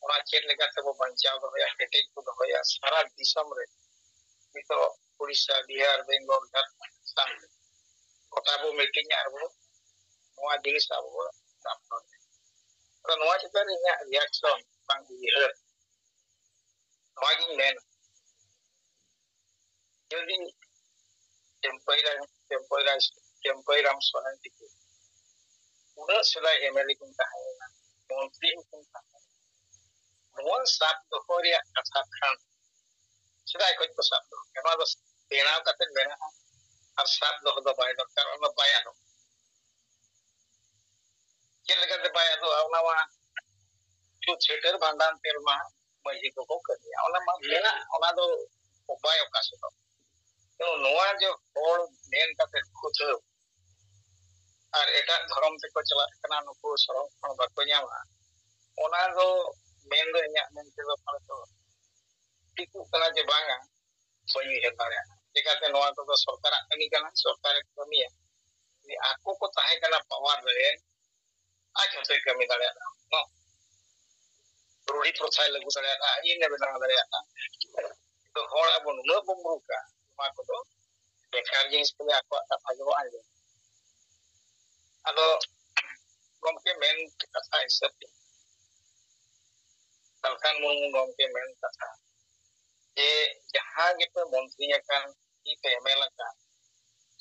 ᱚᱱᱟ ᱪᱮᱫ ᱞᱮᱠᱟ ᱛᱮᱵᱚ ᱵᱟᱧᱪᱟᱣ ᱫᱚᱦᱚᱭᱟ, ᱠᱮᱴᱮᱡ ᱵᱚ ᱫᱚᱦᱚᱭᱟ? ᱥᱟᱨᱟ ᱫᱤᱥᱚᱢ ᱨᱮ ᱱᱤᱛᱚᱜ ᱩᱲᱤᱥᱥᱟ, ᱵᱤᱦᱟᱨ, ᱵᱮᱝᱜᱚᱞ, ᱡᱷᱟᱲᱠᱷᱚᱸᱰ, ᱟᱥᱟᱢ ᱜᱚᱴᱟ ᱵᱚ ᱢᱤᱴᱤᱝ ᱟᱨ ᱵᱚ ᱱᱚᱣᱟ ᱡᱤᱱᱤᱥ ᱟᱵᱚ ᱵᱚ ᱥᱟᱵ ᱫᱚᱦᱚᱭᱟ᱾ ᱟᱫᱚ ᱱᱚᱣᱟ ᱪᱮᱛᱟᱱ ᱨᱮ ᱤᱧᱟᱹᱜ ᱨᱤᱭᱟᱠᱥᱚᱱ ᱵᱟᱝ ᱩᱭᱦᱟᱹᱨ ᱱᱚᱣᱟ ᱜᱤᱧ ᱢᱮᱱᱟ, ᱡᱩᱫᱤ ᱪᱟᱹᱢᱯᱟᱹᱭ ᱨᱟᱭ, ᱪᱟᱹᱢᱯᱟᱹᱭ ᱨᱟᱭ, ᱪᱟᱹᱢᱯᱟᱹᱭ ᱨᱟᱢ ᱥᱚᱨᱮᱱ ᱛᱤᱠᱤ ᱩᱱᱟᱹᱜ ᱥᱮᱫᱟᱭ ᱮᱢᱮᱞᱮ ᱠᱤᱱ ᱛᱟᱦᱮᱸ ᱞᱮᱱᱟ, ᱢᱚᱱᱛᱨᱤ ᱦᱚᱸᱠᱤᱱ ᱛᱟᱦᱮᱸ ᱞᱮᱱᱟ, ᱱᱚᱣᱟ ᱥᱟᱵ ᱫᱚᱦᱚ ᱨᱮᱭᱟᱜ ᱠᱟᱛᱷᱟ ᱠᱷᱟᱱ ᱥᱮᱫᱟᱭ ᱠᱷᱚᱱ ᱠᱚ ᱥᱟᱵ ᱫᱚᱦᱚ ᱠᱮᱫᱟ᱾ ᱱᱚᱣᱟ ᱫᱚ ᱵᱮᱱᱟᱣ ᱠᱟᱛᱮ ᱢᱮᱱᱟᱜᱼᱟ ᱟᱨ ᱥᱟᱵ ᱫᱚᱦᱚ ᱫᱚ ᱵᱟᱭ ᱫᱚᱨᱠᱟᱨ, ᱚᱱᱟ ᱵᱟᱭ ᱟᱫᱚᱜ᱾ ᱪᱮᱫ ᱞᱮᱠᱟᱛᱮ ᱵᱟᱭ ᱟᱫᱚᱜᱼᱟ? ᱚᱱᱟ ᱢᱟ ᱪᱷᱩᱛ ᱪᱷᱟᱹᱴᱟᱹᱨ ᱵᱷᱟᱸᱰᱟᱱ ᱛᱮᱞᱢᱟ ᱢᱟᱹᱡᱷᱤ ᱠᱚᱠᱚ ᱠᱟᱹᱢᱤᱭᱟ, ᱚᱱᱟ ᱢᱟ ᱢᱮᱱᱟᱜ, ᱚᱱᱟ ᱫᱚ ᱵᱟᱭ ᱚᱠᱟ ᱥᱮᱫᱚᱜ᱾ ᱛᱚ ᱱᱚᱣᱟ ᱡᱮ ᱦᱚᱲ ᱢᱮᱱ ᱠᱟᱛᱮ ᱠᱷᱩᱫᱟᱹᱣ ᱟᱨ ᱮᱴᱟᱜ ᱫᱷᱚᱨᱚᱢ ᱛᱮᱠᱚ ᱪᱟᱞᱟᱜ ᱠᱟᱱᱟ, ᱱᱩᱠᱩ ᱥᱚᱨᱚᱱ ᱠᱷᱚᱱ ᱵᱟᱠᱚ ᱧᱟᱢᱟ, ᱚᱱᱟ ᱫᱚ ᱢᱮᱱ ᱫᱚ ᱤᱧᱟᱹᱜ ᱢᱮᱱ ᱛᱮᱫᱚ ᱯᱟᱞᱮ ᱫᱚ ᱴᱷᱤᱠᱚᱜ ᱠᱟᱱᱟ ᱡᱮ ᱵᱟᱝᱟ, ᱵᱟᱹᱧ ᱩᱭᱦᱟᱹᱨ ᱫᱟᱲᱮᱭᱟᱜᱼᱟ᱾ ᱪᱮᱠᱟᱛᱮ ᱱᱚᱣᱟ ᱠᱚᱫᱚ ᱥᱚᱨᱠᱟᱨᱟᱜ ᱠᱟᱹᱢᱤ ᱠᱟᱱᱟ, ᱥᱚᱨᱠᱟᱨᱮ ᱠᱟᱹᱢᱤᱭᱟ᱾ ᱡᱮ ᱟᱠᱚ ᱠᱚ ᱛᱟᱦᱮᱸ ᱠᱟᱱᱟ ᱯᱟᱣᱟᱨ ᱨᱮ, ᱟᱡ ᱦᱚᱸᱛᱚᱭ ᱠᱟᱹᱢᱤ ᱫᱟᱲᱮᱭᱟᱜᱼᱟ᱾ ᱦᱚᱸ᱾ ᱨᱩᱲᱤ ᱯᱨᱚᱛᱷᱟᱭ ᱞᱟᱹᱜᱩ ᱫᱟᱲᱮᱭᱟᱜᱼᱟ, ᱟᱹᱭᱤᱱ ᱮ ᱵᱮᱱᱟᱣ ᱫᱟᱲᱮᱭᱟᱜᱼᱟ᱾ ᱛᱚ ᱦᱚᱲ ᱟᱵᱚ ᱱᱩᱱᱟᱹᱜ ᱵᱚᱱ ᱢᱩᱨᱩᱠᱟ, ᱱᱚᱣᱟ ᱠᱚᱫᱚ ᱵᱮᱠᱟᱨ ᱡᱤᱱᱤᱥ ᱠᱚᱫᱚ ᱟᱠᱚᱣᱟᱜ ᱠᱟᱛᱷᱟ ᱜᱮᱵᱚᱱ ᱟᱸᱡᱚᱢᱟ᱾ ᱟᱫᱚ ᱜᱚᱢᱠᱮ ᱢᱮᱱ ᱠᱟᱛᱷᱟ ᱦᱤᱥᱟᱹᱵ ᱛᱮ, ᱥᱟᱞᱠᱷᱟᱱ ᱢᱩᱨᱢᱩ ᱜᱚᱢᱠᱮ ᱢᱮᱱ ᱠᱟᱛᱷᱟ ᱡᱮ ᱡᱟᱦᱟᱸ ᱜᱮᱯᱮ ᱢᱚᱱᱛᱨᱤ ᱟᱠᱟᱱ, ᱪᱮᱫ ᱯᱮ ᱮᱢᱮᱞ ᱟᱠᱟᱱ,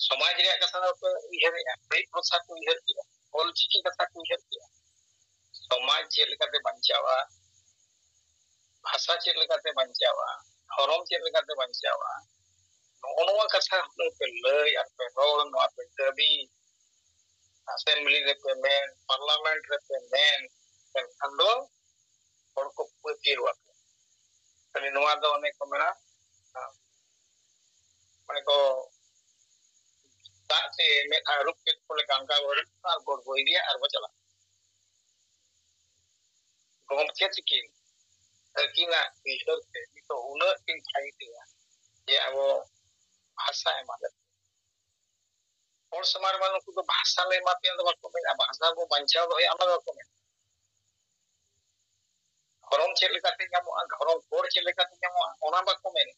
ᱥᱚᱢᱟᱡᱽ ᱨᱮᱭᱟᱜ ᱠᱟᱛᱷᱟ ᱫᱚᱯᱮ ᱩᱭᱦᱟᱹᱨᱮᱜᱼᱟ, ᱯᱨᱚᱛᱷᱟ ᱠᱚ ᱩᱭᱦᱟᱹᱨ ᱠᱮᱜᱼᱟ, ᱚᱞ ᱪᱤᱠᱤ ᱠᱟᱛᱷᱟ ᱠᱚ ᱩᱭᱦᱟᱹᱨ ᱠᱮᱜᱼᱟ, ᱥᱚᱢᱟᱡᱽ ᱪᱮᱫ ᱞᱮᱠᱟᱛᱮ ᱵᱟᱧᱪᱟᱣᱟ, ᱵᱷᱟᱥᱟ ᱪᱮᱫ ᱞᱮᱠᱟᱛᱮ ᱵᱟᱧᱪᱟᱣᱟ, ᱫᱷᱚᱨᱚᱢ ᱪᱮᱫ ᱞᱮᱠᱟᱛᱮ ᱵᱟᱧᱪᱟᱣᱟ, ᱱᱚᱜᱼᱚ ᱱᱚᱣᱟ ᱠᱟᱛᱷᱟ ᱦᱩᱱᱟᱹᱝ ᱯᱮ ᱞᱟᱹᱭ ᱟᱨ ᱯᱮ ᱨᱚᱲ, ᱱᱚᱣᱟ ᱯᱮ ᱫᱟᱹᱵᱤ, ᱟᱥᱮᱢᱵᱞᱤ ᱨᱮᱯᱮ ᱢᱮᱱ, ᱯᱟᱨᱞᱟᱢᱮᱱᱴ ᱨᱮᱯᱮ ᱢᱮᱱ, ᱮᱱᱠᱷᱟᱱ ᱫᱚ ᱦᱚᱲ ᱠᱚ ᱯᱟᱹᱛᱭᱟᱹᱣᱟ᱾ ᱠᱷᱟᱹᱞᱤ ᱱᱚᱣᱟ ᱫᱚ ᱚᱱᱮ ᱠᱚ ᱢᱮᱱᱟ, ᱢᱟᱱᱮ ᱠᱚ ᱫᱟᱜ ᱛᱮ ᱢᱮᱫᱦᱟ ᱟᱹᱨᱩᱵ ᱠᱮᱫ ᱠᱚ ᱞᱮᱠᱟ, ᱚᱱᱠᱟ ᱵᱚ ᱟᱹᱨᱩᱵ ᱟᱨ ᱜᱚᱲ ᱵᱚ ᱤᱫᱤᱭᱟ ᱟᱨ ᱵᱚ ᱪᱟᱞᱟᱜᱼᱟ᱾ ᱜᱚᱢᱠᱮ ᱛᱤᱠᱤᱱ ᱟᱹᱠᱤᱱᱟᱜ ᱩᱭᱦᱟᱹᱨ ᱛᱮ ᱱᱤᱛᱚᱜ ᱩᱱᱟᱹᱜ ᱠᱤᱱ ᱯᱷᱟᱭᱤᱴ ᱮᱫᱟ ᱡᱮ ᱟᱵᱚ ᱵᱷᱟᱥᱟ ᱮᱢᱟ ᱞᱮ᱾ ᱦᱚᱲ ᱥᱟᱢᱟᱝ ᱨᱮᱢᱟ ᱱᱩᱠᱩ ᱫᱚ ᱵᱷᱟᱥᱟ ᱞᱮ ᱮᱢᱟ ᱯᱮᱭᱟ ᱫᱚ ᱵᱟᱠᱚ ᱢᱮᱱᱟ, ᱵᱷᱟᱥᱟ ᱵᱚ ᱵᱟᱧᱪᱟᱣ ᱫᱚᱦᱚᱭᱟ ᱚᱱᱟ ᱫᱚ ᱵᱟᱠᱚ ᱢᱮᱱᱟ᱾ ᱫᱷᱚᱨᱚᱢ ᱪᱮᱫ ᱞᱮᱠᱟᱛᱮ ᱧᱟᱢᱚᱜᱼᱟ, ᱫᱷᱚᱨᱚᱢ ᱠᱳᱰ ᱪᱮᱫ ᱞᱮᱠᱟᱛᱮ ᱧᱟᱢᱚᱜᱼᱟ, ᱚᱱᱟ ᱵᱟᱠᱚ ᱢᱮᱱᱟ᱾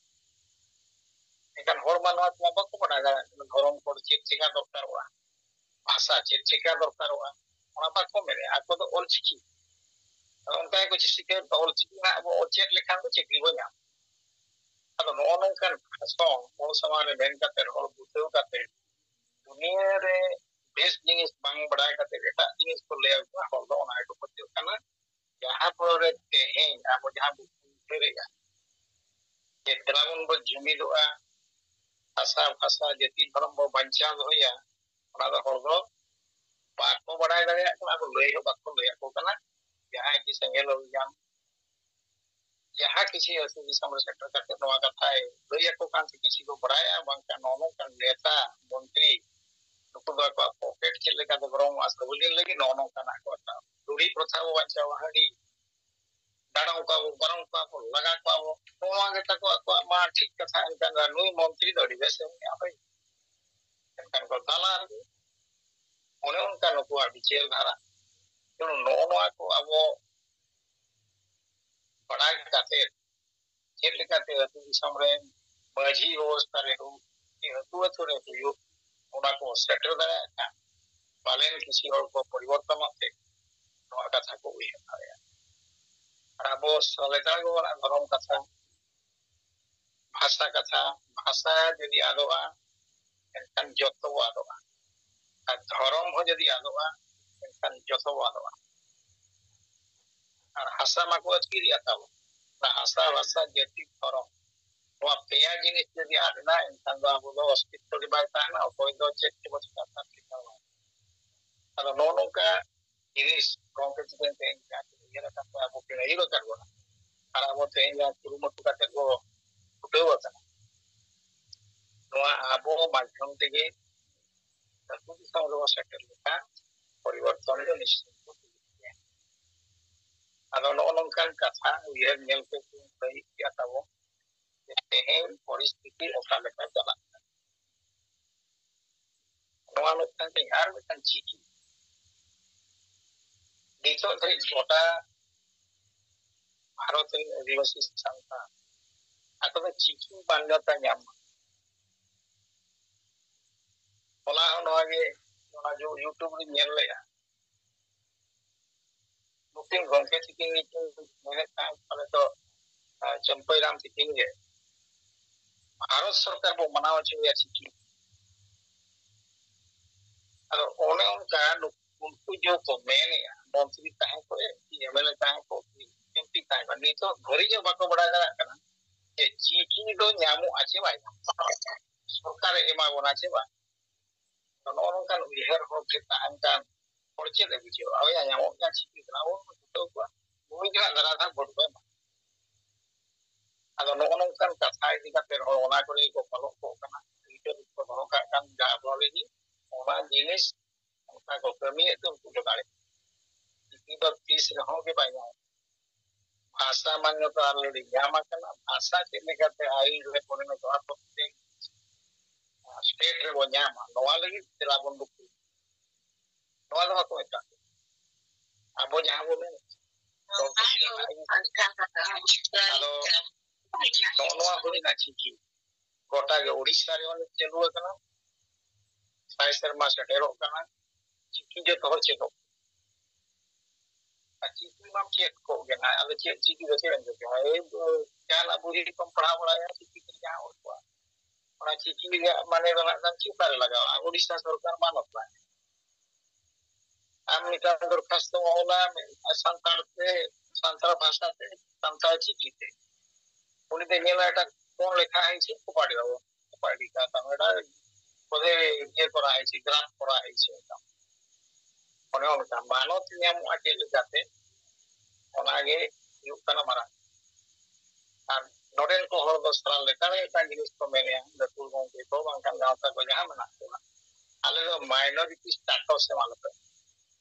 ᱮᱱᱠᱷᱟᱱ ᱦᱚᱲ ᱢᱟ ᱱᱚᱣᱟ ᱠᱚᱢᱟ ᱵᱟᱠᱚ ᱵᱟᱰᱟᱭ ᱫᱟᱲᱮᱭᱟᱜ ᱠᱟᱱᱟ, ᱫᱷᱚᱨᱚᱢ ᱠᱳᱰ ᱪᱮᱫ ᱪᱮᱠᱟ ᱫᱚᱨᱠᱟᱨᱚᱜᱼᱟ, ᱵᱷᱟᱥᱟ ᱪᱮᱫ ᱪᱮᱠᱟ ᱫᱚᱨᱠᱟᱨᱚᱜᱼᱟ, ᱚᱱᱟ ᱵᱟᱠᱚ ᱢᱮᱱᱟ᱾ ᱟᱠᱚ ᱫᱚ ᱚᱞᱪᱤᱠᱤ᱾ ᱟᱫᱚ ᱚᱱᱠᱟ ᱜᱮᱠᱚ ᱪᱮᱥᱴᱤᱠᱟᱹᱭᱟ, ᱚᱞᱪᱤᱠᱤ ᱦᱟᱸᱜ ᱟᱵᱚ ᱪᱮᱫ ᱞᱮᱠᱷᱟᱱ ᱫᱚ ᱪᱟᱹᱠᱨᱤ ᱵᱚ ᱧᱟᱢᱟ᱾ ᱟᱫᱚ ᱱᱚᱜᱼᱚ ᱱᱚᱝᱠᱟᱱ ᱵᱷᱟᱥᱚᱱ ᱦᱚᱲ ᱥᱟᱢᱟᱝ ᱨᱮ ᱢᱮᱱ ᱠᱟᱛᱮ, ᱦᱚᱲ ᱵᱩᱡᱷᱟᱹᱣ ᱠᱟᱛᱮ, ᱫᱩᱱᱤᱭᱟᱹ ᱨᱮ ᱵᱮᱥ ᱡᱤᱱᱤᱥ ᱵᱟᱝ ᱵᱟᱰᱟᱭ ᱠᱟᱛᱮ ᱮᱴᱟᱜ ᱡᱤᱱᱤᱥ ᱠᱚ ᱞᱟᱹᱭ ᱟᱠᱚᱣᱟ, ᱦᱚᱲ ᱫᱚ ᱚᱱᱟ ᱜᱮᱠᱚ ᱯᱟᱹᱛᱭᱟᱹᱜ ᱠᱟᱱᱟ᱾ ᱡᱟᱦᱟᱸ ᱯᱷᱚᱞᱚ ᱨᱮ ᱛᱮᱦᱮᱧ ᱟᱵᱚ ᱡᱟᱦᱟᱸ ᱵᱚ ᱩᱭᱦᱟᱹᱨᱮᱜᱼᱟ ᱡᱮ ᱫᱮᱞᱟ ᱵᱚᱱ ᱵᱚ ᱡᱩᱢᱤᱫᱚᱜᱼᱟ, ᱵᱷᱟᱥᱟ, ᱵᱷᱟᱥᱟ, ᱡᱟᱹᱛᱤ, ᱫᱷᱚᱨᱚᱢ ᱵᱚ ᱵᱟᱧᱪᱟᱣ ᱫᱚᱦᱚᱭᱟ, ᱚᱱᱟ ᱫᱚ ᱦᱚᱲ ᱫᱚ ᱵᱟᱠᱚ ᱵᱟᱰᱟᱭ ᱫᱟᱲᱮᱭᱟᱜ ᱠᱟᱱᱟ, ᱟᱫᱚ ᱞᱟᱹᱭ ᱦᱚᱸ ᱵᱟᱠᱚ ᱞᱟᱹᱭ ᱟᱠᱚ ᱠᱟᱱᱟ᱾ ᱡᱟᱦᱟᱸᱭ ᱠᱤ ᱥᱮᱸᱜᱮᱞ ᱚᱵᱷᱤᱡᱟᱱ, ᱡᱟᱦᱟᱸ ᱠᱤᱪᱷᱤ ᱟᱹᱛᱩ ᱫᱤᱥᱚᱢ ᱨᱮ ᱥᱮᱴᱮᱨ ᱠᱟᱛᱮ ᱱᱚᱣᱟ ᱠᱟᱛᱷᱟᱭ ᱞᱟᱹᱭ ᱟᱠᱚ ᱠᱟᱱ ᱛᱮ ᱠᱤᱪᱷᱤ ᱠᱚ ᱵᱟᱲᱟᱭᱟ, ᱵᱟᱝᱠᱷᱟᱱ ᱱᱚᱜᱼᱚ ᱱᱚᱝᱠᱟᱱ ᱱᱮᱛᱟ, ᱢᱚᱱᱛᱨᱤ, ᱱᱩᱠᱩ ᱫᱚ ᱟᱠᱚᱣᱟᱜ ᱯᱚᱠᱮᱴ ᱪᱮᱫ ᱞᱮᱠᱟ ᱫᱚ ᱵᱚᱨᱚᱝ ᱟᱥᱟᱵᱩᱞᱤᱱ ᱞᱟᱹᱜᱤᱫ ᱱᱚᱜᱼᱚ ᱱᱚᱝᱠᱟᱱᱟᱜ ᱠᱚ ᱦᱟᱛᱟᱣᱟ᱾ ᱫᱷᱩᱲᱤ ᱯᱨᱚᱛᱷᱟ ᱵᱚ ᱵᱟᱧᱪᱟᱣᱟ, ᱦᱟᱺᱰᱤ ᱰᱟᱲᱚᱢ ᱠᱚᱣᱟ ᱵᱚ, ᱵᱟᱨᱚᱱ ᱠᱚᱣᱟ ᱵᱚ, ᱞᱟᱜᱟ ᱠᱚᱣᱟ ᱵᱚ, ᱱᱚᱣᱟ ᱜᱮ ᱛᱟᱠᱚ ᱟᱠᱚᱣᱟᱜ ᱢᱟ ᱴᱷᱤᱠ ᱠᱟᱛᱷᱟ᱾ ᱮᱱᱠᱷᱟᱱ ᱱᱩᱭ ᱢᱚᱱᱛᱨᱤ ᱫᱚ ᱟᱹᱰᱤ ᱵᱮᱥ ᱮ ᱢᱮᱱᱟ, ᱦᱳᱭ᱾ ᱮᱱᱠᱷᱟᱱ ᱠᱚ ᱫᱟᱞᱟᱞ᱾ ᱚᱱᱮ ᱚᱱᱠᱟ ᱱᱩᱠᱩᱣᱟᱜ ᱵᱤᱪᱟᱹᱨ ᱫᱷᱟᱨᱟ᱾ ᱛᱚ ᱱᱚᱜᱼᱚ ᱱᱚᱣᱟ ᱠᱚ ᱟᱵᱚ ᱵᱟᱲᱟᱭ ᱠᱟᱛᱮ ᱪᱮᱫ ᱞᱮᱠᱟᱛᱮ ᱟᱹᱛᱩ ᱫᱤᱥᱚᱢ ᱨᱮ ᱢᱟᱹᱡᱷᱤ ᱵᱮᱵᱚᱥᱛᱷᱟ ᱨᱮ ᱦᱩᱭᱩᱜ, ᱠᱤ ᱟᱹᱛᱩ ᱟᱹᱛᱩ ᱨᱮ ᱦᱩᱭᱩᱜ, ᱚᱱᱟ ᱠᱚ ᱥᱮᱴᱮᱨ ᱫᱟᱲᱮᱭᱟᱜ ᱠᱷᱟᱱ ᱯᱟᱞᱮᱱ ᱠᱤᱪᱷᱤ ᱦᱚᱲ ᱠᱚ ᱯᱚᱨᱤᱵᱚᱨᱛᱚᱱᱚᱜ ᱛᱮ ᱱᱚᱣᱟ ᱠᱟᱛᱷᱟ ᱠᱚ ᱩᱭᱦᱟᱹᱨ ᱫᱟᱲᱮᱭᱟᱜᱼᱟ᱾ ᱟᱨ ᱟᱵᱚ ᱥᱟᱱᱛᱟᱲ ᱠᱚᱣᱟᱜ ᱫᱷᱚᱨᱚᱢ ᱠᱟᱛᱷᱟ, ᱵᱷᱟᱥᱟ ᱠᱟᱛᱷᱟ, ᱵᱷᱟᱥᱟ ᱡᱩᱫᱤ ᱟᱫᱚᱜᱼᱟ, ᱮᱱᱠᱷᱟᱱ ᱡᱚᱛᱚ ᱵᱚ ᱟᱫᱚᱜᱼᱟ᱾ ᱟᱨ ᱫᱷᱚᱨᱚᱢ ᱦᱚᱸ ᱡᱩᱫᱤ ᱟᱫᱚᱜᱼᱟ, ᱮᱱᱠᱷᱟᱱ ᱡᱚᱛᱚ ᱵᱚ ᱟᱫᱚᱜᱼᱟ᱾ ᱟᱨ ᱦᱟᱥᱟ ᱢᱟᱠᱚ ᱟᱹᱛᱠᱤᱨᱮᱜᱼᱟ ᱛᱟᱵᱚ᱾ ᱚᱱᱟ ᱦᱟᱥᱟ, ᱵᱷᱟᱥᱟ, ᱡᱟᱹᱛᱤ, ᱫᱷᱚᱨᱚᱢ, ᱱᱚᱣᱟ ᱯᱮᱭᱟ ᱡᱤᱱᱤᱥ ᱡᱩᱫᱤ ᱟᱫ ᱮᱱᱟ, ᱮᱱᱠᱷᱟᱱ ᱫᱚ ᱟᱵᱚ ᱫᱚ ᱚᱥᱛᱤᱛᱛᱚ ᱜᱮ ᱵᱟᱭ ᱛᱟᱦᱮᱱᱟ᱾ ᱚᱠᱚᱭ ᱫᱚ ᱪᱮᱫ ᱪᱚ ᱵᱚ ᱪᱤᱠᱟᱹᱜᱼᱟ, ᱛᱟᱨ ᱴᱷᱤᱠᱟᱹᱱᱟ ᱵᱟᱝ᱾ ᱟᱫᱚ ᱱᱚᱜᱼᱚ ᱱᱚᱝᱠᱟ ᱡᱤᱱᱤᱥ ᱜᱚᱢᱠᱮ ᱛᱤᱠᱤᱱ ᱛᱮᱦᱮᱧ ᱡᱟᱦᱟᱸ ᱠᱤᱱ ᱩᱭᱦᱟᱹᱨ ᱟᱠᱟᱫ ᱛᱟᱵᱚᱱᱟ, ᱟᱵᱚ ᱛᱮᱦᱮᱧ ᱡᱟᱦᱟᱸ ᱠᱩᱨᱩᱢᱩᱴᱩ ᱠᱟᱛᱮ ᱵᱚ ᱪᱷᱩᱴᱟᱹᱣ ᱟᱠᱟᱱᱟ, ᱱᱚᱣᱟ ᱟᱵᱚ ᱢᱟᱫᱽᱫᱷᱚᱢ ᱛᱮᱜᱮ ᱟᱹᱛᱩ ᱫᱤᱥᱚᱢ ᱨᱮᱵᱚ ᱥᱮᱴᱮᱨ ᱞᱮᱠᱷᱟᱱ ᱯᱚᱨᱤᱵᱚᱨᱛᱚᱱ ᱫᱚ ᱱᱤᱥᱪᱤᱛ ᱦᱩᱭᱩᱜ ᱜᱮᱭᱟ᱾ ᱟᱫᱚ ᱱᱚᱜᱼᱚ ᱱᱚᱝᱠᱟᱱ ᱠᱟᱛᱷᱟ ᱩᱭᱦᱟᱹᱨ ᱧᱮᱞ ᱠᱟᱛᱮ ᱞᱟᱹᱭ ᱠᱮᱜᱼᱟ ᱛᱟᱵᱚᱱ ᱡᱮ ᱛᱮᱦᱮᱧ ᱯᱚᱨᱤᱥᱛᱷᱤᱛᱤ ᱚᱠᱟ ᱞᱮᱠᱟ ᱪᱟᱞᱟᱜ ᱠᱟᱱᱟ᱾ ᱱᱚᱣᱟ ᱢᱤᱫᱴᱟᱝ ᱛᱮ ᱟᱨ ᱢᱤᱫᱴᱟᱝ ᱪᱤᱠᱤ ᱱᱤᱛᱚᱜ ᱫᱷᱟᱹᱨᱤᱡ ᱜᱚᱴᱟ ᱵᱷᱟᱨᱚᱛ ᱨᱮᱱ ᱟᱹᱫᱤᱵᱟᱹᱥᱤ ᱥᱟᱱᱛᱟᱲ ᱟᱠᱚ ᱫᱚ ᱪᱤᱠᱤ ᱢᱟᱱᱱᱚᱛᱟ ᱧᱟᱢ ᱢᱟ᱾ ᱦᱚᱞᱟ ᱦᱚᱸ ᱱᱚᱣᱟ ᱜᱮ ᱚᱱᱟ ᱡᱚ-, YouTube ᱨᱤᱧ ᱧᱮᱞ ᱞᱮᱜᱼᱟ᱾ ᱱᱩᱠᱤᱱ ᱜᱚᱢᱠᱮ ᱛᱤᱠᱤᱱ ᱜᱮᱠᱤᱱ ᱢᱮᱱᱮᱫ ᱛᱟᱦᱮᱸᱫ, ᱯᱟᱞᱮ ᱫᱚ, ᱟᱸ, ᱪᱟᱹᱢᱯᱟᱹᱭ ᱨᱟᱢ ᱛᱤᱠᱤᱱ ᱜᱮ, ᱵᱷᱟᱨᱚᱛ ᱥᱚᱨᱠᱟᱨ ᱵᱚ ᱢᱟᱱᱟᱣ ᱦᱚᱪᱚᱭᱟ ᱪᱤᱠᱤ᱾ ᱟᱫᱚ ᱚᱱᱮ ᱚᱱᱠᱟ ᱱᱩᱠ-, ᱩᱱᱠᱩ ᱡᱚ ᱠᱚ ᱢᱮᱱᱮᱜᱼᱟ, ᱢᱚᱱᱛᱨᱤ ᱛᱟᱦᱮᱸ ᱠᱚ, M P, M L A ᱛᱟᱦᱮᱸ ᱠᱚ, ᱮᱢ ᱯᱤ ᱛᱟᱦᱮᱸ ᱠᱚ, ᱱᱤᱛᱚᱜ ᱫᱷᱟᱹᱨᱤᱡ ᱦᱚᱸ ᱵᱟᱠᱚ ᱵᱟᱲᱟᱭ ᱫᱟᱲᱮᱭᱟᱜ ᱠᱟᱱᱟ ᱡᱮ ᱪᱤᱠᱤ ᱫᱚ ᱧᱟᱢᱚᱜᱼᱟ ᱪᱮ ᱵᱟᱭ ᱧᱟᱢᱚᱜᱼᱟ, ᱥᱚᱨᱠᱟᱨᱮ ᱮᱢᱟ ᱵᱚᱱᱟ ᱪᱮ ᱵᱟᱝ᱾ ᱛᱚ ᱱᱚᱜᱼᱚ ᱱᱚᱝᱠᱟᱱ ᱩᱭᱦᱟᱹᱨ ᱦᱚᱲ ᱴᱷᱮᱱ ᱛᱟᱦᱮᱱ ᱠᱷᱟᱱ ᱦᱚᱲ ᱪᱮᱫ ᱮ ᱵᱩᱡᱷᱟᱹᱣᱟ? ᱦᱳᱭ, ᱧᱟᱢᱚᱜ ᱠᱟᱱ ᱪᱤᱠᱟᱹ ᱠᱟᱱᱟ ᱵᱚᱱ ᱡᱩᱴᱟᱹᱣ ᱠᱚᱣᱟ, ᱱᱩᱭ ᱜᱮ ᱦᱟᱸᱜ ᱫᱷᱟᱨᱟ ᱫᱷᱟᱨ ᱵᱷᱳᱴ ᱵᱚ ᱮᱢᱟ᱾ ᱟᱫᱚ ᱱᱚᱜᱼᱚ ᱱᱚᱝᱠᱟᱱ ᱠᱟᱛᱷᱟ ᱤᱫᱤ ᱠᱟᱛᱮ ᱦᱚᱲ ᱚᱱᱟ ᱠᱚᱨᱮ ᱜᱮᱠᱚ ᱯᱟᱞᱚᱱ ᱠᱚᱜ ᱠᱟᱱᱟ, ᱜᱤᱫᱽᱨᱟᱹ ᱠᱚ ᱫᱚᱦᱚ ᱠᱟᱜ ᱠᱟᱱ ᱡᱟᱦᱟᱸ ᱯᱷᱚᱞᱮ ᱜᱮ ᱚᱱᱟ ᱡᱤᱱᱤᱥ ᱚᱱᱠᱟ ᱠᱚ ᱠᱟᱹᱢᱤᱭᱮᱫ ᱛᱮ ᱩᱱᱠᱩ ᱠᱚ ᱫᱟᱲᱮᱜ ᱠᱟᱱᱟ᱾ ᱪᱤᱠᱤ ᱫᱚ ᱛᱤᱥ ᱨᱮᱦᱚᱸ ᱜᱮ ᱵᱟᱭ ᱧᱟᱢᱟ᱾ ᱵᱷᱟᱥᱟ ᱢᱟᱱᱭᱚᱛᱟ already ᱧᱟᱢ ᱟᱠᱟᱱᱟ, ᱵᱷᱟᱥᱟ ᱪᱮᱫ ᱞᱮᱠᱟᱛᱮ ᱟᱹᱭᱤᱱ ᱨᱮ ᱯᱚᱨᱤᱱᱚᱛᱚᱜᱼᱟ, ᱯᱨᱚᱛᱮᱠ state ᱨᱮᱵᱚ ᱧᱟᱢᱟ, ᱱᱚᱣᱟ ᱞᱟᱹᱜᱤᱫ ᱛᱮᱞᱟ ᱵᱚᱱ ᱫᱩᱠᱩ᱾ ᱱᱚᱣᱟ ᱫᱚ ᱵᱟᱠᱚ ᱢᱮᱛᱟᱜ ᱠᱚᱣᱟ᱾ ᱟᱵᱚ ᱡᱟᱦᱟᱸ ᱵᱚ ᱢᱮᱱᱮᱫ, ᱟᱫᱚ ᱱᱚᱜᱼᱚ ᱱᱚᱣᱟ ᱦᱩᱭᱱᱟ ᱪᱤᱠᱤ᱾ ᱜᱚᱴᱟ ᱜᱮ ᱳᱰᱤᱥᱟ ᱨᱮᱦᱚᱸ ᱱᱤᱛ ᱪᱟᱹᱞᱩ ᱟᱠᱟᱱᱟ, ᱥᱟᱭ ᱥᱮᱨᱢᱟ ᱥᱮᱴᱮᱨᱚᱜ ᱠᱟᱱᱟ, ᱪᱤᱠᱤ ᱡᱚᱛᱚ ᱦᱚᱲ ᱪᱮᱫᱚᱜ᱾ ᱟᱨ ᱪᱤᱠᱤ ᱢᱟᱢ ᱪᱮᱫ ᱠᱚᱜ ᱜᱮ ᱱᱟᱦᱟᱜ, ᱟᱫᱚ ᱪᱮᱫ ᱪᱤᱠᱤ ᱫᱚ ᱪᱮᱫ ᱮᱢ ᱪᱤᱠᱟᱹᱭᱟ? ᱮᱭ, ᱡᱟᱦᱟᱱᱟᱜ ᱵᱩᱦᱤ ᱠᱚᱢ ᱯᱟᱲᱦᱟᱣ ᱵᱟᱲᱟᱭᱟ, ᱪᱤᱠᱤ ᱛᱮ ᱡᱟᱦᱟᱸ ᱚᱞ ᱠᱚᱜᱼᱟ, ᱚᱱᱟ ᱪᱤᱠᱤ ᱨᱮᱭᱟᱜ ᱢᱟᱱᱮ ᱫᱚ ᱱᱟᱜ ᱠᱷᱟᱱ ᱪᱮᱫ ᱚᱠᱟᱨᱮ ᱞᱟᱜᱟᱣᱟ? ᱳᱰᱤᱥᱟ ᱥᱚᱨᱠᱟᱨ ᱢᱟᱱᱚᱛ ᱞᱟᱭ᱾ ᱟᱢ ᱢᱤᱫᱴᱟᱝ ᱫᱚᱨᱠᱷᱟᱥᱛᱚᱢ ᱚᱞᱟ, ᱢᱤᱫ ᱥᱟᱱᱛᱟᱲ ᱛᱮ, ᱥᱟᱱᱛᱟᱲ ᱵᱷᱟᱥᱟ ᱛᱮ, ᱥᱟᱱᱛᱟᱲ ᱪᱤᱠᱤ ᱛᱮ᱾ ᱩᱱᱤ ᱫᱚ ᱧᱮᱞᱟ ᱮᱴᱟᱜ ᱠᱚᱬ ᱞᱮᱠᱷᱟ ᱦᱮᱸ ᱪᱮᱫ ᱠᱚ ᱯᱟᱲᱦᱟᱣ, ᱯᱟᱲᱦᱟᱣ ᱠᱟᱜ ᱛᱟᱢ, ᱮᱴᱟᱜ ᱵᱚᱞᱮ ᱤᱭᱟᱹ ᱠᱚᱨᱟ ᱦᱮᱸ ᱪᱮᱫ, ᱜᱨᱟᱯ ᱠᱚᱨᱟ ᱦᱮᱸ ᱪᱮᱫ ᱛᱟᱢ᱾ ᱚᱱᱮ ᱚᱱᱠᱟ ᱢᱟᱱᱚᱛ ᱧᱟᱢᱚᱜᱼᱟ ᱪᱮᱫ ᱞᱮᱠᱟᱛᱮ, ᱚᱱᱟᱜᱮ ᱦᱩᱭᱩᱜ ᱠᱟᱱᱟ ᱢᱟᱨᱟᱝ᱾ ᱟᱨ ᱱᱚᱰᱮᱱ ᱠᱚ ᱦᱚᱲ ᱫᱚ ᱥᱟᱨᱟ ᱞᱮᱠᱟᱱ ᱮᱴᱟᱜ ᱡᱤᱱᱤᱥ ᱠᱚ ᱢᱮᱱᱮᱜᱼᱟ, ᱞᱟᱹᱴᱩ ᱜᱚᱢᱠᱮ ᱠᱚ ᱵᱟᱝᱠᱷᱟᱱ ᱜᱟᱶᱛᱟ ᱠᱚ ᱡᱟᱦᱟᱸ ᱢᱮᱱᱟᱜ ᱠᱚᱣᱟ, ᱟᱞᱮ ᱫᱚ minority status ᱮᱢᱟ ᱞᱮᱯᱮ᱾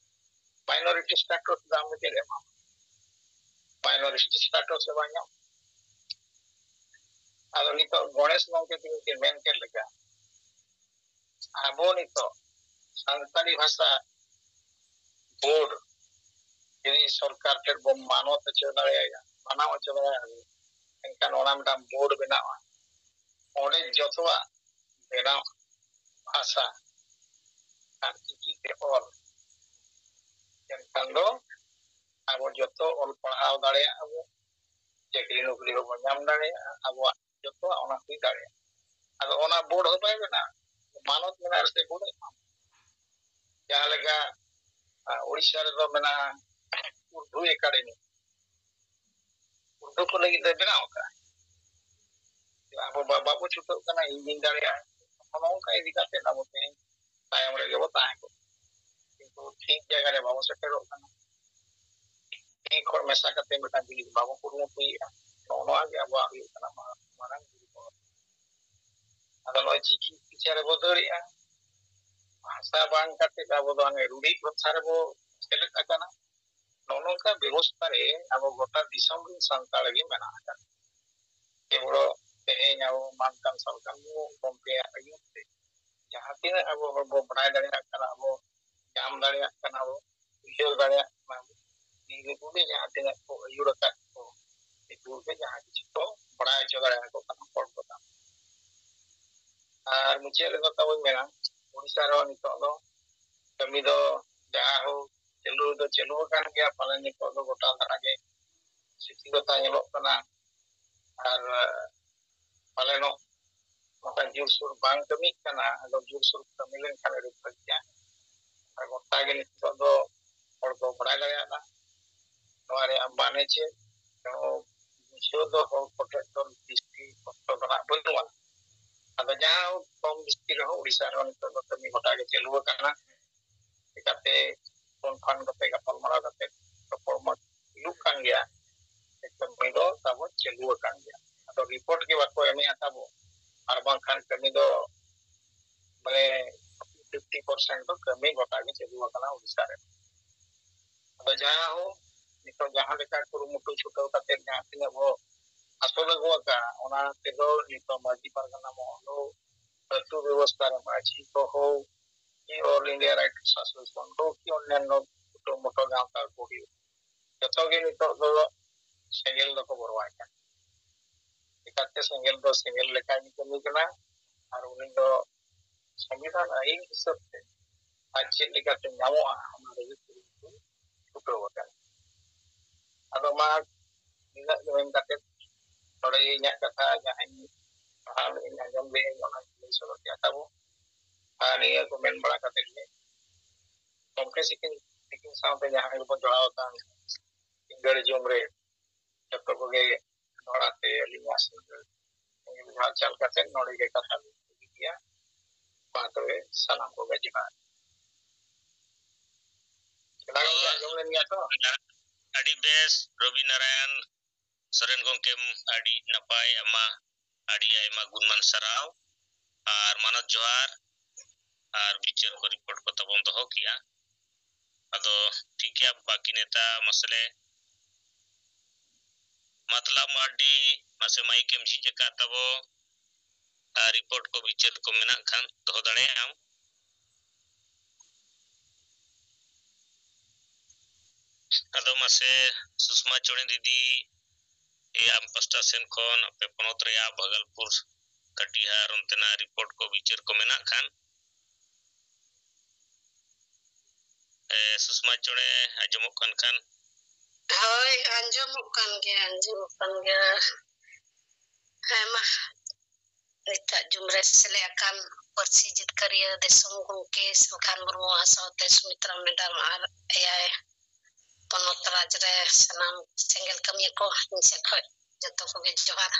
Minority status ᱫᱚ ᱟᱢ ᱫᱚ ᱪᱮᱫ ᱮᱢᱟ? minority status ᱮ ᱵᱟᱭ ᱧᱟᱢ᱾ ᱟᱫᱚ ᱱᱤᱛᱚᱜ ᱜᱚᱬᱮᱥ ᱜᱚᱢᱠᱮ ᱛᱤᱠᱤᱱ ᱠᱤᱱ ᱢᱮᱱ ᱠᱮᱫ ᱞᱮᱠᱟ, ᱟᱵᱚ ᱱᱤᱛᱚᱜ ᱥᱟᱱᱛᱟᱲᱤ ᱵᱷᱟᱥᱟ ᱵᱳᱨᱰ ᱡᱩᱫᱤ ᱥᱚᱨᱠᱟᱨ ᱴᱷᱮᱱ ᱵᱚᱱ ᱢᱟᱱᱚᱛ ᱦᱚᱪᱚ ᱫᱟᱲᱮᱭᱟᱜᱼᱟ, ᱢᱟᱱᱟᱣ ᱦᱚᱪᱚ ᱫᱟᱲᱮᱭᱟᱜᱼᱟ, ᱮᱱᱠᱷᱟᱱ ᱚᱱᱟ ᱢᱤᱫᱴᱟᱝ ᱵᱳᱨᱰ ᱵᱮᱱᱟᱜᱼᱟ᱾ ᱚᱸᱰᱮ ᱡᱚᱛᱚᱣᱟᱜ ᱵᱮᱱᱟᱣ, ᱵᱷᱟᱥᱟ ᱟᱨ ᱪᱤᱠᱤ ᱛᱮ ᱚᱞ, ᱮᱱᱠᱷᱟᱱ ᱫᱚ ᱟᱵᱚ ᱡᱚᱛᱚ ᱚᱞ ᱯᱟᱲᱦᱟᱣ ᱫᱟᱲᱮᱭᱟᱜᱼᱟ ᱵᱚ, ᱪᱟᱹᱠᱨᱤ ᱱᱚᱠᱨᱤ ᱦᱚᱸᱵᱚᱱ ᱧᱟᱢ ᱫᱟᱲᱮᱭᱟᱜᱼᱟ, ᱟᱵᱚᱣᱟᱜ ᱡᱚᱛᱚᱣᱟᱜ ᱚᱱᱟ ᱦᱩᱭ ᱫᱟᱲᱮᱭᱟᱜᱼᱟ᱾ ᱟᱫᱚ ᱚᱱᱟ ᱵᱳᱨᱰ ᱦᱚᱸ ᱵᱟᱭ ᱵᱮᱱᱟᱜᱼᱟ, ᱢᱟᱱᱚᱛ ᱢᱮᱱᱟᱜ ᱨᱮᱥᱮ ᱵᱳᱨᱰ ᱮ ᱮᱢᱟ᱾ ᱡᱟᱦᱟᱸ ᱞᱮᱠᱟ, ᱟ, ᱳᱰᱤᱥᱟ ᱨᱮᱫᱚ ᱢᱮᱱᱟᱜᱼᱟ ᱩᱨᱫᱩ ᱮᱠᱟᱰᱮᱢᱤ, ᱩᱨᱫᱩ ᱠᱚ ᱞᱟᱹᱜᱤᱫ ᱫᱚᱭ ᱵᱮᱱᱟᱣ ᱟᱠᱟᱫᱼᱟ᱾ ᱟᱵᱚ ᱵᱟ-, ᱵᱟᱵᱚ ᱪᱷᱩᱴᱟᱹᱜ ᱠᱟᱱᱟ, ᱤᱧ ᱫᱩᱧ ᱫᱟᱲᱮᱭᱟᱜᱼᱟ, ᱱᱚᱜᱼᱚ ᱱᱚᱝᱠᱟ ᱤᱫᱤ ᱠᱟᱛᱮ ᱟᱵᱚ ᱛᱮᱦᱮᱧ ᱛᱟᱭᱚᱢ ᱨᱮᱜᱮ ᱵᱚ ᱛᱟᱦᱮᱸ ᱠᱚᱜᱼᱟ᱾ ᱠᱤᱱᱛᱩ ᱴᱷᱤᱠ ᱡᱟᱭᱜᱟ ᱨᱮ ᱵᱟᱵᱚ ᱥᱮᱴᱮᱨᱚᱜ ᱠᱟᱱᱟ᱾ ᱢᱤᱫ ᱦᱚᱲ ᱢᱮᱥᱟ ᱠᱟᱛᱮ ᱢᱤᱫᱴᱟᱝ ᱡᱤᱱᱤᱥ ᱵᱟᱵᱚ ᱠᱩᱨᱩᱢᱩᱴᱩᱭᱮᱫᱼᱟ᱾ ᱱᱚᱜᱼᱚ ᱱᱚᱣᱟ ᱜᱮ ᱟᱵᱚᱣᱟᱜ ᱦᱩᱭᱩᱜ ᱠᱟᱱᱟ ᱢᱟᱨᱟᱝ, ᱢᱟᱨᱟᱝ ᱫᱩᱨᱵᱚᱞ᱾ ᱟᱫᱚ ᱱᱚᱜᱼᱚᱭ ᱪᱤᱠᱤ ᱯᱤᱪᱷᱟ ᱨᱮᱵᱚ ᱫᱟᱹᱲᱮᱜᱼᱟ᱾ ᱵᱷᱟᱥᱟ ᱵᱟᱝ ᱠᱟᱛᱮ ᱟᱵᱚ ᱫᱚ ᱦᱟᱱᱮ ᱨᱩᱲᱤ ᱯᱨᱚᱛᱷᱟ ᱨᱮᱵᱚ ᱥᱮᱞᱮᱫ ᱟᱠᱟᱱᱟ᱾ ᱱᱚᱜᱼᱚ ᱱᱚᱝᱠᱟ ᱵᱮᱵᱚᱥᱛᱷᱟ ᱨᱮ ᱟᱵᱚ ᱜᱚᱴᱟ ᱫᱤᱥᱚᱢ ᱨᱮᱱ ᱥᱟᱱᱛᱟᱲ ᱜᱮ ᱢᱮᱱᱟᱜ ᱟᱠᱟᱫ᱾ ᱡᱮᱢᱚᱱ ᱛᱮᱦᱮᱧ ᱟᱵᱚ ᱢᱟᱱ ᱠᱟᱱ ᱥᱟᱞᱠᱷᱟᱱ ᱜᱚᱢᱠᱮᱭᱟᱜ ᱟᱹᱭᱩᱨ ᱛᱮ ᱡᱟᱦᱟᱸ ᱛᱤᱱᱟᱹᱜ ᱟᱵᱚ ᱦᱚᱲ ᱵᱚ ᱵᱟᱲᱟᱭ ᱫᱟᱲᱮᱭᱟᱜ ᱠᱟᱱᱟ, ᱟᱵᱚ ᱧᱟᱢ ᱫᱟᱲᱮᱭᱟᱜ ᱠᱟᱱᱟ ᱵᱚ, ᱩᱭᱦᱟᱹᱨ ᱫᱟᱲᱮᱭᱟᱜ ᱠᱟᱱᱟ ᱵᱚ, ᱫᱤᱱ ᱨᱮ ᱡᱟᱦᱟᱸ ᱛᱤᱱᱟᱹᱜ ᱠᱚ ᱟᱹᱭᱩᱨ ᱟᱠᱟᱫ ᱠᱚ, ᱩᱱᱠᱩ ᱜᱮ ᱡᱟᱦᱟᱸ ᱠᱤᱪᱷᱩ ᱠᱚ ᱵᱟᱲᱟᱭ ᱦᱚᱪᱚ ᱫᱟᱲᱮᱭᱟᱠᱚ ᱠᱟᱱᱟ ᱦᱚᱲ ᱠᱚ ᱛᱟᱵᱚᱱ᱾ ᱟᱨ ᱢᱩᱪᱟᱹᱫ ᱨᱮᱫᱚ ᱛᱟᱵᱚᱧ ᱢᱮᱱᱟ, ᱳᱰᱤᱥᱟ ᱨᱮᱦᱚᱸ ᱱᱤᱛᱚᱜ ᱫᱚ ᱠᱟᱹᱢᱤ ᱫᱚ ᱡᱟᱦᱟᱸ ᱦᱳᱠ ᱪᱟᱹᱞᱩ ᱫᱚ ᱪᱟᱹᱞᱩ ᱟᱠᱟᱱ ᱜᱮᱭᱟ, ᱯᱟᱞᱮᱱ ᱱᱤᱛᱚᱜ ᱫᱚ ᱜᱚᱴᱟ ᱫᱷᱟᱨᱟ ᱜᱮ ᱥᱤᱛᱤᱞᱚᱛᱟ ᱧᱮᱞᱚᱜ ᱠᱟᱱᱟ᱾ ᱟᱨ, ᱟᱸ, ᱯᱟᱞᱮᱱᱚᱜ ᱱᱚᱝᱠᱟ ᱡᱳᱨᱥᱳᱨ ᱵᱟᱝ ᱠᱟᱹᱢᱤᱜ ᱠᱟᱱᱟ, ᱟᱫᱚ ᱡᱳᱨᱥᱳᱨ ᱠᱟᱹᱢᱤ ᱞᱮᱱᱠᱷᱟᱱ ᱟᱹᱰᱤ ᱵᱷᱟᱹᱜᱤᱜᱼᱟ᱾ ᱟᱨ ᱜᱚᱴᱟ ᱜᱮ ᱱᱤᱛᱚᱜ ᱫᱚ ᱦᱚᱲ ᱠᱚ ᱵᱟᱲᱟᱭ ᱫᱟᱲᱮᱭᱟᱜᱼᱟ ᱱᱚᱣᱟ ᱨᱮᱭᱟᱜ ᱢᱟᱱᱮ ᱪᱮᱫ᱾ ᱛᱚ ᱵᱩᱡᱷᱟᱹᱣ ᱫᱚ ᱦᱚᱲ ᱠᱚᱴᱷᱮᱱ ᱫᱚ ᱵᱤᱥᱛᱤ ᱠᱚᱥᱴᱚ ᱫᱚ ᱱᱟᱜ ᱵᱟᱹᱱᱩᱜᱼᱟ᱾ ᱟᱫᱚ ᱡᱟᱦᱟᱸ ᱠᱚᱢ ᱵᱤᱥᱛᱤ ᱨᱮᱦᱚᱸ ᱳᱰᱤᱥᱟ ᱨᱮᱦᱚᱸ ᱱᱤᱛᱚᱜ ᱫᱚ ᱠᱟᱹᱢᱤ ᱜᱚᱴᱟ ᱜᱮ ᱪᱟᱹᱞᱩ ᱟᱠᱟᱱᱟ᱾ ᱪᱤᱠᱟᱹᱛᱮ ᱯᱷᱳᱱ ᱯᱷᱟᱱ ᱠᱟᱛᱮ ᱜᱟᱯᱟᱞ ᱢᱟᱨᱟᱣ ᱠᱟᱛᱮ ᱨᱚᱯᱚᱲ ᱢᱟ ᱦᱩᱭᱩᱜ ᱠᱟᱱ ᱜᱮᱭᱟ, ᱠᱟᱹᱢᱤ ᱫᱚ ᱛᱟᱵᱚ ᱪᱟᱹᱞᱩ ᱟᱠᱟᱱ ᱜᱮᱭᱟ᱾ ᱟᱫᱚ ᱨᱤᱯᱳᱨᱴ ᱜᱮ ᱵᱟᱠᱚ ᱮᱢᱮᱜᱼᱟ ᱛᱟᱵᱚ, ᱟᱨ ᱵᱟᱝᱠᱷᱟᱱ ᱠᱟᱹᱢᱤ ᱫᱚ ᱢᱟᱱᱮ ᱯᱷᱤᱯᱴᱤ ᱯᱟᱨᱥᱮᱱᱴ ᱫᱚ ᱠᱟᱹᱢᱤ ᱜᱚᱴᱟ ᱜᱮ ᱪᱟᱹᱞᱩ ᱟᱠᱟᱱᱟ ᱳᱰᱤᱥᱟ ᱨᱮ᱾ ᱟᱫᱚ ᱡᱟᱦᱟᱸ ᱦᱳ ᱱᱤᱛᱚᱜ ᱡᱟᱦᱟᱸ ᱞᱮᱠᱟ ᱠᱩᱨᱩᱢᱩᱴᱩ ᱪᱷᱩᱴᱟᱹᱣ ᱠᱟᱛᱮ ᱡᱟᱦᱟᱸ ᱛᱤᱱᱟᱹᱜ ᱵᱚ ᱟᱥᱚᱞ ᱟᱹᱜᱩ ᱟᱠᱟᱫᱼᱟ, ᱚᱱᱟ ᱛᱮᱫᱚ ᱱᱤᱛᱚᱜ ᱢᱟᱹᱡᱷᱤ ᱯᱟᱨᱜᱟᱱᱟ ᱢᱚᱦᱚᱞ ᱦᱳ, ᱟᱹᱛᱩ ᱵᱮᱵᱚᱥᱛᱷᱟ ᱨᱮ ᱢᱟᱹᱡᱷᱤ ᱠᱚ ᱦᱳ, ᱠᱤ All India Writers Association ᱦᱳ, ᱠᱤ ᱚᱱᱱᱟᱱᱱᱚ ᱪᱷᱳᱴᱳ ᱢᱳᱴᱳ ᱜᱟᱶᱛᱟ ᱠᱚ ᱦᱩᱭᱩᱜ, ᱡᱚᱛᱚ ᱜᱮ ᱱᱤᱛᱚᱜ ᱫᱚ ᱥᱮᱸᱜᱮᱞ ᱫᱚᱠᱚ ᱵᱚᱨᱣᱟᱭ ᱠᱟᱱᱟ᱾ ᱪᱤᱠᱟᱹᱛᱮ ᱥᱮᱸᱜᱮᱞ ᱫᱚ ᱥᱮᱸᱜᱮᱞ ᱞᱮᱠᱟ ᱜᱮ ᱠᱟᱹᱢᱤ ᱠᱟᱱᱟ, ᱟᱨ ᱩᱱᱤ ᱫᱚ ᱥᱚᱝᱵᱤᱫᱷᱟᱱ ᱟᱹᱭᱤᱱ ᱦᱤᱥᱟᱹᱵ ᱛᱮ ᱟᱡ ᱪᱮᱫ ᱞᱮᱠᱟᱛᱮ ᱧᱟᱢᱚᱜᱼᱟ, ᱚᱱᱟ ᱨᱮᱜᱮ ᱠᱩᱨᱩᱢᱩᱴᱩ ᱪᱷᱩᱴᱟᱹᱣ ᱟᱠᱟᱱᱟ᱾ ᱟᱫᱚ ᱢᱟ ᱱᱤᱱᱟᱹᱜ ᱜᱮ ᱢᱮᱱ ᱠᱟᱛᱮ ᱱᱚᱰᱮ ᱜᱮ ᱤᱧᱟᱹᱜ ᱠᱟᱛᱷᱟ ᱡᱟᱦᱟᱸᱧ ᱯᱟᱲᱦᱟᱣ ᱞᱮᱫ ᱟᱸᱡᱚᱢ ᱞᱮᱫ ᱚᱱᱟ ᱞᱟᱹᱭ ᱥᱚᱫᱚᱨ ᱠᱮᱫ ᱛᱟᱵᱚ᱾ ᱟᱨ ᱱᱤᱭᱟᱹ ᱠᱚ ᱢᱮᱱ ᱵᱟᱲᱟ ᱠᱟᱛᱮ ᱜᱮ ᱜᱚᱢᱠᱮ ᱥᱤᱠᱤᱱ ᱛᱤᱠᱤᱱ ᱥᱟᱶᱛᱮ ᱡᱟᱦᱟᱸ ᱜᱮᱵᱚᱱ ᱡᱚᱲᱟᱣ ᱟᱠᱟᱱ ᱥᱤᱸᱜᱟᱹᱲ ᱡᱚᱢ ᱨᱮ ᱡᱚᱛᱚ ᱠᱚᱜᱮ ᱫᱚᱦᱲᱟ ᱛᱮ ᱟᱹᱞᱤᱧᱟᱜ ᱥᱤᱸᱜᱟᱹᱲ ᱡᱚᱦᱟᱨ ᱪᱟᱞ ᱠᱟᱛᱮ ᱱᱚᱰᱮ ᱜᱮ ᱠᱟᱛᱷᱟ ᱞᱤᱧ ᱢᱩᱪᱟᱹᱫ ᱜᱮᱭᱟ᱾ ᱢᱟ ᱛᱚᱵᱮ ᱥᱟᱱᱟᱢ ᱠᱚᱜᱮ ᱡᱚᱦᱟᱨ᱾ ᱠᱷᱮᱞᱟ ᱜᱚᱢᱠᱮ ᱟᱸᱡᱚᱢ ᱞᱮᱱ ᱜᱮᱭᱟ ᱛᱚ? ᱟᱹᱰᱤ ᱵᱮᱥ, ᱨᱚᱵᱤ ᱱᱟᱨᱟᱭᱚᱱ ᱥᱚᱨᱮᱱ ᱜᱚᱢᱠᱮᱢ, ᱟᱹᱰᱤ ᱱᱟᱯᱟᱭ, ᱟᱢᱟ ᱟᱹᱰᱤ ᱟᱭᱢᱟ ᱜᱩᱱᱢᱟᱱ ᱥᱟᱨᱦᱟᱣ ᱟᱨ ᱢᱟᱱᱚᱛ ᱡᱚᱦᱟᱨ᱾ ᱟᱨ ᱵᱤᱪᱟᱹᱨ ᱠᱚ ᱨᱤᱯᱳᱨᱴ ᱠᱚ ᱛᱟᱵᱚᱱ ᱫᱚᱦᱚ ᱠᱮᱜᱼᱟ᱾ ᱟᱫᱚ ᱴᱷᱤᱠ ᱜᱮᱭᱟ, ᱵᱟᱹᱠᱤ ᱱᱮᱛᱟ ᱢᱟᱥᱮᱞᱮ ᱢᱟᱛᱞᱟ ᱢᱟᱨᱰᱤ, ᱢᱟᱥᱮ ᱢᱟᱭᱤᱠ ᱮᱢ ᱡᱷᱤᱡ ᱟᱠᱟᱫ ᱛᱟᱵᱚ᱾ ᱟᱨ ᱨᱤᱯᱳᱨᱴ ᱠᱚ ᱵᱤᱪᱟᱹᱨ ᱠᱚ ᱢᱮᱱᱟᱜ ᱠᱷᱟᱱ ᱫᱚᱦᱚ ᱫᱟᱲᱮᱭᱟᱜ ᱟᱢ᱾ ᱟᱫᱚ ᱢᱟᱥᱮ ᱥᱩᱥᱢᱟ ᱪᱚᱬᱮ ᱫᱤᱫᱤ, ᱮ, ᱟᱢ ᱯᱟᱥᱴᱟ ᱥᱮᱱ ᱠᱷᱚᱱ ᱟᱯᱮ ᱯᱚᱱᱚᱛ ᱨᱮᱭᱟᱜ ᱵᱷᱟᱜᱚᱞᱯᱩᱨ, ᱠᱟᱴᱤᱦᱟᱨ ᱚᱱᱛᱮᱱᱟᱜ ᱨᱤᱯᱳᱨᱴ ᱠᱚ ᱵᱤᱪᱟᱹᱨ ᱠᱚ ᱢᱮᱱᱟᱜ ᱠᱷᱟᱱ, ᱮ, ᱥᱩᱥᱢᱟ ᱪᱚᱬᱮ ᱟᱸᱡᱚᱢᱚᱜ ᱠᱟᱱ ᱠᱷᱟᱱ᱾ ᱦᱳᱭ, ᱟᱸᱡᱚᱢᱚᱜ ᱠᱟᱱ ᱜᱮᱭᱟ, ᱟᱸᱡᱚᱢᱚᱜ ᱠᱟᱱ ᱜᱮᱭᱟ᱾ ᱦᱮᱸ, ᱢᱟ᱾ ᱱᱤᱛᱟᱜ ᱡᱩᱢ ᱨᱮ ᱥᱮᱞᱮᱫ ᱟᱠᱟᱱ ᱯᱟᱹᱨᱥᱤ ᱡᱤᱛᱠᱟᱹᱨᱤᱭᱟᱹ ᱫᱤᱥᱚᱢ ᱜᱚᱢᱠᱮ ᱥᱤᱞᱠᱷᱟᱱ ᱢᱩᱨᱢᱩ ᱥᱟᱶᱛᱮ ᱥᱩᱢᱤᱛᱨᱟ ᱢᱮᱰᱟᱢ ᱟᱨ ᱮᱭᱟᱭ ᱯᱚᱱᱚᱛ ᱨᱟᱡᱽ ᱨᱮ ᱥᱟᱱᱟᱢ ᱥᱮᱸᱜᱮᱞ ᱠᱟᱹᱢᱤᱭᱟᱹ ᱠᱚ ᱤᱧ ᱥᱮᱫ ᱠᱷᱚᱱ ᱡᱚᱛᱚ ᱠᱚᱜᱮ ᱡᱚᱦᱟᱨ᱾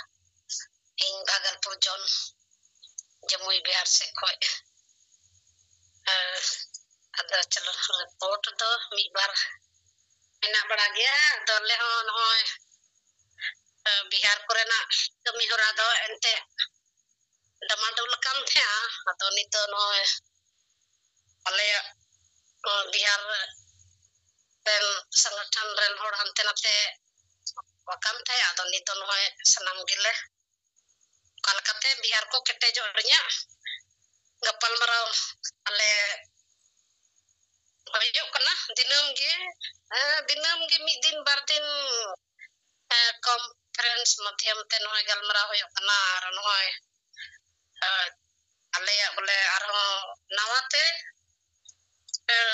ᱤᱧ ᱵᱷᱟᱜᱚᱞᱯᱩᱨ ᱡᱚᱱ ᱡᱟᱹᱢᱩᱭ ᱵᱤᱦᱟᱨ ᱥᱮᱫ ᱠᱷᱚᱱ᱾ ᱟᱨ ᱟᱫᱚ ᱪᱚᱞᱚ, ᱨᱤᱯᱳᱨᱴ ᱫᱚ ᱢᱤᱫ ᱵᱟᱨ ᱢᱮᱱᱟᱜ ᱵᱟᱲᱟ ᱜᱮᱭᱟ᱾ ᱟᱫᱚ ᱟᱞᱮ ᱦᱚᱸ ᱱᱚᱜᱼᱚᱭ, ᱮ, ᱵᱤᱦᱟᱨ ᱠᱚᱨᱮᱱᱟᱜ ᱠᱟᱹᱢᱤ ᱦᱚᱨᱟ ᱫᱚ ᱮᱱᱛᱮ ᱰᱟᱢᱟᱰᱳᱞ ᱟᱠᱟᱱ ᱛᱟᱦᱮᱸᱜᱼᱟ᱾ ᱟᱫᱚ ᱱᱤᱛ ᱫᱚ ᱱᱚᱜᱼᱚᱭ ᱟᱞᱮᱭᱟᱜ, ᱱᱚᱣᱟ ᱵᱤᱦᱟᱨ ᱨᱮᱱ ᱥᱚᱝᱜᱚᱴᱷᱚᱱ ᱨᱮᱱ ᱦᱚᱲ ᱦᱟᱱᱛᱮ ᱱᱟᱛᱮ ᱟᱠᱟᱱ ᱛᱟᱦᱮᱸᱫ᱾ ᱟᱫᱚ ᱱᱤᱛ ᱫᱚ ᱱᱚᱜᱼᱚᱭ ᱥᱟᱱᱟᱢ ᱜᱮᱞᱮ ᱚᱠᱟ ᱞᱮᱠᱟᱛᱮ ᱵᱤᱦᱟᱨ ᱠᱚ ᱠᱮᱴᱮᱡᱚᱜ ᱨᱮᱭᱟᱜ ᱜᱟᱯᱟᱞᱢᱟᱨᱟᱣ ᱟᱞᱮ ᱦᱩᱭᱩᱜ ᱠᱟᱱᱟ ᱫᱤᱱᱟᱹᱢ ᱜᱮ᱾ ᱦᱮᱸ, ᱫᱤᱱᱟᱹᱢ ᱜᱮ ᱢᱤᱫ ᱫᱤᱱ ᱵᱟᱨ ᱫᱤᱱ, ᱦᱮᱸ, ᱠᱚᱱᱯᱷᱟᱨᱮᱱᱥ ᱢᱟᱫᱽᱫᱷᱚᱢ ᱛᱮ ᱱᱚᱜᱼᱚᱭ ᱜᱟᱞᱢᱟᱨᱟᱣ ᱦᱩᱭᱩᱜ ᱠᱟᱱᱟ᱾ ᱟᱨ ᱱᱚᱜᱼᱚᱭ, ᱦᱮᱸ, ᱟᱞᱮᱭᱟᱜ ᱵᱚᱞᱮ ᱟᱨᱦᱚᱸ ᱱᱟᱣᱟ ᱛᱮ, ᱦᱮᱸ,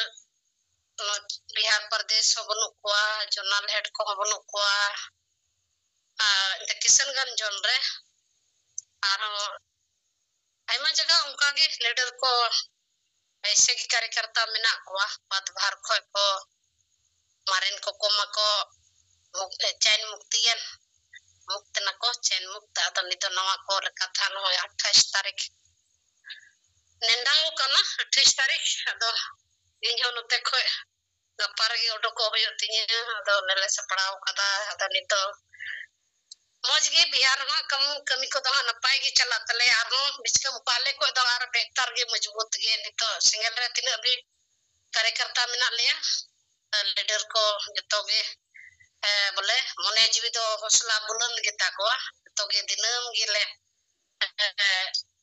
ᱱᱚᱣᱟ ᱵᱤᱦᱟᱨ ᱯᱨᱚᱫᱮᱥ ᱦᱚᱸ ᱵᱟᱹᱱᱩᱜ ᱠᱚᱣᱟ, ᱡᱚᱱᱟᱞ ᱦᱮᱰ ᱠᱚᱦᱚᱸ ᱵᱟᱹᱱᱩᱜ ᱠᱚᱣᱟ᱾ ᱟᱨ ᱮᱱᱛᱮ ᱠᱤᱥᱟᱱᱜᱚᱸᱡᱽ ᱡᱳᱱ ᱨᱮ ᱟᱨᱦᱚᱸ ᱟᱭᱢᱟ ᱡᱟᱭᱜᱟ ᱚᱱᱠᱟ ᱜᱮ ᱞᱤᱰᱟᱨ ᱠᱚ ᱮᱭᱥᱮ ᱜᱮ ᱠᱟᱨᱭᱚᱠᱚᱨᱛᱟ ᱢᱮᱱᱟᱜ ᱠᱚᱣᱟ, ᱯᱟᱫᱽᱵᱷᱟᱨ ᱠᱷᱚᱡ ᱠᱚ ᱢᱟᱨᱮᱱ ᱠᱚᱠᱚ ᱢᱟᱠᱚ ᱢᱩᱠ-, ᱪᱮᱱ ᱢᱩᱠᱛᱤᱭᱮᱱ, ᱢᱩᱠᱛ ᱱᱟᱠᱚ, ᱪᱮᱱ ᱢᱩᱠᱛ᱾ ᱟᱫᱚ ᱱᱤᱛ ᱫᱚ ᱱᱟᱣᱟ ᱠᱚ ᱞᱮᱠᱟᱛᱮ ᱱᱚᱜᱼᱚᱭ ᱟᱴᱷᱟᱥ ᱛᱟᱹᱨᱤᱠᱷ ᱱᱮᱰᱟᱣ ᱠᱟᱱᱟ, ᱟᱴᱷᱟᱥ ᱛᱟᱹᱨᱤᱠᱷ᱾ ᱟᱫᱚ ᱤᱧ ᱦᱚᱸ ᱱᱚᱛᱮ ᱠᱷᱚᱡ ᱜᱟᱯᱟ ᱨᱮᱜᱮ ᱩᱰᱩᱠᱚᱜ ᱦᱩᱭᱩᱜ ᱛᱤᱧᱟᱹ᱾ ᱟᱫᱚ ᱚᱱᱮ ᱞᱮ ᱥᱟᱯᱲᱟᱣ ᱠᱟᱫᱟ᱾ ᱟᱫᱚ ᱱᱤᱛᱚᱜ ᱢᱚᱡᱽ ᱜᱮ ᱵᱤᱦᱟᱨ ᱨᱮᱦᱚᱸ ᱠᱟᱹᱢᱤ, ᱠᱟᱹᱢᱤ ᱠᱚᱫᱚ ᱦᱟᱸᱜ ᱱᱟᱯᱟᱭ ᱜᱮ ᱪᱟᱞᱟᱜ ᱛᱟᱞᱮᱭᱟ᱾ ᱟᱨᱦᱚᱸ ᱵᱤᱪᱠᱟᱹᱢ ᱯᱟᱦᱞᱮ ᱠᱷᱚᱡ ᱫᱚ ᱟᱨ ᱵᱮᱦᱛᱟᱨ ᱜᱮ, ᱢᱚᱡᱽᱵᱩᱛ ᱜᱮ᱾ ᱱᱤᱛᱚᱜ ᱥᱮᱸᱜᱮᱞ ᱨᱮ ᱛᱤᱱᱟᱹᱜ ᱵᱤ ᱠᱟᱨᱭᱚᱠᱚᱨᱛᱟ ᱢᱮᱱᱟᱜ ᱞᱮᱭᱟ, ᱞᱤᱰᱟᱨ ᱠᱚ ᱡᱚᱛᱚ ᱜᱮ, ᱮ, ᱵᱚᱞᱮ ᱢᱚᱱᱮ ᱡᱤᱣᱤ ᱫᱚ ᱦᱚᱥᱞᱟ ᱵᱩᱞᱟᱹᱱᱫ ᱜᱮᱛᱟ ᱠᱚᱣᱟ᱾ ᱡᱚᱛᱚ ᱜᱮ ᱫᱤᱱᱟᱹᱢ ᱜᱮᱞᱮ, ᱮ,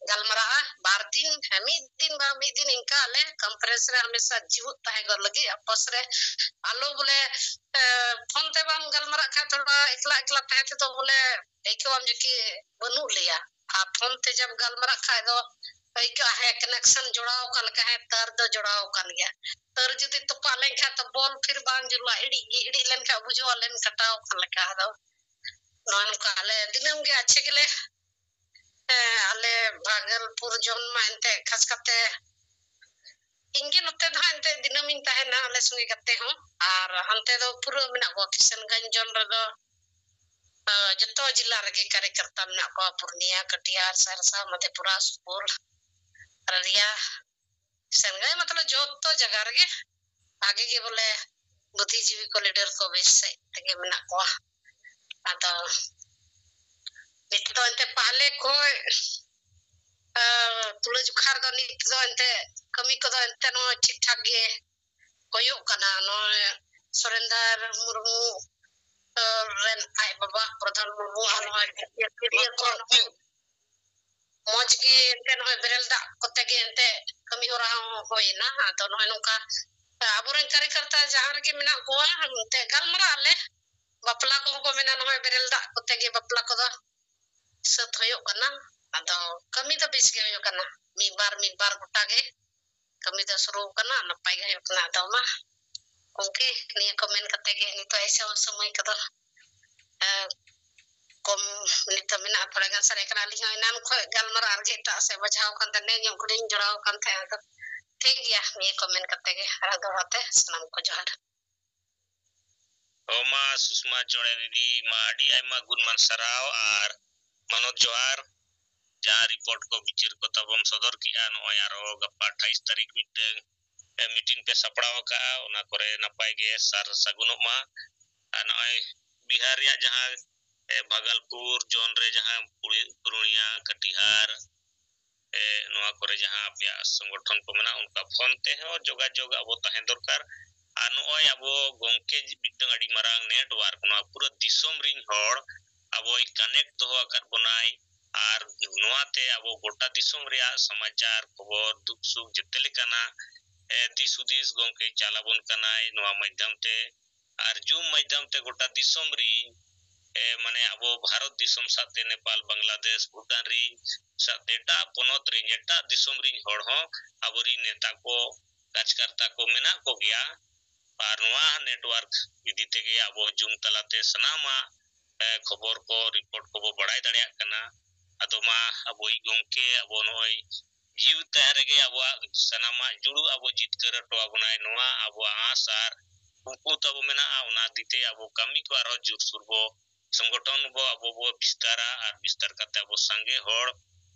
ᱜᱟᱞᱢᱟᱨᱟᱜᱼᱟ᱾ ᱵᱟᱨ ᱫᱤᱱ, ᱦᱮᱸ, ᱢᱤᱫ ᱫᱤᱱ ᱵᱟᱝ ᱢᱤᱫ ᱫᱤᱱ ᱤᱱᱠᱟ ᱟᱞᱮ ᱠᱚᱱᱯᱷᱟᱨᱮᱱᱥ ᱨᱮ ᱦᱟᱢᱮᱥᱟ ᱡᱤᱣᱩᱫ ᱛᱟᱦᱮᱸ ᱠᱚᱜ ᱞᱟᱹᱜᱤᱫ, ᱟᱯᱚᱥ ᱨᱮ ᱟᱞᱚ ᱵᱚᱞᱮ, ᱮ, ᱯᱷᱳᱱ ᱛᱮ ᱵᱟᱢ ᱜᱟᱞᱢᱟᱨᱟᱜ ᱠᱷᱟᱡ ᱛᱷᱚᱲᱟ ᱮᱠᱞᱟ ᱮᱠᱞᱟ ᱛᱟᱦᱮᱸ ᱛᱮᱫᱚ ᱵᱚᱞᱮ ᱟᱹᱭᱠᱟᱹᱣᱟᱢ ᱡᱮ ᱠᱤ ᱵᱟᱹᱱᱩᱜ ᱞᱮᱭᱟ᱾ ᱟᱨ ᱯᱷᱳᱱ ᱛᱮ ᱡᱟᱵ ᱜᱟᱞᱢᱟᱨᱟᱜ ᱠᱷᱟᱡ ᱫᱚ ᱟᱹᱭᱠᱟᱹᱜᱼᱟ, ᱦᱮᱸ, ᱠᱟᱱᱮᱠᱥᱚᱱ ᱡᱚᱲᱟᱣ ᱟᱠᱟᱱ ᱞᱮᱠᱟ, ᱦᱮᱸ, ᱛᱟᱨ ᱫᱚ ᱡᱚᱲᱟᱣ ᱟᱠᱟᱱ ᱜᱮᱭᱟ᱾ ᱛᱟᱨ ᱡᱩᱫᱤ ᱛᱚᱯᱟᱜ ᱞᱮᱱᱠᱷᱟᱡ ᱛᱚ ᱵᱚᱞ ᱯᱷᱤᱨ ᱵᱟᱝ ᱡᱩᱞᱩᱜᱼᱟ, ᱤᱲᱤᱡ ᱜᱮ ᱤᱲᱤᱡ ᱞᱮᱱᱠᱷᱟᱡ ᱵᱩᱡᱷᱟᱹᱣᱟ ᱞᱮᱱ ᱠᱟᱴᱟᱣ ᱟᱠᱟᱱ ᱞᱮᱠᱟ᱾ ᱟᱫᱚ ᱱᱚᱜᱼᱚ ᱱᱚᱝᱠᱟ ᱟᱞᱮ ᱫᱤᱱᱟᱹᱢ ᱜᱮ ᱟᱪᱪᱷᱮ ᱜᱮᱞᱮ, ᱦᱮᱸ, ᱟᱞᱮ ᱵᱷᱟᱜᱚᱞᱯᱩᱨ ᱡᱳᱱ ᱢᱟ ᱮᱱᱛᱮ ᱠᱷᱟᱥ ᱠᱟᱛᱮ ᱤᱧ ᱜᱮ ᱱᱚᱛᱮ ᱫᱚ ᱦᱟᱸᱜ ᱮᱱᱛᱮ ᱫᱤᱱᱟᱹᱢ ᱤᱧ ᱛᱟᱦᱮᱱᱟ ᱟᱞᱮ ᱥᱚᱸᱜᱮ ᱜᱟᱛᱮ ᱦᱚᱸ᱾ ᱟᱨ ᱦᱟᱱᱛᱮ ᱫᱚ ᱯᱩᱨᱟᱹ ᱢᱮᱱᱟᱜ ᱠᱚᱣᱟ ᱠᱤᱥᱟᱱᱜᱚᱸᱡᱽ ᱡᱳᱱ ᱨᱮᱫᱚ, ᱟ, ᱡᱚᱛᱚ ᱡᱮᱞᱟ ᱨᱮᱜᱮ ᱠᱟᱨᱭᱚᱠᱚᱨᱛᱟ ᱢᱮᱱᱟᱜ ᱠᱚᱣᱟ, ᱯᱩᱨᱱᱤᱭᱟ, ᱠᱟᱴᱤᱦᱟᱨ, ᱥᱟᱦᱟᱨᱥᱟ, ᱢᱟᱫᱷᱮᱯᱩᱨᱟ, ᱥᱩᱯᱩᱨ, ᱟᱨᱟᱨᱤᱭᱟ, ᱠᱤᱥᱟᱱᱜᱚᱸᱡᱽ, ᱢᱚᱛᱞᱚᱵ ᱡᱚᱛᱚ ᱡᱟᱭᱜᱟ ᱨᱮᱜᱮ ᱵᱷᱟᱜᱮ ᱜᱮ ᱵᱚᱞᱮ ᱵᱩᱫᱽᱫᱷᱤᱡᱤᱵᱤ ᱠᱚ, ᱞᱤᱰᱟᱨ ᱠᱚ ᱵᱮᱥ ᱥᱮᱫ ᱛᱮᱜᱮ ᱢᱮᱱᱟᱜ ᱠᱚᱣᱟ᱾ ᱟᱫᱚ ᱱᱤᱛ ᱫᱚ ᱮᱱᱛᱮ ᱯᱟᱦᱞᱮ ᱠᱷᱚᱡ, ᱟ, ᱛᱩᱞᱟᱹ ᱡᱚᱠᱷᱟ ᱨᱮᱫᱚ ᱱᱤᱛ ᱫᱚ ᱮᱱᱛᱮ ᱠᱟᱹᱢᱤ ᱠᱚᱫᱚ ᱮᱱᱛᱮ ᱱᱚᱜᱼᱚᱭ ᱴᱷᱤᱠ ᱴᱷᱟᱠ ᱜᱮ ᱦᱩᱭᱩᱜ ᱠᱟᱱᱟ᱾ ᱱᱚᱜᱼᱚᱭ ᱥᱩᱨᱮᱱᱫᱨᱚ ᱢᱩᱨᱢᱩ ᱨᱮᱱ ᱟᱡ ᱵᱟᱵᱟ ᱯᱨᱚᱫᱷᱟᱱ ᱢᱩᱨᱢᱩ ᱟᱨ ᱱᱚᱜᱼᱚᱭ ᱠᱷᱚᱱ ᱢᱚᱡᱽ ᱜᱮ ᱮᱱᱛᱮ ᱱᱚᱜᱼᱚᱭ ᱵᱮᱨᱮᱞ ᱫᱟᱜ ᱠᱚᱛᱮ ᱜᱮ ᱮᱱᱛᱮ ᱠᱟᱹᱢᱤ ᱦᱚᱨᱟ ᱦᱚᱸ ᱦᱩᱭᱮᱱᱟ᱾ ᱟᱫᱚ ᱱᱚᱜᱼᱚᱭ ᱱᱚᱝᱠᱟ ᱟᱵᱚᱨᱮᱱ ᱠᱟᱨᱭᱚᱠᱚᱨᱛᱟ ᱡᱟᱦᱟᱸ ᱨᱮᱜᱮ ᱢᱮᱱᱟᱜ ᱠᱚᱣᱟ ᱮᱱᱛᱮ ᱜᱟᱞᱢᱟᱨᱟᱜ ᱟᱞᱮ, ᱵᱟᱯᱞᱟ ᱠᱚᱦᱚᱸ ᱠᱚ ᱢᱮᱱᱟ ᱱᱚᱜᱼᱚᱭ ᱵᱮᱨᱮᱞ ᱫᱟᱜ ᱠᱚᱛᱮ ᱜᱮ ᱵᱟᱯᱞᱟ ᱠᱚᱫᱚ ᱥᱟᱹᱛ ᱦᱩᱭᱩᱜ ᱠᱟᱱᱟ᱾ ᱟᱫᱚ ᱠᱟᱹᱢᱤ ᱫᱚ ᱵᱮᱥ ᱜᱮ ᱦᱩᱭᱩᱜ ᱠᱟᱱᱟ, ᱢᱤᱫ ᱵᱟᱨ ᱢᱤᱫ ᱵᱟᱨ ᱜᱚᱴᱟ ᱜᱮ ᱠᱟᱹᱢᱤ ᱫᱚ ᱥᱩᱨᱩ ᱠᱟᱱᱟ, ᱱᱟᱯᱟᱭ ᱜᱮ ᱦᱩᱭᱩᱜ ᱠᱟᱱᱟ᱾ ᱟᱫᱚ ᱢᱟ ᱜᱚᱢᱠᱮ, ᱱᱤᱭᱟᱹ ᱠᱚ ᱢᱮᱱ ᱠᱟᱛᱮ ᱜᱮ ᱱᱤᱛᱚᱜ ᱮᱥᱮ ᱥᱚᱢᱚᱭ ᱠᱚᱫᱚ ᱠᱚᱢ ᱱᱤᱛᱚᱜ ᱢᱮᱱᱟᱜᱼᱟ, ᱛᱷᱚᱲᱟ ᱜᱟᱱ ᱥᱟᱨᱮᱡ ᱠᱟᱱᱟ᱾ ᱟᱹᱞᱤᱧ ᱦᱚᱸ ᱮᱱᱟᱱ ᱠᱷᱚᱱ ᱜᱟᱞᱢᱟᱨᱟᱣ ᱟᱨ ᱮᱴᱟᱜ ᱥᱮᱫ ᱵᱟᱡᱷᱟᱣ ᱠᱟᱱ ᱛᱟᱦᱮᱸ, ᱧᱚᱜ ᱠᱚᱞᱤᱧ ᱡᱚᱲᱟᱣ ᱠᱟᱱ ᱛᱟᱦᱮᱸ᱾ ᱟᱫᱚ ᱴᱷᱤᱠ ᱜᱮᱭᱟ, ᱱᱤᱭᱟᱹ ᱠᱚ ᱢᱮᱱ ᱠᱟᱛᱮ ᱜᱮ ᱟᱨ ᱫᱚᱦᱲᱟ ᱛᱮ ᱥᱟᱱᱟᱢ ᱠᱚ ᱡᱚᱦᱟᱨ᱾ ᱚ ᱢᱟ ᱥᱩᱥᱢᱟ ᱪᱚᱬᱮ ᱫᱤᱫᱤ, ᱢᱟ ᱟᱹᱰᱤ ᱟᱭᱢᱟ ᱜᱩᱱ ᱢᱟᱱ ᱥᱟᱨᱦᱟᱣ ᱟᱨ ᱢᱟᱱᱚᱛ ᱡᱚᱦᱟᱨ᱾ ᱡᱟᱦᱟᱸ ᱨᱤᱯᱳᱨᱴ ᱠᱚ ᱵᱤᱪᱟᱹᱨ ᱠᱚ ᱛᱟᱵᱚᱱ ᱥᱚᱫᱚᱨ ᱠᱮᱜᱼᱟ, ᱱᱚᱜᱼᱚᱭ ᱟᱨᱚ ᱜᱟᱯᱟ ᱟᱴᱷᱟᱭᱤᱥ ᱛᱟᱹᱨᱤᱠᱷ ᱢᱤᱫᱴᱟᱝ ᱢᱤᱴᱤᱝ ᱯᱮ ᱥᱟᱯᱲᱟᱣ ᱟᱠᱟᱜᱼᱟ, ᱚᱱᱟ ᱠᱚᱨᱮ ᱱᱟᱯᱟᱭ ᱜᱮ ᱥᱟᱨ ᱥᱟᱹᱜᱩᱱᱚᱜ ᱢᱟ᱾ ᱟᱨ ᱱᱚᱜᱼᱚᱭ ᱵᱤᱦᱟᱨ ᱨᱮᱭᱟᱜ ᱡᱟᱦᱟᱸ ᱵᱷᱟᱜᱟᱞᱯᱩᱨ ᱡᱳᱱ ᱨᱮ ᱡᱟᱦᱟᱸ ᱯᱩᱨᱩᱞᱤᱭᱟ, ᱠᱟᱴᱤᱦᱟᱨ, ᱱᱚᱣᱟ ᱠᱚᱨᱮ ᱡᱟᱦᱟᱸ ᱟᱯᱮᱭᱟᱜ ᱥᱚᱝᱜᱚᱴᱷᱚᱱ ᱠᱚ ᱢᱮᱱᱟᱜᱼᱟ, ᱚᱱᱠᱟ ᱯᱷᱳᱱ ᱛᱮᱦᱚᱸ ᱡᱳᱜᱟᱡᱳᱜᱽ ᱟᱵᱚ ᱛᱟᱦᱮᱸ ᱫᱚᱨᱠᱟᱨ᱾ ᱟᱨ ᱱᱚᱜᱼᱚᱭ ᱟᱵᱚ ᱜᱚᱢᱠᱮ ᱢᱤᱫᱴᱟᱝ ᱟᱹᱰᱤ ᱢᱟᱨᱟᱝ ᱱᱮᱴᱣᱟᱨᱠ, ᱱᱚᱣᱟ ᱯᱩᱨᱟᱹ ᱫᱤᱥᱚᱢ ᱨᱤᱱ ᱦᱚᱲ ᱟᱵᱚᱭ ᱠᱟᱱᱮᱠᱴ ᱫᱚᱦᱚ ᱟᱠᱟᱫ ᱵᱚᱱᱟᱭ᱾ ᱟᱨ ᱱᱚᱣᱟᱛᱮ ᱟᱵᱚ ᱜᱚᱴᱟ ᱫᱤᱥᱚᱢ ᱨᱮᱭᱟᱜ ᱥᱚᱢᱟᱪᱟᱨ, ᱠᱷᱚᱵᱚᱨ, ᱫᱩᱠ ᱥᱩᱠ ᱡᱮᱛᱮ ᱞᱮᱠᱟᱱᱟᱜ ᱫᱤᱥ ᱦᱩᱫᱤᱥ ᱜᱚᱢᱠᱮ ᱪᱟᱞ ᱟᱵᱚᱱ ᱠᱟᱱᱟᱭ ᱱᱚᱣᱟ ᱢᱟᱫᱽᱫᱷᱚᱢ ᱛᱮ᱾ ᱟᱨ ᱡᱩᱢ ᱢᱟᱫᱽᱫᱷᱚᱢ ᱛᱮ ᱜᱚᱴᱟ ᱫᱤᱥᱚᱢ ᱨᱤᱱ, ᱢᱟᱱᱮ ᱟᱵᱚ ᱵᱷᱟᱨᱚᱛ ᱫᱤᱥᱚᱢ ᱥᱟᱶᱛᱮ ᱱᱮᱯᱟᱞ, ᱵᱟᱝᱞᱟᱫᱮᱥ, ᱵᱷᱩᱴᱟᱱ ᱨᱤᱱ ᱥᱟᱶᱛᱮ ᱮᱴᱟᱜ ᱯᱚᱱᱚᱛ ᱨᱤᱱ, ᱮᱴᱟᱜ ᱫᱤᱥᱚᱢ ᱨᱤᱱ ᱦᱚᱲ ᱦᱚᱸ ᱟᱵᱚᱨᱤᱱ ᱱᱮᱛᱟ ᱠᱚ, ᱠᱟᱡᱽᱠᱟᱨᱛᱟ ᱠᱚ ᱢᱮᱱᱟᱜ ᱠᱚᱜᱮᱭᱟ᱾ ᱟᱨ ᱱᱚᱣᱟ ᱱᱮᱴᱣᱟᱨᱠ ᱤᱫᱤ ᱛᱮᱜᱮ ᱟᱵᱚ ᱡᱩᱢ ᱛᱟᱞᱟᱛᱮ ᱥᱟᱱᱟᱢᱟᱜ ᱠᱷᱚᱵᱚᱨ ᱠᱚ, ᱨᱤᱯᱳᱨᱴ ᱠᱚᱵᱚ ᱵᱟᱲᱟᱭ ᱫᱟᱲᱮᱭᱟᱜ ᱠᱟᱱᱟ᱾ ᱟᱫᱚ ᱢᱟ ᱟᱵᱚᱭᱤᱡ ᱜᱚᱢᱠᱮ ᱟᱵᱚ ᱱᱚᱜᱼᱚᱭ ᱡᱤᱣᱤ ᱛᱟᱦᱮᱸ ᱨᱮᱜᱮ ᱟᱵᱚᱣᱟᱜ ᱥᱟᱱᱟᱢᱟᱜ ᱡᱩᱲᱩ ᱟᱵᱚ ᱡᱤᱛᱠᱟᱹᱨ ᱦᱚᱴᱚ ᱟᱵᱚᱱᱟᱭ, ᱱᱚᱣᱟ ᱟᱵᱚᱣᱟᱜ ᱟᱸᱥ ᱟᱨ ᱠᱩᱠᱢᱩ ᱛᱟᱵᱚ ᱢᱮᱱᱟᱜᱼᱟ᱾ ᱚᱱᱟ ᱤᱫᱤ ᱛᱮ ᱟᱵᱚ ᱠᱟᱹᱢᱤ ᱠᱚ ᱟᱨᱦᱚᱸ ᱡᱳᱨᱥᱳᱨ ᱵᱚ ᱥᱚᱝᱜᱚᱴᱷᱚᱱ ᱵᱚ ᱟᱵᱚ ᱵᱚ ᱵᱤᱥᱛᱟᱨᱟ ᱟᱨ ᱵᱤᱥᱛᱟᱨ ᱠᱟᱛᱮ ᱟᱵᱚ ᱥᱟᱸᱜᱮ ᱦᱚᱲ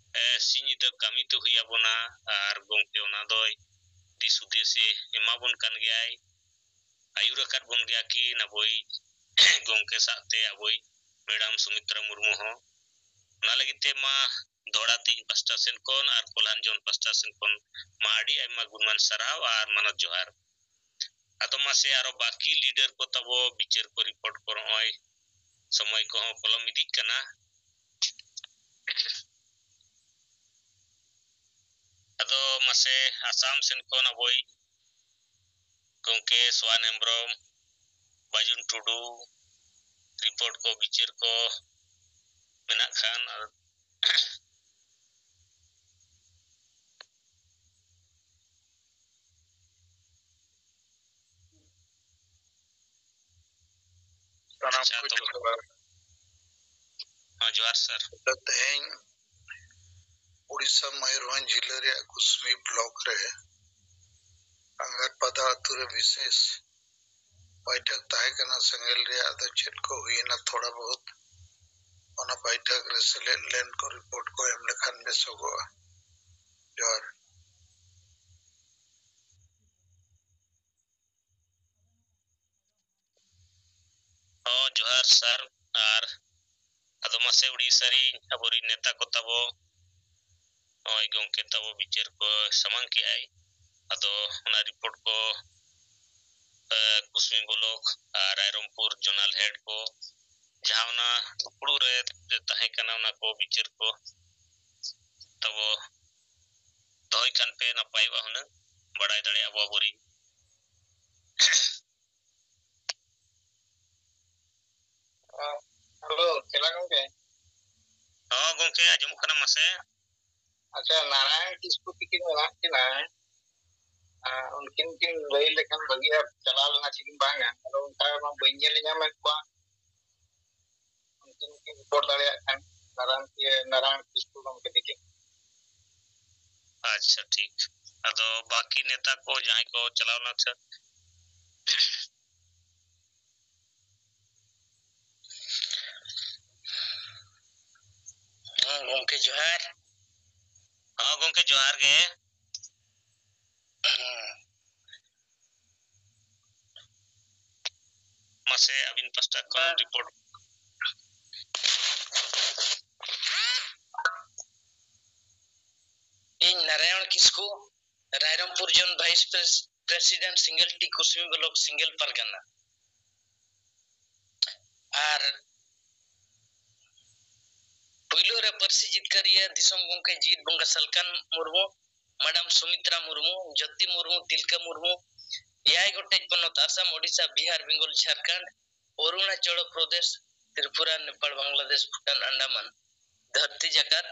ᱥᱤᱧ ᱧᱤᱫᱟᱹ ᱠᱟᱹᱢᱤ ᱛᱮ ᱦᱩᱭ ᱟᱵᱚᱱᱟ᱾ ᱟᱨ ᱜᱚᱢᱠᱮ ᱚᱱᱟ ᱫᱚᱭ ᱫᱤᱥ ᱦᱩᱫᱤᱥᱮ ᱮᱢᱟ ᱵᱚᱱ ᱠᱟᱱ ᱜᱮᱭᱟᱭ, ᱟᱹᱭᱩᱨ ᱟᱠᱟᱫ ᱵᱚᱱ ᱜᱮᱭᱟ ᱠᱤᱱ ᱟᱵᱚᱭᱤᱡ ᱜᱚᱢᱠᱮ ᱥᱟᱶᱛᱮ ᱟᱵᱚᱭᱤᱡ ᱢᱮᱰᱟᱢ ᱥᱩᱢᱤᱛᱨᱟ ᱢᱩᱨᱢᱩ ᱦᱚᱸ᱾ ᱚᱱᱟ ᱞᱟᱹᱜᱤᱫ ᱛᱮ ᱢᱟ ᱫᱚᱦᱲᱟ ᱛᱮ ᱤᱧ ᱯᱟᱥᱴᱟ ᱥᱮᱱ ᱠᱷᱚᱱ ᱟᱨ ᱠᱚᱞᱦᱟᱱ ᱡᱚᱱ ᱯᱟᱥᱴᱟ ᱥᱮᱱ ᱠᱷᱚᱱ ᱢᱟ ᱟᱹᱰᱤ ᱟᱭᱢᱟ ᱜᱩᱱᱢᱟᱱ ᱥᱟᱨᱦᱟᱣ ᱟᱨ ᱢᱟᱱᱚᱛ ᱡᱚᱦᱟᱨ᱾ ᱟᱫᱚ ᱢᱟᱥᱮ ᱟᱨᱚ ᱵᱟᱹᱠᱤ leader ᱠᱚ ᱛᱟᱵᱚ ᱵᱤᱪᱟᱹᱨ ᱠᱚ report ᱠᱚ, ᱱᱚᱜᱼᱚᱭ ᱥᱚᱢᱚᱭ ᱠᱚᱦᱚᱸ ᱯᱚᱞᱚᱢ ᱤᱫᱤᱜ ᱠᱟᱱᱟ᱾ ᱟᱫᱚ ᱢᱟᱥᱮ ᱟᱥᱟᱢ ᱥᱮᱱ ᱠᱷᱚᱱ ᱟᱵᱚᱭᱤᱡ ᱜᱚᱢᱠᱮ ᱥᱚᱣᱟᱱ ᱦᱮᱢᱵᱨᱚᱢ, ᱵᱟᱡᱩᱱ ᱴᱩᱰᱩ, report ᱠᱚ, ᱵᱤᱪᱟᱹᱨ ᱠᱚ ᱢᱮᱱᱟᱜ ᱠᱷᱟᱱ, ᱟᱨ ᱥᱟᱱᱟᱢ ᱟᱪᱪᱷᱟ, ᱠᱚ ᱛᱚᱵᱮ᱾ ᱡᱚᱦᱟᱨ᱾ ᱦᱮᱸ, ᱡᱚᱦᱟᱨ, ᱥᱟᱨ᱾ ᱛᱮᱦᱮᱧ ᱩᱲᱤᱥᱥᱟ ᱢᱚᱭᱩᱨᱵᱷᱚᱸᱡᱽ ᱡᱤᱞᱟᱹ ᱨᱮᱭᱟᱜ ᱠᱩᱥᱢᱤ block ᱨᱮ ᱟᱸᱜᱟᱨᱯᱟᱫᱟ ᱟᱹᱛᱩ ᱨᱮ ᱵᱤᱥᱮᱥ ᱵᱟᱭᱴᱷᱟᱠ ᱛᱟᱦᱮᱸ ᱠᱟᱱᱟ᱾ ᱥᱮᱸᱜᱮᱞ ᱨᱮᱭᱟᱜ ᱫᱚ ᱪᱮᱫ ᱠᱚ ᱦᱩᱭᱮᱱᱟ, ᱛᱷᱚᱲᱟ ᱵᱚᱦᱩᱛ ᱚᱱᱟ ᱵᱟᱭᱴᱷᱟᱠ ᱨᱮ ᱥᱮᱞᱮᱫ ᱞᱮᱱ ᱠᱚ report ᱠᱚ ᱮᱢ ᱞᱮᱠᱷᱟᱱ ᱵᱮᱥᱚᱜᱚᱜᱼᱟ᱾ ᱡᱚᱦᱟᱨ᱾ ᱦᱚᱸ, ᱡᱚᱦᱟᱨ ᱥᱟᱨ᱾ ᱟᱨ ᱟᱫᱚ ᱢᱟᱥᱮ ᱩᱲᱤᱥᱥᱟ ᱨᱤᱱ ᱟᱵᱚᱨᱤᱱ ᱱᱮᱛᱟ ᱠᱚ ᱛᱟᱵᱚ, ᱱᱚᱜᱼᱚᱭ ᱜᱚᱢᱠᱮ ᱛᱟᱵᱚ ᱵᱤᱪᱟᱹᱨ ᱠᱚ ᱥᱟᱢᱟᱝ ᱠᱮᱜᱼᱟᱭ᱾ ᱟᱫᱚ ᱚᱱᱟ report ᱠᱚ, ᱮ, ᱠᱩᱥᱢᱤ block ᱟᱨ ᱨᱟᱭᱨᱚᱝᱯᱩᱨ zonal head ᱠᱚ, ᱡᱟᱦᱟᱸ ᱚᱱᱟ ᱫᱩᱯᱲᱩᱵ ᱨᱮ ᱛᱟᱦᱮᱸ ᱠᱟᱱᱟ, ᱚᱱᱟ ᱠᱚ ᱵᱤᱪᱟᱹᱨ ᱠᱚ ᱛᱟᱵᱚ ᱫᱚᱦᱚᱭ ᱠᱷᱟᱱ ᱯᱮ ᱱᱟᱯᱟᱭᱚᱜᱼᱟ ᱦᱩᱱᱟᱹᱝ, ᱵᱟᱲᱟᱭ ᱫᱟᱲᱮᱭᱟᱜᱼᱟ ᱵᱚ ᱟᱵᱚᱨᱤᱱ᱾ ᱦᱮᱞᱳ, ᱪᱮᱞᱟ ᱜᱚᱢᱠᱮ᱾ ᱦᱚᱸ ᱜᱚᱢᱠᱮ, ᱟᱸᱡᱚᱢᱚᱜ ᱠᱟᱱᱟ ᱢᱟᱥᱮ᱾ ᱟᱪᱪᱷᱟ, ᱱᱟᱨᱟᱭᱚᱱ ᱠᱤᱥᱠᱩ ᱛᱤᱠᱤᱱ ᱢᱮᱱᱟᱜ ᱠᱤᱱᱟ, ᱟᱨ ᱩᱱᱠᱤᱱ ᱠᱤᱱ ᱞᱟᱹᱭ ᱞᱮᱠᱷᱟᱱ ᱵᱷᱟᱹᱜᱤᱜᱼᱟ, ᱪᱟᱞᱟᱣ ᱞᱮᱱᱟ ᱪᱮᱠᱤᱱ ᱵᱟᱝᱟ, ᱟᱫᱚ ᱚᱱᱠᱟ ᱢᱟ ᱵᱟᱹᱧ ᱧᱮᱞ ᱧᱟᱢᱮᱫ ᱠᱚᱣᱟ᱾ ᱩᱱᱠᱤᱱ ᱠᱤᱱ report ᱫᱟᱲᱮᱭᱟᱜ ᱠᱷᱟᱱ, ᱱᱟᱨᱟᱭᱚᱱ, ᱤᱭᱟᱹ, ᱱᱟᱨᱟᱭᱚᱱ ᱠᱤᱥᱠᱩ ᱜᱚᱢᱠᱮ ᱛᱤᱠᱤᱱ᱾ ᱟᱪᱪᱷᱟ, ᱴᱷᱤᱠ᱾ ᱟᱫᱚ ᱵᱟᱹᱠᱤ ᱱᱮᱛᱟ ᱠᱚ ᱡᱟᱦᱟᱸᱭ ᱠᱚ ᱪᱟᱞᱟᱣ ᱞᱮᱱᱟ ᱥᱮ? ᱦᱮᱸ, ᱜᱚᱢᱠᱮ ᱡᱚᱦᱟᱨ᱾ ᱦᱚᱸ ᱜᱚᱢᱠᱮ, ᱡᱚᱦᱟᱨ ᱜᱮ᱾ ᱦᱮᱸ᱾ ᱢᱟᱥᱮ ᱟᱹᱵᱤᱱ ᱯᱟᱥᱴᱟ ᱠᱷᱚᱱ report᱾ ᱤᱧ ᱱᱟᱨᱟᱭᱚᱬ ᱠᱤᱥᱠᱩ, Rairangpur zone vice pres-, president single T Kusumi block single ᱯᱟᱨᱜᱟᱱᱟ᱾ ᱟᱨ ᱯᱩᱭᱞᱩ ᱨᱮ ᱯᱟᱹᱨᱥᱤ ᱡᱤᱛᱠᱟᱹᱨᱤᱭᱟᱹ ᱫᱤᱥᱚᱢ ᱜᱚᱢᱠᱮ ᱡᱤᱛ ᱵᱚᱸᱜᱟ ᱥᱟᱞᱠᱷᱟᱱ ᱢᱩᱨᱢᱩ, ᱢᱟᱰᱟᱢ ᱥᱩᱢᱤᱛᱨᱟ ᱢᱩᱨᱢᱩ, ᱡᱳᱛᱤ ᱢᱩᱨᱢᱩ, ᱛᱤᱞᱠᱟᱹ ᱢᱩᱨᱢᱩ, ᱮᱭᱟᱭ ᱜᱚᱴᱮᱡ ᱯᱚᱱᱚᱛ ᱟᱥᱟᱢ, ᱳᱰᱤᱥᱟ, ᱵᱤᱦᱟᱨ, ᱵᱮᱝᱜᱚᱞ, ᱡᱷᱟᱲᱠᱷᱚᱸᱰ, ᱚᱨᱩᱬᱟᱪᱚᱞ ᱯᱨᱚᱫᱮᱥ, ᱛᱨᱤᱯᱩᱨᱟ, ᱱᱮᱯᱟᱲ, ᱵᱟᱝᱞᱟᱫᱮᱥ, ᱵᱷᱩᱴᱟᱱ, ᱟᱱᱰᱟᱢᱟᱱ᱾ ᱫᱷᱟᱹᱨᱛᱤ ᱡᱟᱠᱟᱛ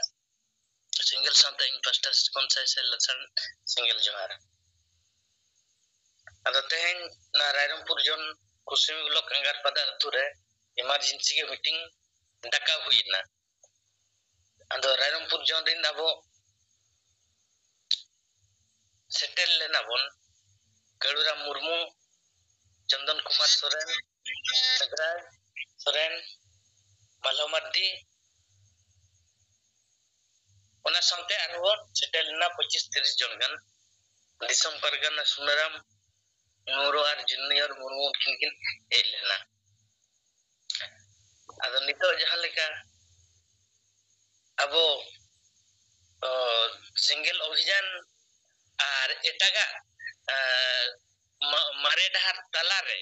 ᱥᱮᱸᱜᱮᱞ ᱥᱟᱶᱛᱮ ᱤᱧ ᱯᱟᱥᱴᱟ ᱥᱮᱫ ᱠᱷᱚᱱ ᱥᱟᱭ ᱥᱟᱭ ᱞᱟᱥᱟᱲ ᱥᱮᱸᱜᱮᱞ ᱡᱚᱦᱟᱨ᱾ ᱟᱫᱚ ᱛᱮᱦᱮᱧ ᱱᱚᱣᱟ ᱨᱟᱭᱨᱚᱝᱯᱩᱨ ᱡᱳᱱ ᱠᱩᱥᱢᱤ ᱵᱞᱚᱠ ᱮᱸᱜᱟᱨᱯᱟᱫᱟ ᱟᱹᱛᱩ ᱨᱮ emergency ᱜᱮ meeting ᱰᱟᱠᱟᱣ ᱦᱩᱭ ᱮᱱᱟ᱾ ᱟᱫᱚ ᱨᱟᱭᱨᱚᱝᱯᱩᱨ ᱡᱳᱱ ᱨᱮᱱ ᱟᱵᱚ ᱥᱮᱴᱮᱨ ᱞᱮᱱᱟ ᱵᱚᱱ ᱠᱟᱹᱲᱩᱨᱟᱢ ᱢᱩᱨᱢᱩ, ᱪᱚᱱᱫᱚᱱ ᱠᱩᱢᱟᱨ ᱥᱚᱨᱮᱱ, ᱢᱮᱜᱷᱨᱟᱡᱽ ᱥᱚᱨᱮᱱ, ᱢᱟᱞᱦᱚ ᱢᱟᱨᱰᱤ, ᱚᱱᱟ ᱥᱟᱶᱛᱮ ᱟᱨᱦᱚᱸ ᱵᱚᱱ ᱥᱮᱴᱮᱨ ᱞᱮᱱᱟ ᱯᱚᱸᱪᱤᱥ ᱛᱤᱨᱤᱥ ᱡᱚᱱ ᱜᱟᱱ᱾ ᱫᱤᱥᱚᱢ ᱯᱟᱨᱜᱟᱱᱟ ᱥᱩᱱᱟᱨᱟᱢ ᱢᱩᱨᱢᱩ ᱟᱨ ᱡᱩᱱᱤᱭᱚᱨ ᱢᱩᱨᱢᱩ ᱩᱱᱠᱤᱱ ᱠᱤᱱ ᱦᱮᱡ ᱞᱮᱱᱟ᱾ ᱟᱫᱚ ᱱᱤᱛᱚᱜ ᱡᱟᱦᱟᱸ ᱞᱮᱠᱟ ᱟᱵᱚ, ᱚ, ᱥᱮᱸᱜᱮᱞ ᱚᱵᱷᱤᱡᱟᱱ ᱟᱨ ᱮᱴᱟᱜᱟᱜ, ᱟ, ᱢᱟ-, ᱢᱟᱨᱮ ᱰᱟᱦᱟᱨ ᱛᱟᱞᱟᱨᱮ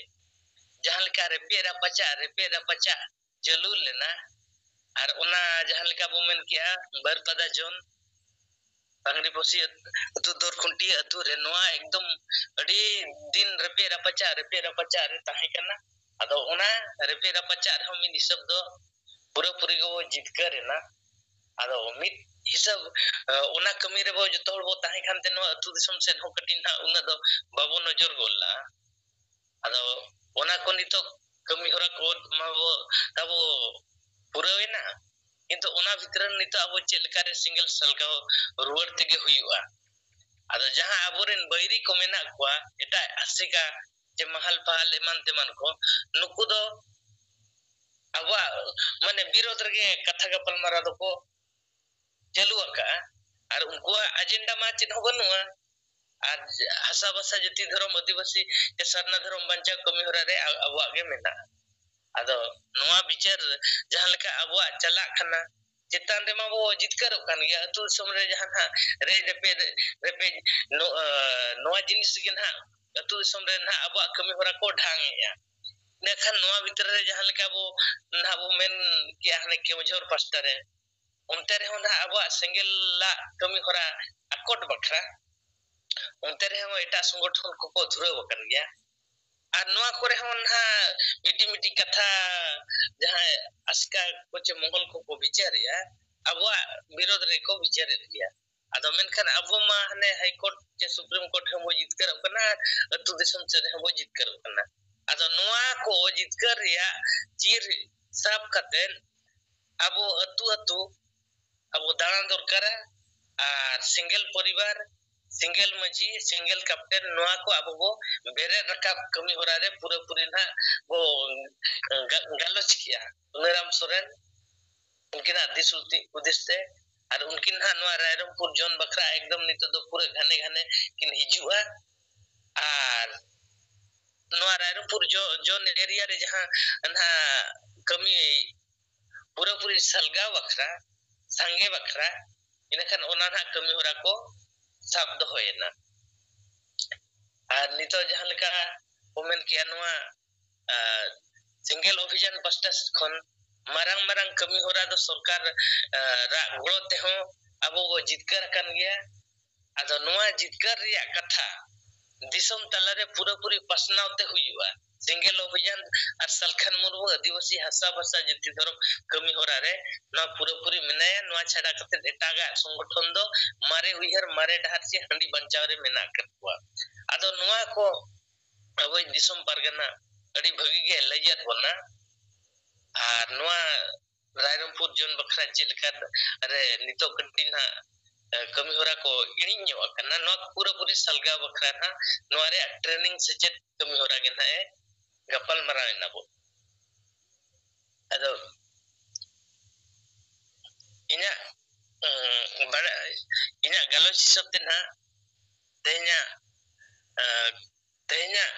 ᱡᱟᱦᱟᱸ ᱞᱮᱠᱟ ᱨᱮᱯᱮᱡ ᱨᱟᱯᱟᱪᱟᱜ, ᱨᱮᱯᱮᱡ ᱨᱟᱯᱟᱪᱟᱜ ᱪᱟᱹᱞᱩ ᱞᱮᱱᱟ, ᱟᱨ ᱚᱱᱟ ᱡᱟᱦᱟᱸ ᱞᱮᱠᱟ ᱵᱚ ᱢᱮᱱ ᱠᱮᱜᱼᱟ, ᱵᱟᱹᱨᱯᱟᱫᱟ ᱡᱳᱱ, ᱯᱟᱝᱜᱽᱨᱤ ᱯᱚᱥᱤ ᱟᱹᱛᱩ, ᱫᱚᱨᱠᱷᱩᱱᱴᱤ ᱟᱹᱛᱩ ᱨᱮ ᱱᱚᱣᱟ ᱮᱠᱫᱚᱢ ᱟᱹᱰᱤ ᱫᱤᱱ ᱨᱮᱯᱮᱡ ᱨᱟᱯᱟᱪᱟᱜ, ᱨᱮᱯᱮᱡ ᱨᱟᱯᱟᱪᱟᱜ ᱨᱮ ᱛᱟᱦᱮᱸ ᱠᱟᱱᱟ᱾ ᱟᱫᱚ ᱚᱱᱟ ᱨᱮᱯᱮᱡ ᱨᱟᱯᱟᱪᱟᱜ ᱨᱮᱦᱚᱸ ᱢᱤᱫ ᱦᱤᱥᱟᱹᱵ ᱫᱚ ᱯᱩᱨᱟᱹᱯᱩᱨᱤ ᱜᱮᱵᱚ ᱡᱤᱛᱠᱟᱹᱨ ᱮᱱᱟ᱾ ᱟᱫᱚ ᱢᱤᱫ ᱦᱤᱥᱟᱹᱵ, ᱮ, ᱚᱱᱟ ᱠᱟᱹᱢᱤ ᱨᱮᱵᱚ ᱡᱚᱛᱚ ᱦᱚᱲ ᱵᱚ ᱛᱟᱦᱮᱸ ᱠᱟᱱᱛᱮ ᱱᱚᱣᱟ ᱟᱹᱛᱩ ᱫᱤᱥᱚᱢ ᱥᱮᱫ ᱦᱚᱸ ᱠᱟᱹᱴᱤᱡ ᱱᱟᱦᱟᱜ ᱩᱱᱟᱹᱜ ᱫᱚ ᱵᱟᱵᱚ ᱱᱚᱡᱚᱨ ᱜᱚᱫ ᱞᱟᱜᱼᱟ᱾ ᱟᱫᱚ ᱚᱱᱟ ᱠᱚ ᱱᱤᱛᱚᱜ ᱠᱟᱹᱢᱤ ᱦᱚᱨᱟ ᱠᱚ ᱢᱟ ᱵᱚ, ᱛᱟᱵᱚ ᱯᱩᱨᱟᱹᱣ ᱮᱱᱟ, ᱠᱤᱱᱛᱩ ᱚᱱᱟ ᱵᱷᱤᱛᱨᱤ ᱨᱮ ᱱᱤᱛᱚᱜ ᱟᱵᱚ ᱪᱮᱫ ᱞᱮᱠᱟᱨᱮ ᱥᱮᱸᱜᱮᱞ ᱥᱟᱞᱜᱟᱣ ᱨᱩᱣᱟᱹᱲ ᱛᱮᱜᱮ ᱦᱩᱭᱩᱜᱼᱟ᱾ ᱟᱫᱚ ᱡᱟᱦᱟᱸ ᱟᱵᱚᱨᱮᱱ ᱵᱟᱹᱭᱨᱤ ᱠᱚ ᱢᱮᱱᱟᱜ ᱠᱚᱣᱟ, ᱮᱴᱟᱜ ᱟᱥᱮᱠᱟ ᱪᱮ ᱢᱟᱦᱟᱞ ᱯᱟᱦᱟᱞ ᱮᱢᱟᱱ ᱛᱮᱢᱟᱱ ᱠᱚ, ᱱᱩᱠᱩ ᱫᱚ ᱟᱵᱚᱣᱟᱜ ᱢᱟᱱᱮ ᱵᱤᱨᱳᱫᱷ ᱨᱮᱜᱮ ᱠᱟᱛᱷᱟ ᱜᱟᱯᱟᱞᱢᱟᱨᱟᱣ ᱫᱚᱠᱚ ᱪᱟᱹᱞᱩ ᱟᱠᱟᱫᱼᱟ᱾ ᱟᱨ ᱩᱱᱠᱩᱣᱟᱜ agenda ᱢᱟ ᱪᱮᱫ ᱦᱚᱸ ᱵᱟᱹᱱᱩᱜᱼᱟ᱾ ᱟᱨ ᱦᱟᱥᱟ ᱵᱷᱟᱥᱟ ᱡᱟᱹᱛᱤ ᱫᱷᱚᱨᱚᱢ ᱟᱹᱫᱤᱵᱟᱹᱥᱤ ᱥᱮ ᱥᱟᱨᱱᱟ ᱫᱷᱚᱨᱚᱢ ᱵᱟᱧᱪᱟᱣ ᱠᱟᱹᱢᱤ ᱦᱚᱨᱟ ᱨᱮ ᱟ-, ᱟᱵᱚᱣᱟᱜ ᱜᱮ ᱢᱮᱱᱟᱜᱼᱟ᱾ ᱟᱫᱚ ᱱᱚᱣᱟ ᱵᱤᱪᱟᱹᱨ ᱡᱟᱦᱟᱸ ᱞᱮᱠᱟ ᱟᱵᱚᱣᱟᱜ ᱪᱟᱞᱟᱜ ᱠᱟᱱᱟ, ᱪᱮᱛᱟᱱ ᱨᱮᱢᱟ ᱵᱚ ᱡᱤᱛᱠᱟᱹᱨᱚᱜ ᱠᱟᱱ ᱜᱮᱭᱟ᱾ ᱟᱹᱛᱩ ᱫᱤᱥᱚᱢ ᱨᱮ ᱡᱟᱦᱟᱸ ᱱᱟᱦᱟᱜ ᱨᱮᱡ ᱨᱮᱯᱮᱡ, ᱨᱮᱯᱮᱡ, ᱱᱚ-, ᱟᱸ, ᱱᱚᱣᱟ ᱡᱤᱱᱤᱥ ᱜᱮ ᱱᱟᱦᱟᱜ ᱟᱹᱛᱩ ᱫᱤᱥᱚᱢ ᱨᱮ ᱱᱟᱦᱟᱜ ᱟᱵᱚᱣᱟᱜ ᱠᱟᱹᱢᱤ ᱦᱚᱨᱟ ᱠᱚ ᱰᱷᱟᱝ ᱮᱜᱼᱟ᱾ ᱤᱱᱟᱹᱠᱷᱟᱱ ᱱᱚᱣᱟ ᱵᱷᱤᱛᱨᱤ ᱨᱮ ᱡᱟᱦᱟᱸ ᱞᱮᱠᱟ ᱵᱚ ᱱᱟᱦᱟᱜ ᱵᱚ ᱢᱮᱱ ᱠᱮᱜᱼᱟ, ᱦᱟᱱᱮ ᱠᱮᱣᱚᱱᱡᱷᱚᱨ ᱯᱟᱥᱴᱟ ᱨᱮ, ᱚᱱᱛᱮ ᱨᱮᱦᱚᱸ ᱱᱟᱦᱟᱜ ᱟᱵᱚᱣᱟᱜ ᱥᱮᱸᱜᱮᱞᱟᱜ ᱠᱟᱹᱢᱤ ᱦᱚᱨᱟ ᱟᱠᱚᱴ ᱵᱟᱠᱷᱨᱟ, ᱚᱱᱛᱮ ᱨᱮᱦᱚᱸ ᱮᱴᱟᱜ ᱥᱚᱝᱜᱚᱴᱷᱚᱱ ᱠᱚᱠᱚ ᱫᱷᱩᱨᱟᱹᱣ ᱟᱠᱟᱱ ᱜᱮᱭᱟ᱾ ᱟᱨ ᱱᱚᱣᱟ ᱠᱚᱨᱮ ᱦᱚᱸ ᱱᱟᱦᱟᱜ ᱢᱤᱫᱴᱤᱡ ᱢᱤᱫᱴᱤᱡ ᱠᱟᱛᱷᱟ ᱡᱟᱦᱟᱸᱭ ᱟᱥᱠᱟ ᱠᱚ ᱪᱮ ᱢᱚᱝᱜᱚᱞ ᱠᱚᱠᱚ ᱵᱤᱪᱟᱹᱨᱮᱜᱼᱟ, ᱟᱵᱚᱣᱟᱜ ᱵᱤᱨᱳᱫᱷ ᱨᱮᱠᱚ ᱵᱤᱪᱟᱹᱨᱮᱫ ᱜᱮᱭᱟ᱾ ᱟᱫᱚ ᱢᱮᱱᱠᱷᱟᱱ ᱟᱵᱚ ᱢᱟ ᱦᱟᱱᱮ High Court ᱪᱮ Supreme Court ᱨᱮᱦᱚᱸ ᱵᱚ ᱡᱤᱛᱠᱟᱹᱨᱚᱜ ᱠᱟᱱᱟ, ᱟᱹᱛᱩ ᱫᱤᱥᱚᱢ ᱥᱮᱫ ᱨᱮᱦᱚᱸ ᱵᱚ ᱡᱤᱛᱠᱟᱹᱨᱚᱜ ᱠᱟᱱᱟ᱾ ᱟᱫᱚ ᱱᱚᱣᱟ ᱠᱚ ᱡᱤᱛᱠᱟᱹᱨ ᱨᱮᱭᱟᱜ ᱪᱤᱨ ᱥᱟᱵ ᱠᱟᱛᱮ ᱟᱵᱚ ᱟᱹᱛᱩ ᱟᱹᱛᱩ ᱟᱵᱚ ᱫᱟᱬᱟᱱ ᱫᱚᱨᱠᱟᱨᱟ᱾ ᱟᱨ ᱥᱮᱸᱜᱮᱞ ᱯᱚᱨᱤᱵᱟᱨ, ᱥᱮᱸᱜᱮᱞ ᱢᱟᱹᱡᱷᱤ, ᱥᱮᱸᱜᱮᱞ ᱠᱟᱯᱴᱮᱱ, ᱱᱚᱣᱟ ᱠᱚ ᱟᱵᱚ ᱵᱚ ᱵᱮᱨᱮᱫ ᱨᱟᱠᱟᱵ ᱠᱟᱹᱢᱤ ᱦᱚᱨᱟ ᱨᱮ ᱯᱩᱨᱟᱹᱯᱩᱨᱤ ᱱᱟᱦᱟᱜ ᱵᱚ ᱜᱟ-, ᱜᱟᱞᱚᱪ ᱠᱮᱜᱼᱟ᱾ ᱥᱩᱱᱟᱹᱨᱟᱢ ᱥᱚᱨᱮᱱ, ᱩᱱᱠᱤᱱᱟᱜ ᱫᱤᱥ ᱦᱩᱫᱤ-, ᱦᱩᱫᱤᱥ ᱛᱮ, ᱟᱨ ᱩᱱᱠᱤᱱ ᱱᱟᱦᱟᱜ ᱱᱚᱣᱟ ᱨᱟᱭᱨᱚᱝᱯᱩᱨ ᱡᱚᱱ ᱵᱟᱠᱷᱨᱟ ᱮᱠᱫᱚᱢ ᱱᱤᱛᱚᱜ ᱫᱚ ᱯᱩᱨᱟᱹ ᱜᱷᱟᱱᱮ ᱜᱷᱟᱱᱮ ᱠᱤᱱ ᱦᱤᱡᱩᱜᱼᱟ᱾ ᱟᱨ ᱱᱚᱣᱟ ᱨᱟᱭᱨᱚᱝᱯᱩᱨ ᱡᱚ-, ᱡᱚᱱ area ᱨᱮ ᱡᱟᱦᱟᱸ ᱱᱟᱦᱟᱜ ᱠᱟᱹᱢᱤ ᱯᱩᱨᱟᱹᱯᱩᱨᱤ ᱥᱟᱞᱜᱟᱣ ᱵᱟᱠᱷᱨᱟ, ᱥᱟᱸᱜᱮ ᱵᱟᱠᱷᱨᱟ, ᱤᱱᱟᱹᱠᱷᱟᱱ ᱚᱱᱟ ᱱᱟᱦᱟᱜ ᱠᱟᱹᱢᱤ ᱦᱚᱨᱟ ᱠᱚ ᱥᱟᱵ ᱫᱚᱦᱚᱭᱮᱱᱟ᱾ ᱟᱨ ᱱᱤᱛᱚᱜ ᱡᱟᱦᱟᱸ ᱞᱮᱠᱟ ᱠᱚ ᱢᱮᱱ ᱠᱮᱜᱼᱟ, ᱱᱚᱣᱟ, ᱟᱨ, ᱥᱮᱸᱜᱮᱞ ᱚᱵᱷᱤᱡᱟᱱ ᱯᱟᱥᱴᱟ ᱥᱮᱫ ᱠᱷᱚᱱ ᱢᱟᱨᱟᱝ ᱢᱟᱨᱟᱝ ᱠᱟᱹᱢᱤ ᱦᱚᱨᱟ ᱫᱚ ᱥᱚᱨᱠᱟᱨ, ᱟᱨ, ᱨᱟᱜ ᱜᱚᱲᱚ ᱛᱮᱦᱚᱸ ᱟᱵᱚ ᱵᱚ ᱡᱤᱛᱠᱟᱹᱨ ᱟᱠᱟᱱ ᱜᱮᱭᱟ᱾ ᱟᱫᱚ ᱱᱚᱣᱟ ᱡᱤᱛᱠᱟᱹᱨ ᱨᱮᱭᱟᱜ ᱠᱟᱛᱷᱟ ᱫᱤᱥᱚᱢ ᱛᱟᱞᱟᱨᱮ ᱯᱩᱨᱟᱹᱯᱩᱨᱤ ᱯᱟᱥᱱᱟᱣ ᱛᱮ ᱦᱩᱭᱩᱜᱼᱟ᱾ ᱥᱮᱸᱜᱮᱞ ᱚᱵᱷᱤᱡᱟᱱ ᱟᱨ ᱥᱟᱞᱠᱷᱟᱱ ᱢᱩᱨᱢᱩ ᱟᱹᱫᱤᱵᱟᱹᱥᱤ ᱦᱟᱥᱟ ᱵᱷᱟᱥᱟ ᱡᱟᱹᱛᱤ ᱫᱷᱚᱨᱚᱢ ᱠᱟᱹᱢᱤ ᱦᱚᱨᱟ ᱨᱮ ᱱᱚᱣᱟ ᱯᱩᱨᱟᱹᱯᱩᱨᱤ ᱢᱮᱱᱟᱭᱟ᱾ ᱱᱚᱣᱟ ᱪᱷᱟᱰᱟ ᱠᱟᱛᱮ ᱮᱴᱟᱜᱟᱜ ᱥᱚᱝᱜᱚᱴᱷᱚᱱ ᱫᱚ ᱢᱟᱨᱮ ᱩᱭᱦᱟᱹᱨ, ᱢᱟᱨᱮ ᱰᱟᱦᱟᱨ ᱪᱮ ᱦᱟᱺᱰᱤ ᱵᱟᱧᱪᱟᱣ ᱨᱮ ᱢᱮᱱᱟᱜ ᱟᱠᱟᱫ ᱠᱚᱣᱟ᱾ ᱟᱫᱚ ᱱᱚᱣᱟ ᱠᱚ ᱟᱵᱚᱭᱤᱡ ᱫᱤᱥᱚᱢ ᱯᱟᱨᱜᱟᱱᱟ ᱟᱹᱰᱤ ᱵᱷᱟᱹᱜᱤ ᱜᱮ ᱞᱟᱹᱭᱟᱫ ᱵᱚᱱᱟ᱾ ᱟᱨ ᱱᱚᱣᱟ ᱨᱟᱭᱨᱚᱝᱯᱩᱨ ᱡᱚᱱ ᱵᱟᱠᱷᱨᱟ ᱪᱮᱫ ᱞᱮᱠᱟ ᱨᱮ ᱱᱤᱛᱚᱜ ᱠᱟᱹᱴᱤᱡ ᱱᱟᱦᱟᱜ, ᱮ, ᱠᱟᱹᱢᱤ ᱦᱚᱨᱟ ᱠᱚ ᱤᱲᱤᱡ ᱧᱚᱜ ᱟᱠᱟᱱᱟ, ᱱᱚᱣᱟ ᱠᱚ ᱯᱩᱨᱟᱹᱯᱩᱨᱤ ᱥᱟᱞᱜᱟᱣ ᱵᱟᱠᱷᱨᱟ ᱱᱟᱦᱟᱜ ᱱᱚᱣᱟ ᱨᱮᱭᱟᱜ training ᱥᱮᱪᱮᱫ ᱠᱟᱹᱢᱤ ᱦᱚᱨᱟ ᱜᱮ ᱱᱟᱦᱟᱜ ᱮ ᱜᱟᱯᱟᱞ ᱢᱟᱨᱟᱣ ᱮᱱᱟ ᱵᱚ᱾ ᱟᱫᱚ ᱤᱧᱟᱹᱜ, ᱩᱸ, ᱵᱟᱲᱟᱭ, ᱤᱧᱟᱹᱜ ᱜᱟᱞᱚᱪ ᱦᱤᱥᱟᱹᱵ ᱛᱮ ᱱᱟᱦᱟᱜ ᱛᱮᱦᱮᱧᱟᱜ, ᱮ, ᱛᱮᱦᱮᱧᱟᱜ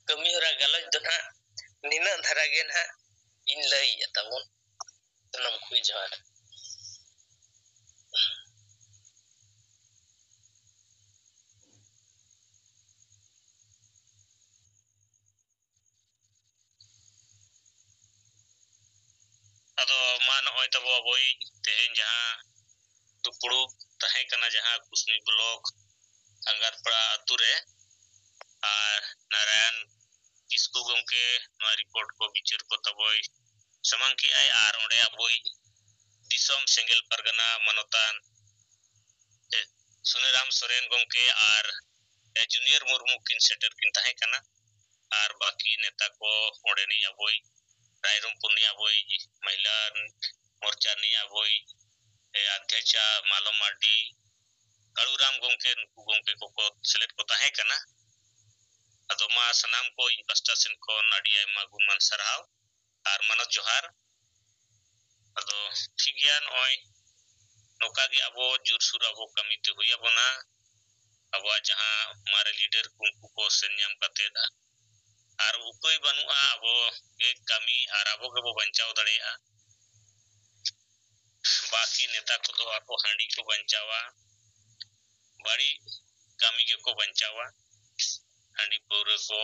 ᱠᱟᱹᱢᱤ ᱦᱚᱨᱟ ᱜᱟᱞᱚᱪ ᱫᱚ ᱱᱟᱦᱟᱜ ᱱᱤᱱᱟᱹᱜ ᱫᱷᱟᱨᱟ ᱜᱮ ᱱᱟᱦᱟᱜ ᱤᱧ ᱞᱟᱹᱭᱮᱫᱼᱟ ᱛᱟᱵᱚᱱ᱾ ᱥᱟᱱᱟᱢ ᱠᱚᱜᱮ ᱡᱚᱦᱟᱨ᱾ ᱟᱫᱚ ᱢᱟ ᱱᱚᱜᱼᱚᱭ ᱛᱟᱵᱚ ᱟᱵᱚᱭᱤᱡ ᱛᱮᱦᱮᱧ ᱡᱟᱦᱟᱸ ᱫᱩᱯᱲᱩᱵ ᱛᱟᱦᱮᱸ ᱠᱟᱱᱟ ᱡᱟᱦᱟᱸ ᱠᱩᱥᱢᱤ ᱵᱞᱚᱠ ᱟᱸᱜᱟᱨᱯᱟᱲᱟ ᱟᱛᱳ ᱨᱮ, ᱟᱨ ᱱᱟᱨᱟᱭᱚᱱ ᱠᱤᱥᱠᱩ ᱜᱚᱢᱠᱮ ᱱᱚᱣᱟ ᱨᱤᱯᱳᱨᱴ ᱠᱚ ᱵᱤᱪᱟᱹᱨ ᱠᱚ ᱛᱟᱵᱚᱭ ᱥᱟᱢᱟᱝ ᱠᱮᱜᱼᱟᱭ, ᱟᱨ ᱚᱸᱰᱮ ᱟᱵᱚᱭᱤᱡ ᱫᱤᱥᱚᱢ ᱥᱮᱸᱜᱮᱞ ᱯᱟᱨᱜᱟᱱᱟ ᱢᱟᱱᱚᱛᱟᱱ ᱥᱩᱱᱟᱹᱨᱟᱢ ᱥᱚᱨᱮᱱ ᱜᱚᱢᱠᱮ ᱟᱨ ᱡᱩᱱᱤᱭᱚᱨ ᱢᱩᱨᱢᱩ ᱠᱤᱱ ᱥᱮᱴᱮᱨ ᱠᱤᱱ ᱛᱟᱦᱮᱸ ᱠᱟᱱᱟ᱾ ᱟᱨ ᱵᱟᱹᱠᱤ ᱱᱮᱛᱟ ᱠᱚ ᱚᱸᱰᱮᱱᱤᱡ ᱟᱵᱚᱭᱤᱡ ᱨᱟᱭᱨᱚᱝᱯᱩᱨ ᱨᱤᱱᱤᱡ ᱟᱵᱚᱭᱤᱡ ᱢᱟᱦᱤᱞᱟ ᱢᱳᱨᱪᱟ ᱨᱤᱱᱤᱡ ᱟᱵᱚᱭᱤᱡ ᱟᱫᱷᱭᱟᱪᱟ ᱢᱟᱞᱚ ᱢᱟᱨᱰᱤ, ᱠᱟᱲᱩᱨᱟᱢ ᱜᱚᱢᱠᱮ, ᱱᱩᱠᱩ ᱜᱚᱢᱠᱮ ᱠᱚᱠᱚ ᱥᱮᱞᱮᱫ ᱠᱚ ᱛᱟᱦᱮᱸ ᱠᱟᱱᱟ᱾ ᱟᱫᱚ ᱢᱟ ᱥᱟᱱᱟᱢ ᱠᱚ ᱤᱧ ᱯᱟᱥᱴᱟ ᱥᱮᱱ ᱠᱷᱚᱱ ᱟᱹᱰᱤ ᱟᱭᱢᱟ ᱜᱩᱱᱢᱟᱱ ᱥᱟᱨᱦᱟᱣ ᱟᱨ ᱢᱟᱱᱚᱛ ᱡᱚᱦᱟᱨ᱾ ᱟᱫᱚ ᱴᱷᱤᱠ ᱜᱮᱭᱟ, ᱱᱚᱜᱼᱚᱭ ᱱᱚᱝᱠᱟ ᱜᱮ ᱟᱵᱚ ᱡᱳᱨᱥᱳᱨ ᱟᱵᱚ ᱠᱟᱹᱢᱤ ᱛᱮ ᱦᱩᱭ ᱟᱵᱚᱱᱟ᱾ ᱟᱵᱚᱣᱟᱜ ᱡᱟᱦᱟᱸ ᱢᱟᱨᱮ ᱞᱤᱰᱟᱨ ᱠᱚ, ᱩᱱᱠᱩ ᱠᱚ ᱥᱮᱱ ᱧᱟᱢ ᱠᱟᱛᱮᱫ ᱟᱨ ᱩᱯᱟᱹᱭ ᱵᱟᱹᱱᱩᱜᱼᱟ, ᱟᱵᱚ ᱜᱮ ᱠᱟᱹᱢᱤ ᱟᱨ ᱟᱵᱚ ᱜᱮᱵᱚ ᱵᱟᱧᱪᱟᱣ ᱫᱟᱲᱮᱭᱟᱜᱼᱟ᱾ ᱵᱟᱹᱠᱤ ᱱᱮᱛᱟ ᱠᱚᱫᱚ ᱟᱠᱚ ᱦᱟᱺᱰᱤ ᱠᱚ ᱵᱟᱧᱪᱟᱣᱟ, ᱵᱟᱹᱲᱤᱡ ᱠᱟᱹᱢᱤ ᱜᱮᱠᱚ ᱵᱟᱧᱪᱟᱣᱟ, ᱦᱟᱺᱰᱤ ᱯᱟᱹᱣᱨᱟᱹ ᱠᱚ,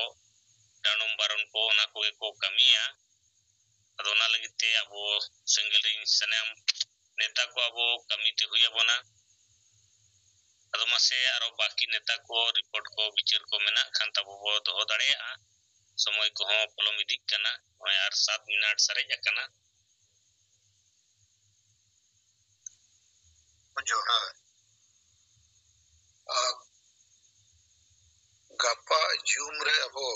ᱰᱟᱸᱰᱚᱢ ᱵᱟᱨᱚᱱ ᱠᱚ, ᱚᱱᱟ ᱠᱚᱜᱮ ᱠᱚ ᱠᱟᱹᱢᱤᱭᱟ᱾ ᱟᱫᱚ ᱚᱱᱟ ᱞᱟᱹᱜᱤᱫ ᱛᱮ ᱟᱵᱚ ᱥᱮᱸᱜᱮᱞ ᱨᱮᱱ ᱥᱟᱱᱟᱢ ᱱᱮᱛᱟ ᱠᱚ ᱟᱵᱚ ᱠᱟᱹᱢᱤ ᱛᱮ ᱦᱩᱭ ᱟᱵᱚᱱᱟ᱾ ᱟᱫᱚ ᱢᱟᱥᱮ ᱟᱨᱚ ᱵᱟᱹᱠᱤ ᱱᱮᱛᱟ ᱠᱚ ᱨᱤᱯᱳᱨᱴ ᱠᱚ ᱵᱤᱪᱟᱹᱨ ᱠᱚ ᱢᱮᱱᱟᱜ ᱠᱷᱟᱱ ᱛᱟᱵᱚ ᱵᱚ ᱫᱚᱦᱚ ᱫᱟᱲᱮᱭᱟᱜᱼᱟ᱾ ᱥᱚᱢᱚᱭ ᱠᱚᱦᱚᱸ ᱯᱚᱞᱚᱢ ᱤᱫᱤᱜ ᱠᱟᱱᱟ, ᱱᱚᱜᱼᱚᱭ ᱟᱨ ᱥᱟᱛ ᱢᱤᱱᱤᱴ ᱥᱟᱨᱮᱡ ᱟᱠᱟᱱᱟ᱾ ᱡᱚᱦᱟᱨ᱾ ᱟᱨ ᱜᱟᱯᱟ ᱡᱩᱢ ᱨᱮ ᱟᱵᱚ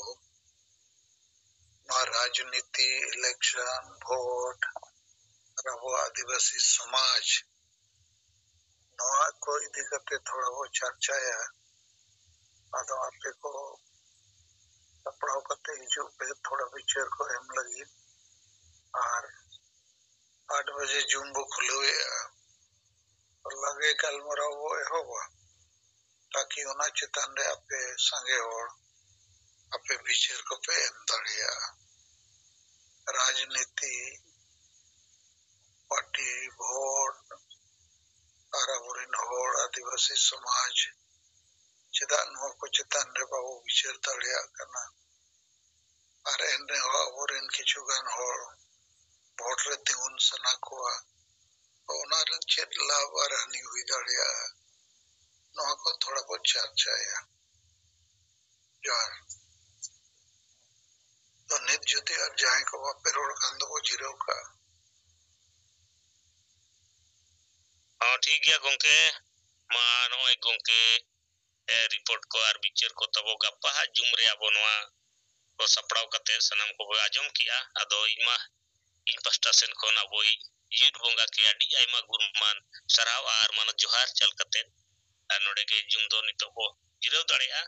ᱱᱚᱣᱟ ᱨᱟᱡᱽᱱᱤᱛᱤ, ᱤᱞᱮᱠᱥᱚᱱ, ᱵᱷᱳᱴ ᱟᱨ ᱟᱵᱚᱣᱟᱜ ᱟᱹᱫᱤᱵᱟᱹᱥᱤ ᱥᱚᱢᱟᱡᱽ, ᱱᱚᱣᱟ ᱠᱚ ᱤᱫᱤ ᱠᱟᱛᱮ ᱛᱷᱚᱲᱟ ᱵᱚ ᱪᱟᱨᱪᱟᱭᱟ᱾ ᱟᱫᱚ ᱟᱯᱮ ᱠᱚ ᱥᱟᱯᱲᱟᱣ ᱠᱟᱛᱮ ᱦᱤᱡᱩᱜ ᱯᱮ ᱛᱷᱚᱲᱟ ᱵᱤᱪᱟᱹᱨ ᱠᱚ ᱮᱢ ᱞᱟᱹᱜᱤᱫ᱾ ᱟᱨ ᱟᱴ ᱵᱟᱡᱮ ᱡᱩᱢ ᱵᱚ ᱠᱷᱩᱞᱟᱹᱣᱮᱫᱼᱟ, ᱞᱟᱜᱮ ᱜᱟᱞᱢᱟᱨᱟᱣ ᱵᱚ ᱮᱦᱚᱵᱟ, ᱛᱟᱠᱤ ᱚᱱᱟ ᱪᱮᱛᱟᱱ ᱨᱮ ᱟᱯᱮ ᱥᱟᱸᱜᱮ ᱦᱚᱲ ᱟᱯᱮ ᱵᱤᱪᱟᱹᱨ ᱠᱚᱯᱮ ᱮᱢ ᱫᱟᱲᱮᱭᱟᱜᱼᱟ᱾ ᱨᱟᱡᱽᱱᱤᱛᱤ, ᱯᱟᱨᱴᱤ, ᱵᱷᱳᱴ ᱟᱨ ᱟᱵᱚᱨᱮᱱ ᱦᱚᱲ ᱟᱹᱫᱤᱵᱟᱹᱥᱤ ᱥᱚᱢᱟᱡᱽ ᱪᱮᱫᱟᱜ ᱱᱚᱣᱟ ᱠᱚ ᱪᱮᱛᱟᱱ ᱨᱮ ᱵᱟᱵᱚ ᱵᱤᱪᱟᱹᱨ ᱫᱟᱲᱮᱭᱟᱜ ᱠᱟᱱᱟ? ᱟᱨ ᱮᱱ ᱨᱮᱦᱚᱸ ᱟᱵᱚᱨᱮᱱ ᱠᱤᱪᱷᱩ ᱜᱟᱱ ᱦᱚᱲ ᱵᱷᱳᱴ ᱨᱮ ᱛᱤᱸᱜᱩᱱ ᱥᱟᱱᱟ ᱠᱚᱣᱟ, ᱚᱱᱟ ᱨᱮ ᱪᱮᱫ ᱞᱟᱵᱷ ᱟᱨ ᱦᱟᱹᱱᱤ ᱦᱩᱭ ᱫᱟᱲᱮᱭᱟᱜᱼᱟ, ᱱᱚᱣᱟ ᱠᱚ ᱛᱷᱚᱲᱟ ᱵᱚᱱ ᱪᱟᱨᱪᱟᱭᱟ᱾ ᱡᱚᱦᱟᱨ᱾ ᱛᱚ ᱱᱤᱛ ᱡᱩᱫᱤ ᱟᱨ ᱡᱟᱦᱟᱸᱭ ᱠᱚ ᱵᱟᱯᱮ ᱨᱚᱲ ᱠᱷᱟᱱ ᱫᱚᱵᱚ ᱡᱤᱨᱟᱹᱣ ᱠᱟᱜᱼᱟ᱾ ᱦᱚᱸ, ᱴᱷᱤᱠ ᱜᱮᱭᱟ ᱜᱚᱝᱠᱮ᱾ ᱢᱟ ᱱᱚᱜᱼᱚᱭ ᱜᱚᱝᱠᱮ, ᱮ, ᱨᱤᱯᱳᱨᱴ ᱠᱚ ᱟᱨ ᱵᱤᱪᱟᱹᱨ ᱠᱚ ᱛᱟᱵᱚ ᱜᱟᱯᱟ ᱦᱟᱸᱜ ᱡᱩᱢ ᱨᱮ ᱟᱵᱚ ᱱᱚᱣᱟ ᱠᱚ ᱥᱟᱯᱲᱟᱣ ᱠᱟᱛᱮ ᱥᱟᱱᱟᱢ ᱠᱚᱵᱚ ᱟᱸᱡᱚᱢ ᱠᱮᱜᱼᱟ᱾ ᱟᱫᱚ ᱤᱧ ᱢᱟ ᱤᱧ ᱯᱟᱥᱴᱟ ᱥᱮᱱ ᱠᱷᱚᱱ ᱟᱵᱚᱭᱤᱡ ᱡᱤᱭᱮᱫ ᱵᱚᱸᱜᱟ ᱠᱮ ᱟᱹᱰᱤ ᱟᱭᱢᱟ ᱜᱩᱱᱢᱟᱱ ᱥᱟᱨᱦᱟᱣ ᱟᱨ ᱢᱟᱱᱚᱛ ᱡᱚᱦᱟᱨ ᱪᱟᱞ ᱠᱟᱛᱮ ᱟᱨ ᱱᱚᱰᱮ ᱜᱮ ᱡᱩᱢ ᱫᱚ ᱱᱤᱛᱚᱜ ᱵᱚ ᱡᱤᱨᱟᱹᱣ ᱫᱟᱲᱮᱭᱟᱜᱼᱟ᱾